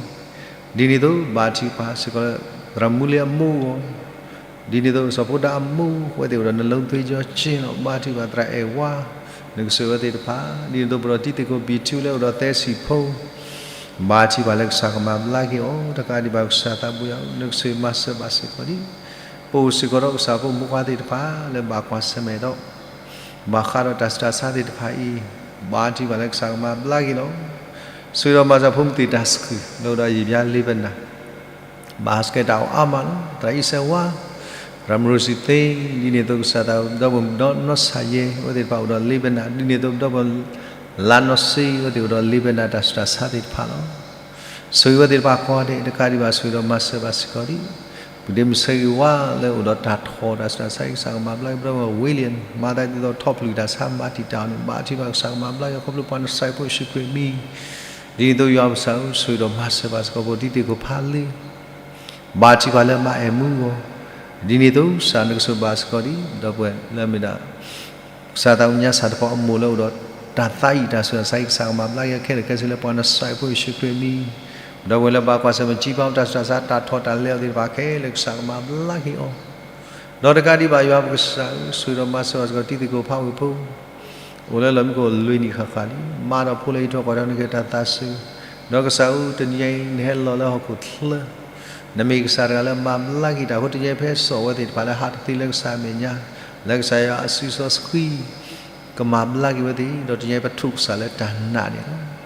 ဒ်န့ၣ်အသိး ဘါထုကဖၣ်စ့ၢ်ကီးလၢ သရၣ်မူလ့အမိၢ်အဂီၢ်, ဒ်န့ၣ်အသိး စီၤဖိဒါအမိၢ် အဝဲသ့ၣ်အိၣ်ဒီးနလုံးသွေးကြောချင်းလီၤ. ဘါထုကဖၣ်သရၣ်အဲၣ်ဝါ, နကဆိၣ်ဂ့ၤအဝဲသ့ၣ်တဖၣ်, ဒ်န့ၣ်အသိး ပဒီးတံၤသကိးဘံၣ်ထူလၢအိၣ်ဒီးသဲစံၣ်ဖိ, ဘါထုကဖၣ်လၢကစၢ်ကမၤဘျါက့ၤအီၤ, တကးဒံးဘၣ်ကစၢ်သးဘိယွၤဧၢ, နကဆိၣ်ဂ့ၤမၤစၢၤဘၣ်စ့ၢ်ကီးဒံး, ပအိၣ်စ့ၢ်ကီးဒီးကစၢ်ဖိမုၣ်ဖိခွါသ့ၣ်တဖၣ် လၢဘၣ်ကွၢ်ဆၢၣ်မဲာ်ဒီး ဘၣ်ဃးဒီးတၢ်ဆူးတၢ်ဆါသ့ၣ်တဖၣ်အံၤ, ဘါထုကဖၣ်လၢကစၢ်ကမၤဘျါက့ၤလီၤ. ဆိၣ်ဂ့ၤဒီးမၤစၢၤဖိမုၣ်သ့ၣ်တၢ်ဆှုၣ် လၢအိၣ်ဒီးယံာ်ဘျါလ့ဘနၤ, ဘၣ်ဟးဆှဲးတၢ်အီၣ်အါမးလီၤ. သရၣ်အံၣ်စဲးဝါ, သရၣ်မရိစံသ့, ဒ်န့ၣ်အသိးကစၢ်သးဒီပုၢ်ဒီနီၢ်ဆၣ်ယဲ အဝဲသ့ၣ်တဖၣ်အိၣ်ဒီးလ့ဘနၤ, ဒ်န့ၣ်အသိးဒီပုၢ်လါနီၢ်စ့ အဝဲသ့ၣ်အိၣ်ဒီးလ့ဘနၤတၢ်ဆူးတၢ်ဆါသ့ၣ်တဖၣ်လီၤ. ဆိၣ်ဂ့ၤအဝဲသ့ၣ်တဖၣ်ကိးဂၤဒဲး, တကးဒံးဘၣ်ဆိၣ်ဂ့ၤဒီးမၤစၢၤဘၣ်စ့ၢ်ကီးဒံး, ပုၢ်ဒ့မုၣ်ဆၢဂ့ၤဝါလၢအိၣ်ဒီးတၢ်ထီၣ်တၢ်ဆူးတၢ်ဆါအံၤ ကစၢ်ကမၤဘျါက့ၤ, ဒီပုၢ်ဝ့လံၣ်, မၤသးဒ်သိးထီၣ်ပျုၢ်တၢ်ဆါမၤတံာ်တာ်အီၤန့ၣ် ဘါထုကဖၣ်ကစၢ်ကမၤဘျါက့ၤ ခီဖျိပှၤနစၤရ့းဖိယ့ၣ်ၡူးခရံာ်အမံၤ, ဒ်န့ၣ်အသိးယွၤပကစၢ် ဆိၣ်ဂ့ၤဒီးမၤစၢၤဘၣ်စ့ၢ်ကီး ပတံၤသကိးဖးလံ ဘါထုကဖၣ်လၢမၤအဲၣ်မူအဂီၢ်, ဒ်န့ၣ်အသိးကစၢ်နကဆိၣ်ဘၣ်စ့ၢ်ကီးဒံး ဒီပုၢ်ဝဲၢ်လၢအမ့ၢ်ဒၣ် ကစၢ်သးကညီၤဆၣ်တဖၣ်အမိၢ်လၢအိၣ်ဒီးတၢ်သးအံၣ်တၢ်ဆူးတၢ်ဆါအံၤ ကစၢ်ကမၤဘျါက့ၤခဲလၢာ်ခဲဆ့လၢပှၤနစၤရ့းဖိယ့ၣ်ၡူးခရံာ်အမံၤ, ဒီပုၢ်ဝဲၢ်လၢဘၣ်ကွၢ်ဆၢၣ်မဲာ် ကံဖးတၢ်ဆူးတၢ်ဆါ တၢ်ထီၣ်တၢ်လဲၤအီၤသ့ၣ်တဖၣ်ခဲလၢာ် ကစၢ်ကမၤဘျါက့ၤအီၤ, ဒီးတကးဒံးဘၣ်ယွၤပကစၢ် ဆိၣ်ဂ့ၤဒီးမၤစၢၤဘၣ်စ့ၢ်ကီးတံၤသကိးဖးဝ့ၢ်ဖိ အိၣ်လၢလီၢ်မံခိၣ်လွံၢ်နံၣ်ဃၣ်ဃၣ်လံ, မါဒီးဖိလၢဟံးထီၣ်ကွၢ်ထီၣ်န့ၢ်က့ၤတၢ်သးစူၤ, ဒီးကစၢ်ဧၢ တနံၤအံၤ နဟဲလီၤလၢဟီၣ်ခိၣ်ချၢ, နမ့ၢ်ကစၢ်တဂၤလၢမၤဘျါက့ၤတၢ်အဃိ တနံၤအံၤ ဖဲစိာ်ဝဲသ့ၣ်တဖၣ်လၢဟးတသ့လၢကစၢ်အမဲာ်ညါ, လၢကစၢ်ယွၤအစုစီဆှံ ကမၤဘျါက့ၤဝဲသ့ၣ်, ဒီးတနံၤအံၤ ပထူၣ်ကစၢ်လၢတၢ်နာ်န့ၣ်လီၤ.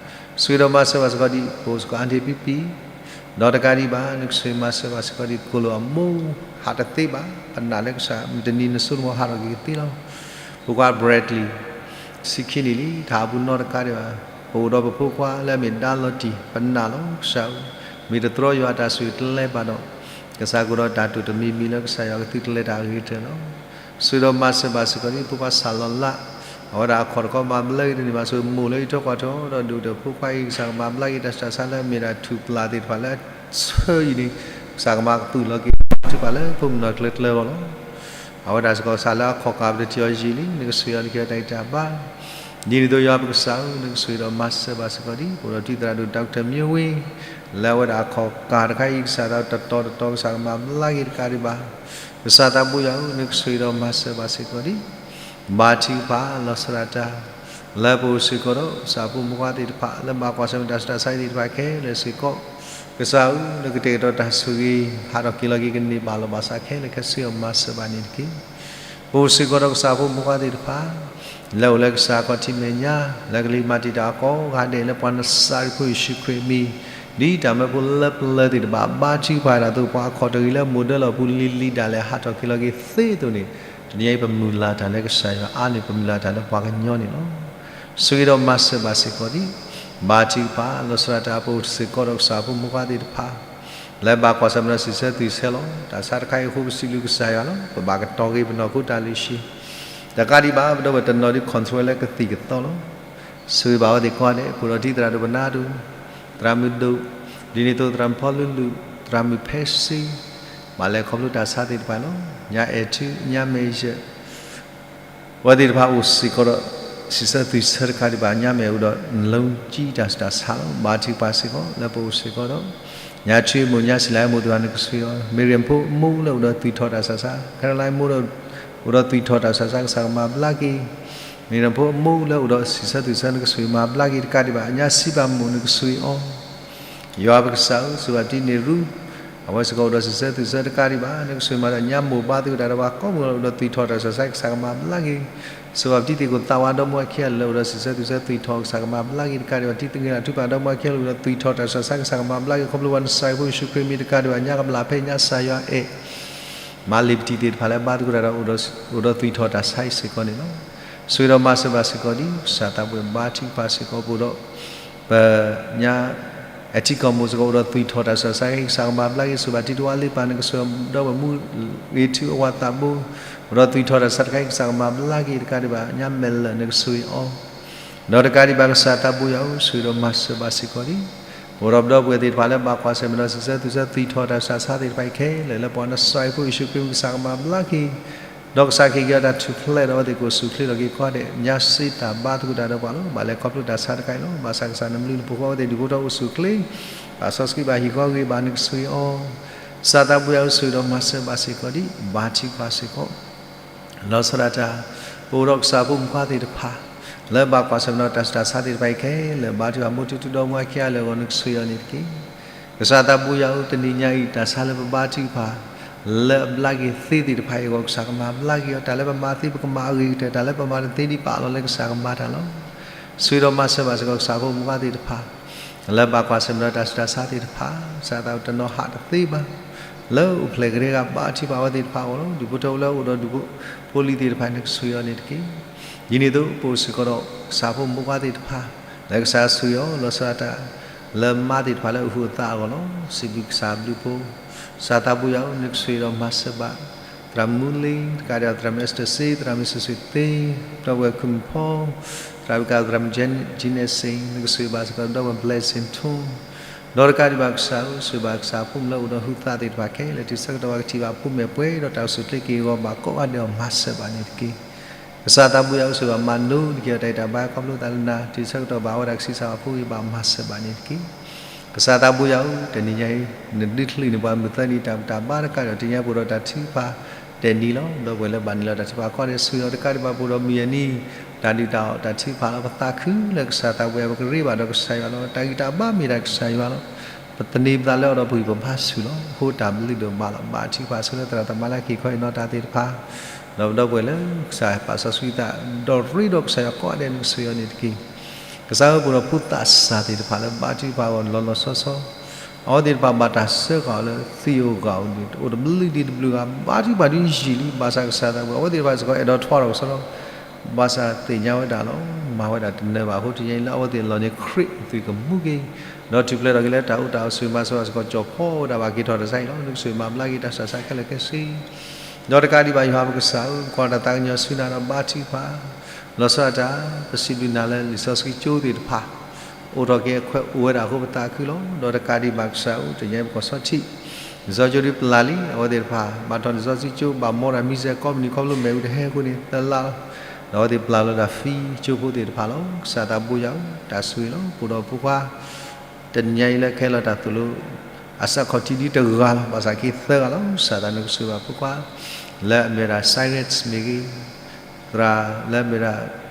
ဆိၣ်ဂ့ၤဒီးမၤစၢၤဘၣ်စ့ၢ်ကီးဒံး ပအိၣ်စ့ၢ်ကီးအါတ့ၢ်ပံပံ, ဒီးတကးဒံးဘၣ် နကဆိၣ်ဂ့ၤမၤစၢၤဘၣ်စ့ၢ်ကီးဒံး သကိးလိာ်အမိၢ် ဟးတသ့ဘၣ်, ပနာ်လၢကစၢ် မုၢ်တနံၤနစိတမီၤဟးထီၣ်က့ၤကသ့လီၤ. ဖိခွါ Bradley ဆံခံနံၣ်လံ, တဟးပူၤနီတကးဒံးဘၣ်, ပအိၣ်ဒီးပဖိခွါလၢအမ့ၢ်ဒါလီၤတံၢ် ပနာ်လီၤကစၢ်ဧၢ, မ့ၢ်တတြီယွၤအတၢ်ဆိၣ်ဂ့ၤတလဲဘၣ်ဒီး, ကစၢ်ကအိၣ်ဒီးတၢ်တိာ်တမံၤမံၤလၢကစၢ်ယွၤကသုတလဲတၢ်အဂ့ၤကတၢၢ်လီၤ. ဆိၣ်ဂ့ၤဒီးမၤစၢၤဘၣ်စ့ၢ်ကီးဒံး ဖိခွါစၢ်လီၤလး, အဝဲဒၣ်အခီၣ်တခီမၤဘျါက့ၤတန့ၢ်ဘၣ် ဆိမိၣ်လၢဟံးထီၣ်ကွၢ်ထီၣ် ဒီးဒုးဒီးဖိခွါအံၤ ကစၢ်ကမၤဘျါက့ၤတၢ်ဆူးတၢ်ဆါလၢအမ့ၢ်ဒၣ်ထူၣ်ပျၢ်သ့ၣ်တဖၣ်လၢအဆၢအံၤန့ၣ်, ကစၢ်ကမၤကပုာ်လီၤက့ၤ ထုကဖၣ်လၢဖိမုၣ်နီၢ်ကျၢၤကျၢၤအဂီၢ်လီၤ. အဝဲဒၣ်စ့ၢ်ကီးကစၢ်လၢအခီၣ်ကၢ်ပတထံၣ်အီၤယံာ်လံ, နကဆိၣ်ဂ့ၤအီၤလၢခံအတၢ်ဂံၢ်တၢ်ဘါ ဒ်န့ၣ်အသိးယွၤပကစၢ်ဧၢ, နကဆိၣ်ဂ့ၤဒီးမၤစၢၤဘၣ်စ့ၢ်ကီးဒံး ပအိၣ်ဒီးတံၤသရၣ်ဒိၣ် Doctor မ့ဝ့, လၢအဝဲဒၣ်အခီၣ်ကၢ်တခါအံၤ ကစၢ်သးတတီၤတတီၤ ကစၢ်ကမၤဘျါက့ၤတကးဒံးဘၣ်, ကစၢ်သးဘိယွၤဧၢ, နကဆိၣ်ဂ့ၤဒီးမၤစၢၤဘၣ်စ့ၢ်ကီးဒံး, ဘါထုကဖၣ်လီၤစၢၤဒၣ်တၢ် လၢပအိၣ်စ့ၢ်ကီးဒီး ကစၢ်ဖိမုၣ်ဖိခွါသ့ၣ်တဖၣ် လၢဘၣ်ကွၢ်ဆၢၣ်မဲာ်တၢ်ဆူးတၢ်ဆါသ့ၣ်တဖၣ်ခဲလၢာ်စ့ၢ်ကီး, ကစၢ်ဧၢ, နကတဲာ်ကတီၤတၢ်ဆိၣ်ဂ့ၤ ဟးထီၣ်က့ၤလီၤက့ၤ ကန့ၢ်ဘၣ်လီၤဘၣ်စးခဲလၢာ်ခဲဆ့အဂီၢ် မၤစၢၤဘၣ်န့ၣ်တက့ၢ်. ပအိၣ်စ့ၢ်ကီးဒီးကစၢ်ဖိမုၣ်ဖိခွါသ့ၣ်တဖၣ် လၢအိၣ်လၢကစၢ်ခီၣ်ထံးမဲာ်ညါ လၢကလံၤမၤတံာ်တာ်အီၤကိးဂၤဒဲး လၢပှၤနစၤရ့းဖိယ့ၣ်ၡူးခရံာ်အမံၤ, ဒ်တၢ်မၢဖိလၢပျၢၤသ့ၣ်တဖၣ် ဘါထုကဖၣ်တၢ်အသိး ပှၤအခီၣ်တဂ့ၤလၢမိၢ်ဒၢလီၢ်ပူၤလံၤလံၤဒၣ်လဲာ် ဟးထီၣ်က့ၤလီၤက့ၤသ့အသိးန့ၣ်, တနံၤအံၤပမုၢ်လၢ်တၢ်လၢကစၢ်ယွၤအါန့ၢ် ပမုၢ်လၢ်တၢ်လၢပှၤကညီန့ၣ်လီၤ. ဆိၣ်ဂ့ၤဒီးမၤစၢၤဘၣ်စ့ၢ်ကီးဒံး, ဘါထုကဖၣ်လီၤစၢၤဒၣ်တၢ် ပအိၣ်စ့ၢ်ကီးဒီးကစၢ်ဖိမုၣ်ဖိခွါသ့ၣ်တဖၣ် လၢဘၣ်ကွၢ်ဆၢၣ်မဲာ်ဒီးစံးဆၢသွံၣ်ဆၢလီၤ. တၢ်ဆါတခါအံၤအဃိ ပစံးဘျုးကစၢ်ယွၤလီၤ. ပဘၣ်ကတီၤက့ၤပနီၢ်ခိတၢ်လုၢ်ဟံၣ်, တကးဒံးဘၣ် ပဒီပုၢ်ဝဲၢ်တနီၤဒုး control လၢကသံၣ်ကသီလီၤ. ဆိၣ်ဂ့ၤဘၣ်အဝဲသ့ၣ်ကိးဂၤဒဲး, ပအိၣ်ဒီးတံၤသရၣ်ဒိၣ်ပနၢ်ဒိၣ်, သရၣ်မုၣ်ဒိၣ်, ဒ်န့ၣ်အသိးသရၣ်မုၣ်ဖီလူလူ, သရၣ်မုၣ်ဖဲစ့, ဘၣ်လဲၤခီဖျိတၢ်ဆါသ့ၣ်တဖၣ်လီၤ. ညါအဲၣ်ထူ, ညါမဲာ်ယဲၢ် အဝဲသ့ၣ်တဖၣ်အိၣ်စ့ၢ်ကီးဒီး စံးဆၢသွံၣ်ဆၢတခါဒံးဘၣ် ညါမဲာ်အိၣ်ဒီး နလုံးကံတၢ်ဆူးတၢ်ဆါလီၤ. ဘါထုကဖၣ်စ့ၢ်ကီး လၢပအိၣ်စ့ၢ်ကီးဒီး ညါထွံမိၢ် ညါစံးလၤမိၢ်သ့ၣ်တဖၣ် နကဆိၣ်ဂ့ၤအီၤ, မ့ၢ်ရ့ၣ်ဖိအမိၢ်လၢအိၣ်ဒီး သွံၣ်ထီၣ်တၢ်ဆူးတၢ်ဆါ, ခဲရလါမိၢ်ဒီး အိၣ်ဒီးသွံၣ်ထီၣ်တၢ်ဆူးတၢ်ဆါ ကစၢ်ကမၤဘျါက့ၤ, မ့ၢ်ရ့ၣ်ဖိအမိၢ်လၢအိၣ်ဒီး စံးဆၢသွံၣ်ဆၢ နကဆိၣ်ဂ့ၤမၤဘျါက့ၤတကးဒံးဘၣ် ညါစံးဘၣ်မိၢ် နကဆိၣ်ဂ့ၤအီၤ ယွၤပကစၢ်ဧၢ, ဆိၣ်ဂ့ၤဘၣ်တံၤန့ၣ်ရူ, အဝဲစ့ၢ်ကီးအိၣ်ဒီးစံးဆၢသူၣ်ဆၢတကးဒံးဘၣ် နကဆိၣ်ဂ့ၤမၤစၢၤညါမိၢ်ဘါသကိးတၢ်ဒီးပှၤကိးမုၢ်လီၤ အိၣ်ဒီးသွံၣ်ထီၣ်တၢ်ဆူးတၢ်ဆါ ကစၢ်ကမၤဘျါက့ၤ, စ့ၢ်ကီးပတံၤသ့ၣ်ခိၣ်သးဝါဒီမါခံဂၤလၢအိၣ်ဒီးစံးဆၢသူၣ်ဆၢသွံၣ်ထီၣ်ကစၢ်ကမၤဘျါက့ၤတကးဒံးဘၣ် တံၤသ့ၣ်ဂ့ၤလၢထူပာ်ဒီမါခံဂၤလၢအိၣ်ဒီးသွံၣ်ထီၣ်တၢ်ဆူးတၢ်ဆါ ကစၢ်ကမၤဘျါက့ၤ ခီဖျိပှၤနစၢ်ဖိယ့ၣ်ၡူးခရံာ်မံၤတကးဒံးဘၣ် ညါကဘျၣ်ဖဲညါကစၢ်ယွၤအဲၣ် မၤလ့ၤပတံၤသ့ၣ်တဖၣ်လၢဘါသကိးတၢ်ဒီး အိၣ်ဒီးသွံၣ်ထီၣ်တၢ်ဆါအံၤစ့ၢ်ကီးန့ၣ်လီၤ. ဆိၣ်ဂ့ၤဒီးမၤစၢၤဘၣ်စ့ၢ်ကီးဒံး ကစၢ်သးပှဲၤဘါထုကဖၣ်စ့ၢ်ကီးပအိၣ်ဒီး ပညါ အထံကီၢ်မိၢ်စ့ၢ်ကီးအိၣ်ဒီးသွံၣ်ထီၣ်တၢ်ဆူးတၢ်ဆါ ကစၢ်ကမၤဘျါက့ၤ ဆိၣ်ဂ့ၤဘၣ်တံၤတဝါလ့ပၢ် နကဆိၣ်ဂ့ၤဒီးပမူဂ့ၤထူအဝၤသးဘိ အိၣ်ဒီးသွံၣ်ထီၣ်တၢ်ဆါတခါအံၤ ကစၢ်ကမၤဘျါက့ၤတကးဒံးဘၣ် ညါမဲာ်လၢာ် နကဆိၣ်ဂ့ၤအီၤ ဒီးတကးဒံးဘၣ်ကစၢ်သးဘိယွၤဧၢ ဆိၣ်ဂ့ၤဒီးမၤစၢၤဘၣ်စ့ၢ်ကီးဒံး ပအိၣ်ဒီးပဒီပုၢ်ဝဲၢ်သ့ၣ်တဖၣ်လၢဘၣ်ကွၢ်ဆၢၣ်မဲာ်ဒီးစံးဆၢသူၣ်ဆၢသွံၣ်ထီၣ်တၢ်ဆူးတၢ်ဆါသ့ၣ်တဖၣ်အံၤခဲလၢာ် လၢပှၤနစၢ်ဖိယ့ၣ်ၡူးခရံာ်မံၤ ကစၢ်ကမၤဘျါက့ၤ ဒီးကစၢ်ခ့ၣ်က့ၤအီၤတၢ်ထူၣ်ဖျဲးဒီးအဝဲသ့ၣ်ကအိၣ်ဆူၣ်အိၣ်ချ့ထီၣ်က့ၤကိးဂၤဒဲး ညါစ့တၢ်ဘါသကိးတၢ်ဒီးပှၤလီၤ. ဘၣ်လဲၤခီဖျိတၢ်ဆါတခါအံၤလီၤ. ဘၣ်ဆၣ်ကစၢ်နဘျုးနဖှိၣ်ဃီအဝဲသ့ၣ်ဒုးဖိထီၣ်အိၣ်ဆူၣ်အိၣ်ချ့ ဘၣ်စီဆှံဘၣ်ဟံၣ်ဃီဂ့ၤဘၣ်နကဆိၣ်ဂ့ၤအီၤ ကစၢ်သးဘိယွၤဧၢ ဆိၣ်ဂ့ၤဒီးမၤစၢၤဘၣ်စ့ၢ်ကီးဒံး ဘါထုကဖၣ်စ့ၢ်ကီး လီၤဆီဒၣ်တၢ် ပအိၣ်ဒီးကစၢ်ဖိမုၣ်ခွါသ့ၣ်တဖၣ် လၢဘၣ်ကွၢ်ဆၢၣ်မဲာ်ဒီးတၢ်ဆူးတၢ်ဆါသ့ၣ်တဖၣ်အံၤခဲလၢာ် ဘါထုကဖၣ်မိၢ်ထူထူဒီမါခံဂၤလၢအဂီၢ် နကဆိၣ်ဂ့ၤအီၤန့ၣ်တက့ၢ်. ကစၢ်သးဘိယွၤဧၢ တနံၤညါအံၤ တၢ်ဆါလၢပဘါထုကဖၣ် လၢအဘျါက့ၤသ့သ့ၣ်တဖၣ်အံၤအဂီၢ် ကစၢ်ကမၤဘျါက့ၤအီၤ တၢ်လၢပမၤသ့ပကမၤအဂ့ၤကတၢၢ် တၢ်လၢပမၤတသ့ဒံးပာ်လီၤလၢကစၢ်ကမၤတၢ်လီၤ. ဆိၣ်ဂ့ၤဒီးမၤစၢၤဘၣ်စ့ၢ်ကီးကစၢ်ဖိမုၣ်ခွါသ့ၣ်တဖၣ် လၢဘၣ်ကွၢ်ဆၢၣ်မဲာ်ဒီးတၢ်ဆူးတၢ်ဆါသ့ၣ်တဖၣ် ကစၢ်သးတနီၤဟးတသ့ဘၣ် လၢအိၣ်ဖျဲၣ်ကရၢဂၤ ဘါထုကဖၣ်ဝဲသ့ၣ်တဖၣ်အဂီၢ်လီၤ. ဒုးဖိထီၣ်လၢအိၣ်ဒီးဒုးဖိလံၤသ့ၣ်တဖၣ် နကဆိၣ်ဂ့ၤအီၤန့ၣ်တက့ၢ်. ဒ်န့ၣ်အသိး ပအိၣ်စ့ၢ်ကီးဒီးကစၢ်ဖိမုၣ်ခွါသ့ၣ်တဖၣ် လၢကစၢ်ဆိၣ်ဂ့ၤအီၤ လီၤဆီဒၣ်တၢ် လၢမါသ့ၣ်တဖၣ်လၢအဟုးအသးအဂီၢ်လီၤ. စံးဘျုးကစၢ်ဘျုးဖိ ကစၢ်သးဘိယွၤဧၢ နကဆိၣ်ဂ့ၤဒီးမၤစၢၤဘၣ် သရၣ်မူလ့ၤ တကးဒံးဘၣ် သရၣ်မုၣ် Esther စ့ သရၣ်မုၣ် စိစိသ့ ဒီပုၢ်ဝဲၢ် ခုၣ်မုၣ်ဖီ သရၣ်ဝံၣ်ကၣ် သရၣ်မုၣ် Jeanette စ့ နကဆိၣ်ဂ့ၤဘၣ်စ့ၢ်ကီး ဒီပုၢ်ဝဲၢ် Blessing ထိ ဒီးတကးဒံးဘၣ်ကစၢ်ဧၢ ဆိၣ်ဂ့ၤဘၣ်ကစၢ်ဖိမုၣ်လၢအိၣ်ဒီးဟုးသးသ့ၣ်တဖၣ်ခဲလၢာ် တုၤဆၢကတီၢ်ဘၣ်ကထံၣ်ဘၣ်ဖိမဲာ်ပှဲၤဒီးတၢ်အိၣ်ဆူၣ်အိၣ်ချ့က့ၤအဂီၢ် ဘၣ်ကိးဂၤဒဲးအီၤ မၤစၢၤဘၣ်န့ၣ်တက့ၢ်. ကစၢ်သးဘိယွၤဧၢ ဆိၣ်ဂ့ၤဘၣ်မၤနိက့ၤအီၤ တၢ်ဂံၢ်တၢ်ဘါခီဖျိသးလၢနၤ တုၤဆၢကတီၢ်ဘၣ်ဝဲဒၣ်ကဆံးစၢ်ဘၣ်ဖိဂ့ၤ ဘၣ်မၤစၢၤဘၣ်န့ၣ်တက့ၢ်. ကစၢ်သးဘိယွၤဧၢ တနံၤညါအံၤ နဒုးချုးန့ၢ်ပှၤမုၢ်သၢနံၤတၢ်ဘူၣ်တၢ်ဘါတကးဒီး တနံၤညါပအိၣ်ဒီးတၢ်ထုကဖၣ် တနံၤလီၤ. ဒီပုၢ်ဝဲၢ်လၢဘၣ်နုာ်လီၤတၢ်ထုကဖၣ်ကိးဂၤဒဲး ဆိၣ်ဂ့ၤအီၤတကးဒံးဘၣ် ပအိၣ်ဒီးမုၢ်ယဲၢ်နံၤ တၢ်ဒုၣ်တၢ်အီၣ်တၢ်ထုကဖၣ်လီၤ. ပသးခုလၢကစၢ်သးဘိယွၤ ပကရ့ဘၣ်ဒီးကစၢ်ယွၤလီၤ. တၢ်ဂံၢ်တၢ်ဘါမ့ၢ်ဒၣ်ကစၢ်ယွၤလီၤ. ပသန့ၤပသးလၢအီၤဒီးပဂံၢ်ပဘါဆူၣ်လီၤ. အဃိတၢ်ဘျုးဒိၣ်မးလီၤ. ဘါထုကဖၣ်ဆိလၢသရၣ်သမါလၢက့ၤခီအံၤနီၢ်တၢ်သ့ၣ်တဖၣ် ဒီးပဒီပုၢ်ဝဲၢ်လၢကစၢ်ပာ်စီဆှံသး ဒီးရ့ဒီးကစၢ်ယွၤကိးဂၤဒဲး နကဆိၣ်ဂ့ၤအီၤန့ၣ်တက့ၢ်. ကစၢ်ဧၢ ပအိၣ်ဒီးဖိသးစၢ်သ့ၣ်တဖၣ်လၢဘါထုကဖၣ်အီၤလီၤလီၤဆီဆီ အဝဲသ့ၣ်တဖၣ်ဘၣ်တၢ်စၢဃာ်အီၤလၢသံးဧိၤဂာ်ဧိၤန့ၣ် တအိၣ်တဘျုးဒံးတဘျုးဂၤ ဘါထုကဖၣ်ဒ်ယံာ်လံ ဘၣ်ဆၣ်ကစၢ်သးဘိယွၤ အဝဲသ့ၣ်တဖၣ်စ့ၢ်ကီးအဲၣ်ဒိးထွါထီၣ်ကစီဒီ ဘၣ်ဆၣ်သ့ၣ်ညါဝဲဒၣ်လီၤ. မၤဝဲဒၣ်တနၢၤဘၣ်အဃိ တနံၤညါအံၤလၢအဝဲသ့ၣ်အလီၢ်န့ၣ် ခရံာ်အသွံၣ်ကမူက့ၤ ဒီးထူၣ်ဖျဲးထီၣ်က့ၤလၢတၢ်အိၣ်တၢ်အီၣ် ဆိၣ်ဂ့ၤမၤစၢၤဘၣ်စ့ၢ်ကီးကၠီၤဖီဝဲဒၣ်ဘၣ်က့ၤထီၣ်တစဲးအံၤလီၤ. နကဆိၣ်ဂ့ၤမၤဘျါက့ၤတၢ်ဆူးတၢ်ဆါခဲလၢာ်ခဲဆ့ ဒီးတကးဒံးဘၣ်ယွၤပကစၢ်ဧၢ ကွၢ်တၢ်သးကညီၤဆူနၤဒီးဘါထုကဖၣ် လီၤဆီဒၣ်တၢ် ပစံးဘျုးနၤလၢလံာ်စီဆှံကၠိသ့ၣ်တဖၣ် အိၣ်ထီၣ်က့ၤအခွဲးအိၣ်ဝဲဒၣ်အဃိပသးခုလီၤ. ဒီးတကးဒံးဘၣ်ကစၢ်ဧၢ တနံၤညါအံၤပကီၢ်ဆီထံး လံာ်စီဆှံကၠိဒုးပျၢ်လံ အဝဲသ့ၣ်တဖၣ် ဘၣ်ထီၣ်လံာ်စီဆှံကၠိ ဘၣ်မီတၢ်မံၤစဲးကိးမုၢ်နံၤ ခီဖျိမ့ၣ်အူတဟဲအဃိန့ၣ် သၢလါလီၤ. ဒီးအဝဲသ့ၣ်ပျၢ်လီၤတၢ် free ကၠိဖိသ့ၣ်တဖၣ်လီၤ. ကစၢ်သးဘိယွၤဧၢ တၢ်ဆိၣ်ဂ့ၤလီၤ. ပအိၣ်ဒီးဖိခွါ တနံၤညါအံၤလၢကဟဲလီၤတၢ်သိၣ်လိ အစးခီၣ်ထံးဒ်တဂၤလီၤ. ဘၣ်ဆၣ်က့ၤသၢဂၤလီၤ. ကစၢ်သးနကဆိၣ်ဂ့ၤဘၣ်ဖိခွါ လၢအမ့ၢ်ဝဲဒၣ် Cyrus မ့ၢ်ဂ့ၤ, သရၣ်လၢအမ့ၢ်ဝဲဒၣ်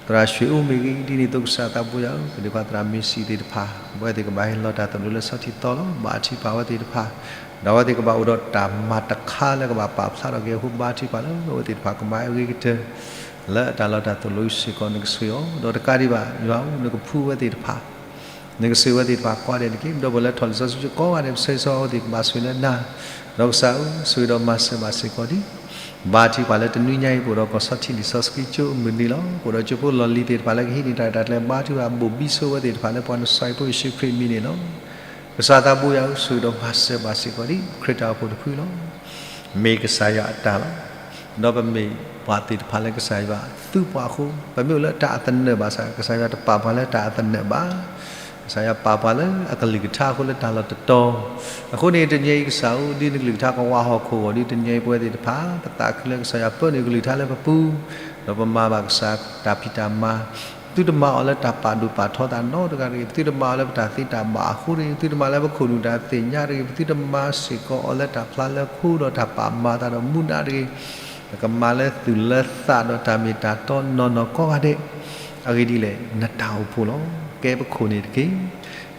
သရၣ်ရွှ့ၣ်အိၣ်မ့ၢ်ဂ့ၤ, ဒ်န့ၣ်အသိးကစၢ်သးဘိယွၤဧၢ ပဒိၣ်ခွါသရၣ်မ့ၢ်စံၣ်သ့ၣ်တဖၣ် အဝဲသ့ၣ်ကဘၣ်ဟဲလီၤတၢ်သိၣ်လိလၢဆီထံးသီလီၤ. ဘါထုကဖၣ်အဝဲသ့ၣ်တဖၣ် ဒီးအဝဲသ့ၣ်ကဘၣ်အိၣ်ဒီးတၢ်မၤတခါလၢကဘၣ်ပာ်ဖျါထီၣ်က့ၤအဃိ ဘါထုကဖၣ်လၢ အဝဲသ့ၣ်တဖၣ်ကမၤအဂ့ၤကတၢၢ် လၢအတၢ်လီၤတၢ်သိၣ်လိအံၤစ့ၢ်ကီး နကဆိၣ်ဂ့ၤအီၤ ဒီးတကးဒံးဘၣ် ယွၤဧၢ နကဖှူအဝဲသ့ၣ်တဖၣ် နကဆိၣ်ဂ့ၤအဝဲသ့ၣ်တဖၣ်ကိးဂၤဒဲးတက့ၢ်. ဒီပုၢ်ဝဲၢ်လၢထီၣ်လံာ်စီဆှံကၠိကိးဂၤဒဲး ပဆၢဂ့ၤဆၢဝါအဝဲသ့ၣ်ကဘၣ်ဆိၣ်ဂ့ၤလၢနၤ, ဒီးကစၢ်ဧၢ ဆိၣ်ဂ့ၤဒီးမၤစၢၤဘၣ်စ့ၢ်ကီးဒံး ဘါထုကဖၣ်လၢတနွံညါအံၤ ပအိၣ်ဒီးကီၢ်ဆီထံးလံာ်စီဆှံကၠိအမုၢ်နံၤလီၤ. ပအိၣ်ဒီးကၠိဖိလီၢ်လံၤသ့ၣ်တဖၣ်လၢကဟံးန့ၢ်တၢ်ရဲၣ်တၢ်ကျဲၤ ဘါထုကဖၣ်ဘိၣ်ဘံဆိဝဲသ့ၣ်တဖၣ်လၢပှၤနစၢ်ဖိယ့ၣ်ၡူးခရံာ်အမံၤန့ၣ်လီၤ. ကစၢ်သးဘိယွၤဧၢ ဆိၣ်ဂ့ၤဒီးမၤစၢၤဘၣ်စ့ၢ်ကီးဒံး ခရံာ်တၢ်အိၣ်ဖှိၣ်တဖုလီၤ. မ့ၢ်ကစၢ်ယွၤအတၢ်လီၤ. ဒီးပမ့ၢ်ပှၤသ့ၣ်တဖၣ်လၢကစၢ်ယွၤသူပှၤအဃိ ပမ့ၢ်အိၣ်လၢတၢ်အသနၢၣ်ဘၣ်ဆၣ် ကစၢ်ယွၤတပာ်ပှၤလၢတၢ်အသနၢၣ်ဘၣ်. ကစၢ်ယွၤပာ်ပှၤလၢအကလုၢ်ကထါအဃိလၢတၢ်လီၢ်တတီၤ, အဃိန့ၣ် တနံၤအံၤကစၢ်ဧၢ ဒ်နကလုၢ်ကထါကဝါဟီၣ်ခိၣ်ဂီၢ်ဒ် တနံၤအံၤပဝဲသ့ၣ်တဖၣ် ပသးခုလၢကစၢ်ယွၤပၢနုာ်ကလုၢ်ကထါလၢပပူၤ, ဒီးပမၤဘၣ်ကစၢ်တၢ်ဖံးတၢ်မၤ ပသုတမၤအီၤလၢတၢ်ပာ်ဒိၣ်ပာ်ထီသးနီတဂၤတဂ့ၤ, ပသုတမၤအီၤလၢပတၢ်သ့တၢ်ဘၣ်အဃိတဂ့ၤ, ပသုတမၤလၢပခိၣ်နူာ်တၢ်သ့ၣ်ညါတဂ့ၤ, ပသုတမၤစ့ၢ်ကီးအီၤလၢတၢ်ဖျါလၢခိဒီးတၢ်ပာ်မၤသးဒီးမူဒါတဂ့ၤ, ပကမၤလၢသူၣ်လၢသးဒီးတၢ်မ့ၢ်တၢ်တီနီၢ်နီၢ်ကိးဂၤဒဲး, အဂ့ၢ်ဒ်လဲၣ် နတၢ်အိၣ်ဖှိၣ်လီၤ. ကဲပခိၣ်န့ၣ်တက့ၢ်.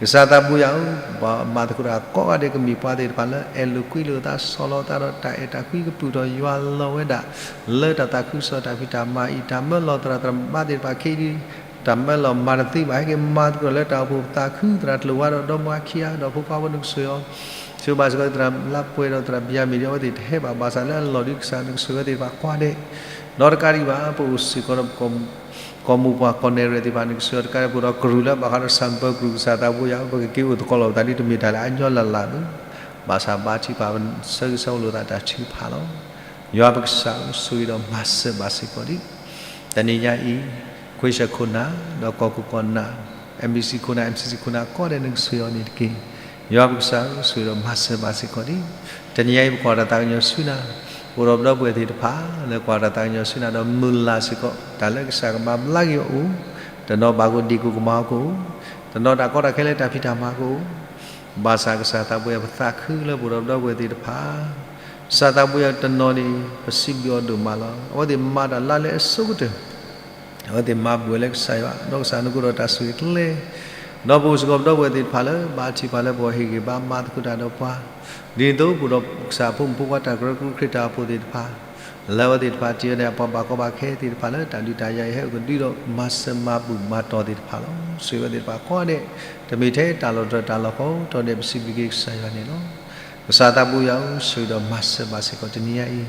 ကစၢ်သးဘိယွၤဧၢ, ပှၤမၤသကိးတၢ်ကိးဂၤဒဲး ကမ့ၢ်ပှၤသ့ၣ်တဖၣ်လၢအဲၣ်လိာ်ကွံလိာ်သး ဆီၣ်လီၤသးဒီးတၢ်အဲၣ်တၢ်ကွံ ကပုာ်ထီၣ်ယွၤလီၤဝဲဒၣ် လၢတၢ်သးခုကစီၣ်တၢ်ဖံးတၢ်မၤအံၤ တၢ်မၢလီၤသရၣ်သရၣ်မုၣ်သ့ၣ်တဖၣ် ခဲအံၤဒ် တၢ်မၢလီၤမၤတသ့ဘၣ် ဟဲက့ၤမၤသကိးလၢတၢ်အိၣ်ဖှိၣ်သးခု သရၣ်ကျိၤဝါဒီးဒီမါခံဂၤ ဒီးဖိခွါဖိ နကစၢ်ယွၤ ဆိၣ်ဂ့ၤဘၣ်စ့ၢ်ကီး သရၣ်လါပှဲၤဒီးသရၣ်ဘံယၤမံၤဒီး အဝဲသ့ၣ်တဟဲဘၣ် ဘၣ်ဆၣ်လၢအလီၢ်ဒ်ကစၢ် နကစၢ်ယွၤသ့ၣ်တဖၣ်ကိးဂၤဒဲး ဒီးတကးဒံးဘၣ် ပအိၣ်စ့ၢ်ကီးဒီး ကီၢ်မိၢ်ပှၢ်ကီၢ်နဲၣ်ရွဲၣ်သ့ၣ်တဖၣ် နကစၢ်ယွၤတကးဒံး ပအိၣ်ဒီးကရူၢ်လၢဘၣ်ဃးဒီး ဆၣ်ပၢၤကရူၢ် ကစၢ်သးဘိယွၤဧၢ, ပကက့ၤအိၣ်သကိးလိာ်ပသးဒ်တမ့ၢ်တၢ်လၢအညီလၢ်လၢ်ဘၣ်, ဘၣ်ဆၣ်ဘါထုကဖၣ် ဆၢဂ့ၤဆၢဝါလိာ်သးတၢ်ထုကဖၣ်လီၤ. ယွၤပကစၢ်ဧၢ, ဆိၣ်ဂ့ၤဒီးမၤစၢၤဘၣ်စ့ၢ်ကီးဒံး တနံၤညါအံၤ ခွ့ၡၢၣ်ခိၣ်နၢ် ဒီးကီၢ်ခိၣ်ကီၢ်နၢ် MBC ခိၣ်နၢ် MCC ခိၣ်နၢ် ကိးဂၤဒဲး နကစၢ်ယွၤန့ၣ်တက့ၢ်. ယွၤပကစၢ်ဧၢ, ဆိၣ်ဂ့ၤဒီးမၤစၢၤဘၣ်စ့ၢ်ကီးဒံး တနံၤညါအံၤ ပကွၢ်တၢ်သးကညီၤဆူနၤ, ပအိၣ်ဒီးပဒီပုၢ်ဝဲၢ်သ့ၣ်တဖၣ် လၢကွၢ်တၢ်သးကညီၤဆူနၤ ဒီးမုၢ်လၢ်စ့ၢ်ကီး တၢ်လၢကစၢ်ကမၤဘျါက့ၤအီၤအိၣ်, တနီၤဘၣ်ကအိၣ်ဒံးကအိၣ် ကမၤအီၤကအိၣ်, တနီၤတၢ်ကီတၢ်ခဲလၢတၢ်ဖံးတၢ်မၤကအိၣ်, ဘၣ်ဆၣ်ကစၢ်သးဘိယွၤ ပသးခုလၢပအိၣ်ဒီးပဒီပုၢ်ဝဲၢ်သ့ၣ်တဖၣ် ကစၢ်သးဘိယွၤတနီၤန့ၣ် ပစံးဘျုးအီၤဒိၣ်မးလီၤ. အဝဲသ့ၣ်မၤတၢ်လၢလၢအဆိကတၢၢ်, အဝဲသ့ၣ်မၤဘူၣ်ဝဲလၢကစၢ်ယွၤ ဒီးကစၢ်နကအိၣ်ဒီးတၢ်ဆိၣ်ဂ့ၤကျဲ, ဒီးပအိၣ်စ့ၢ်ကီးပဒီပုၢ်ဝဲၢ်သ့ၣ်တဖၣ်လၢ ဘါထုကဖၣ်လၢပှၤဟ့ၣ်ဂံၢ်ဘါမၤသကိးတၢ်ဒီးပှၤ, ဒ်သိးပအိၣ်ဒီးကစၢ်အဖိမုၣ်ဖိခွါတၢ်ကရၢကရိခရံာ်တၢ်အိၣ်ဖှိၣ်သ့ၣ်တဖၣ် လၢအဝဲသ့ၣ်တဖၣ်တ့ၢ်ဝဲန့ၣ် အပှၤဘၣ်ကီဘၣ်ခဲသ့ၣ်တဖၣ်လၢတၢ်ဒုးတၢ်ယၤအံၤ ဟဲအိၣ်ကဒုဒီးမၤစၢၤမၤဘူၣ်မၤတီၢ်သ့ၣ်တဖၣ်လီၤ. ဆိၣ်ဂ့ၤဝဲသ့ၣ်တဖၣ်ကိးဂၤဒဲး, တမ့ၢ်ထဲတၢ်လီၢ်တတီၤတၢ်လီၢ်ကီတီၤဒဲး ပစံးဘျုးက့ၤကစၢ်ယွၤန့ၣ်လီၤ. ကစၢ်သးဘိယွၤဧၢ, ဆိၣ်ဂ့ၤဒီးမၤစၢၤဘၣ်စ့ၢ်ကီးတနံၤညါအံၤ,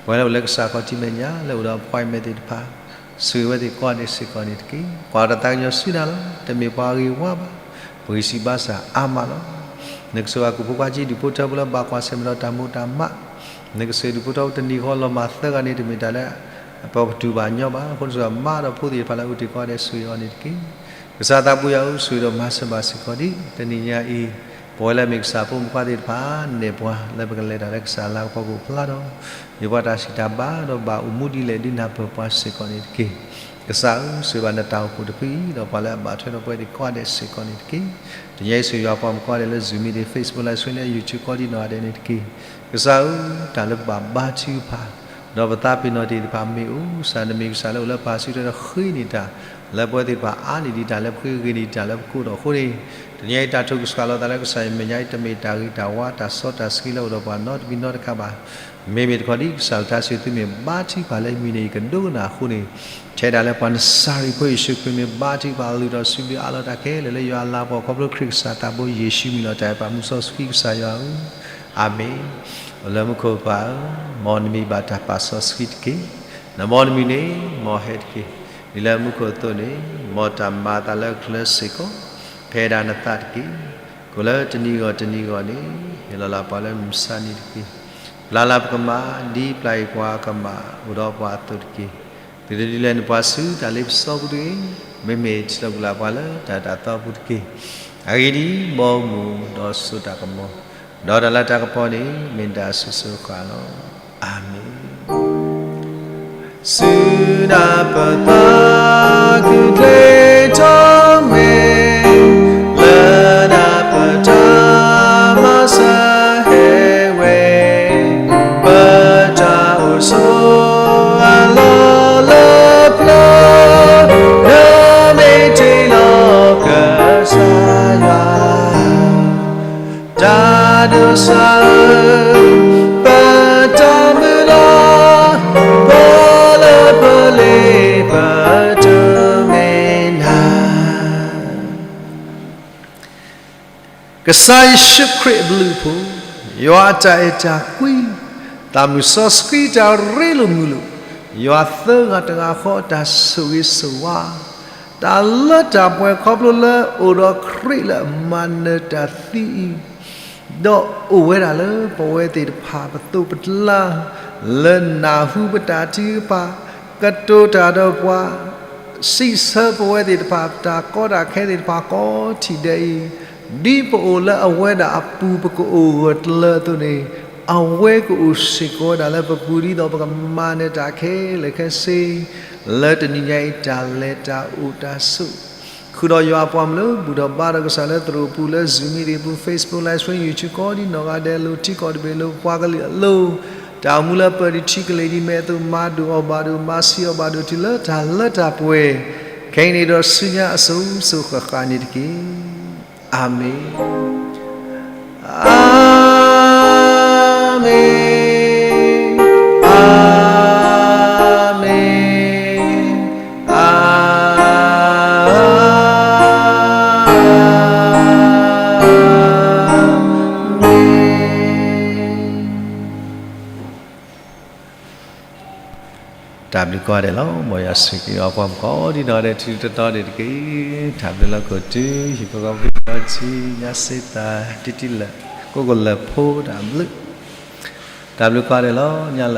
ပဝဲလၢအိၣ်လၢကစၢ်ခီၣ်ထံးမဲာ်ညါ လၢအိၣ်ဒီး appointment သ့ၣ်တဖၣ် ဆိၣ်ဂ့ၤဝဲသ့ၣ်ကိးဂၤဒဲးစ့ၢ်ကီးန့ၣ်တက့ၢ်. ကွၢ်တၢ်သးကညီၤဆူနၤလီၤ. တမ့ၢ်ပှၤဂ့ၤဝါဘၣ်, ပဂံၢ်စၢ်ဘါစၢ်အါမးလီၤ. နကစၢ်ယွၤကူၣ်ဖိခွါ ဒုးဖိထၢဖိလၢဘၣ်ကွၢ်ဆၢၣ်မဲာ်ဒီးတၢ်မိၢ်တၢ်မး, နကစၢ်ဒုးဖိထၢဖိတနံၤဃီလီၤမၢ်သၢဂၤန့ၣ် တမ့ၢ်တၢ်လၢ ပကတူၢ်ဘၣ်ညီဘၣ်. အဃိနကစၢ်ယွၤမၤဒီးဖိသ့ၣ်တဖၣ်လၢအအိၣ်တ့ၢ်ကိးဂၤဒဲး ဆိၣ်ဂ့ၤအီၤန့ၣ်တက့ၢ်. ကစၢ်သးဘိယွၤဧၢ, ဆိၣ်ဂ့ၤဒီးမၤစၢၤဘၣ်စ့ၢ်ကီးဒံး တနံၤညါအံၤ, ပဝဲလၢအမ့ၢ်ကစၢ်ဖိမုၣ်ဖိခွါသ့ၣ်တဖၣ် နဲၣ်ပှၤလၢပကလဲၤတၢ်လၢကစၢ်အလၤကပီၤကအိၣ်ဖျါဒီး ယပှၤတၢ်စံးတၢ်ဘါ ဒီးဘၣ်အိၣ်မူဒ်လဲၣ်ဒ်နၢ်ပၢၢ်ပှၤစ့ၢ်ကီးန့ၣ်တက့ၢ်. ကစၢ်ဧၢ, ဆိၣ်ဂ့ၤဘၣ်နတၢ်အိၣ်ဖှိၣ်တဖုအံၤ ဒီးပှၤလၢအဘၣ်ထွဲဒီးပဝဲသ့ၣ်ကိးဂၤဒဲးစ့ၢ်ကီးန့ၣ်တက့ၢ်. တနံၤညါအံၤ ဆိၣ်ဂ့ၤယွၤပှၤမုၣ်ကိးဂၤဒဲးလၢ Zoom meeting, Facebook live stream လၢ YouTube ကိးဒံးနီၢ်ဂၤဒဲးန့ၣ်တက့ၢ်. ကစၢ်ဧၢ, တၢ်လၢပဘၣ်ဘါထုကဖၣ် ဒီးပသးပ့ၤနီၣ်တ့ၢ်သ့ၣ်တဖၣ်မ့ၢ်အိၣ်, ကစၢ်နမ့ၢ်ကစၢ်လၢအိၣ်လၢပၢ်စုထွဲဒီးဃ့န့ၢ်တၢ် လၢပဝဲသ့ၣ်တဖၣ်အါန့ၢ်ဒံးတၢ်လၢပဃ့ ဂ့ၤန့ၢ်ဒံးတၢ်လၢပကိးဒီးအဃိန့ၣ်, တနံၤညါအံၤ တၢ်ထုကဖၣ်လိာ်သးလၢကစၢ်ယမဲာ်ညါအံၤ တမ့ၢ်တၢ်ဂ့ၤတၢ်ဝါ တၢ်စီတၢ်ဆှံလၢအိၣ်ဒီးပှၤနီတမံၤနီတခါဘၣ်. မ့မ့ၢ်တခီဒ်ကစၢ်အတၢ်စံးသုမ့ၢ်ဘါထုကဖၣ်လၢယမံၤန့ၣ် ယကဒိကနၣ်အဃိန့ၣ်, ထဲဒၣ်လၢပှၤနစၤရ့းဖိယ့ၣ်ၡူးခရံာ်မ့ၢ်ဘါထုကဖၣ်အလုၢ်ဒီးစံးဘျုးအးလီၤတၢ်ခဲလၢာ်လၢယွၤအလၤကပီၤခီဖျိခရံာ်ကစၢ်သးဘိယ့ၣ်ၡူးမံၤလီၤ. တၢ်အဲၣ်ပၢ်မုၢ်စီဆှံကစၢ်ယွၤဧၢ, အၤမ့ၣ်. အိၣ်လၢမူခိၣ်ပၢ်ဧၢ, မ်နမံၤဘၣ်တၢ်ပာ်စီဆှံတက့ၢ်. နမ်နမံၤန့ၣ် မ်ဟဲတက့ၢ်. ဒ်လၢမူခိၣ်အသိးန့ၣ်, မ်တၢ်မၤအသးလၢချၢစ့ၢ်ကီး ဖဲဒၣ်နသးတက့ၢ်. ကိၣ်လၢတနံၤဂီၢ်တနံၤဂီၢ်န့ၣ် ဟ့ၣ်လီၤလၢပှၤလၢမုၢ်မဆါနံၤတက့ၢ်. ပျၢ်လၢပကမၣ် ဒ်ပျၢ်အံၤပှၤကမၣ်အိၣ်ဒီးပှၤအသိးတက့ၢ်. သုတဒုးလဲၤနပှၤဆူတၢ်လ့ပစီပူၤတဂ့ၤ. မ့မ့ၢ်ထံၣ်လိာ်ပှၤလၢတၢ်တၢ်သီပူၤတက့ၢ်. အဂ့ၢ်ဒ်အံၤ, ဘီမုၢ်ဒီးစိတၢ်ကမီၤ, ဒီးတၢ်လၤတၢ်ကပီၤန့ၣ် မ့ၢ်တၢ်အစိၤစိၤအဃၣ်လီၤ. အၤမ့ၣ်. ဆူနၢ်ပၢၢ်သးခုချ့ထီၣ်မဲာ်, လၢနၢ်ပၢၢ်တၢ်မၤစၢၤဟဲဝဲ, ပတၢ်အိၣ်ဆိးအလီၢ်လၢပျၢၤ, နမ့ၢ်တ့လီၤကစၢ်ယွၤ တၢ်ဒိးစၢ်ဧၢ, ပတၢ်မုၢ်လၢ်, ပလၢပလ့ပတမ့ၢ်နၤ. ကစၢ်ယ့ၣ်ၡူးခရံာ်အဘျုးအဖှိၣ်, ယွၤအတၢ်အဲၣ်တၢ်ကွံ, သးမုၢ်စီဆှံတၢ်ရ့လိာ်မုာ်လိာ်, ယွၤသၢဂၤတဂၤဃီအတၢ်ဆိၣ်ဂ့ၤဆိၣ်ဝါ, တၢ်လၢတၢ်ပှဲၤခီဖျိလၢအိၣ်ဒီးခရံာ်လၢအမၤနၢၤတၢ်သံအံၤ, ဒီးအိၣ်ဝဲဒၣ်လၢပဝဲသ့ၣ်တဖၣ်ပသိးပတလါ, လၢနၢ်ဟူပတၢ်ထုကဖၣ်, ကတိၤတၢ်ဒီးပှၤ, စံးဆၢပဝဲသ့ၣ်တဖၣ် ပတၢ်ကီတၢ်ခဲသ့ၣ်တဖၣ်ကိးထံၣ်ဒဲးအံၤ, ဒ်ပအိၣ်လၢအဝဲဒၣ်အပူၤပကအိၣ်ဂၢၢ်ကျၢၤအသိးန့ၣ်, အဝဲကအိၣ်စ့ၢ်ကီးဝဲဒၣ်လၢပပူၤ ဒ်သိးပကမၤနၢၤတၢ်ခဲလၢာ်ခဲဆ့, လၢတနံၤညါအံၤ တၢ်လဲၤတၢ်အိၣ်တၢ်ဆိး ဃုာ်ဒီးယွၤအပှၤမုၣ်လၢဘူၣ်ဒီးဘါဒီးကစၢ်လၢသရိာ်ပူၤလၢ Zoom meeting ပူၤ Facebook live stream YouTube ကိးဒံးနီၢ်ဂၤဒဲး လိၤထံကီၢ်တဘ့ၣ်လိၤပှၤကလုာ်အလိၤ, တၢ်အိၣ်မူလၢပၢၢ်ဒံးထံကလ့ၢ်ဒံး မ့ၢ်အသိးမၤဒိၣ်အီၤဘၣ်ဒိၣ် မၤဆံးအီၤဘၣ်ဒိၣ်တုၤလၢတၢ်လၢတၢ်ပှဲၤ, ခဲအံၤန့ၣ်ဒီးဆူညါအစိၤစိၤဃၣ်ဃၣ်န့ၣ်တက့ၢ်. အၤမ့ၣ်, အၤမ့ၣ်, အၤမ့ၣ်, အၤမ့ၣ်. တၢ်ဘျုးကိးဂၤဒဲးလီၤ. မ်ယွၤဆိၣ်ဂ့ၤအီၤ ပှၤမုၣ်ကိးဒံနီၢ်ဒဲး ထံတတီဒံးတက့ၢ်. တၢ်ဘျုးလၢခိၣ်တုၤ ဟံၣ်ဖိဃီဖိ လီၤဆံ ညါစ့တၢ် တံတံလၢာ် ကိးကလၢာ်ဖိ တၢ်ဘျုး, တၢ်ဘျုးကိးဂၤဒဲးလီၤ. ညါ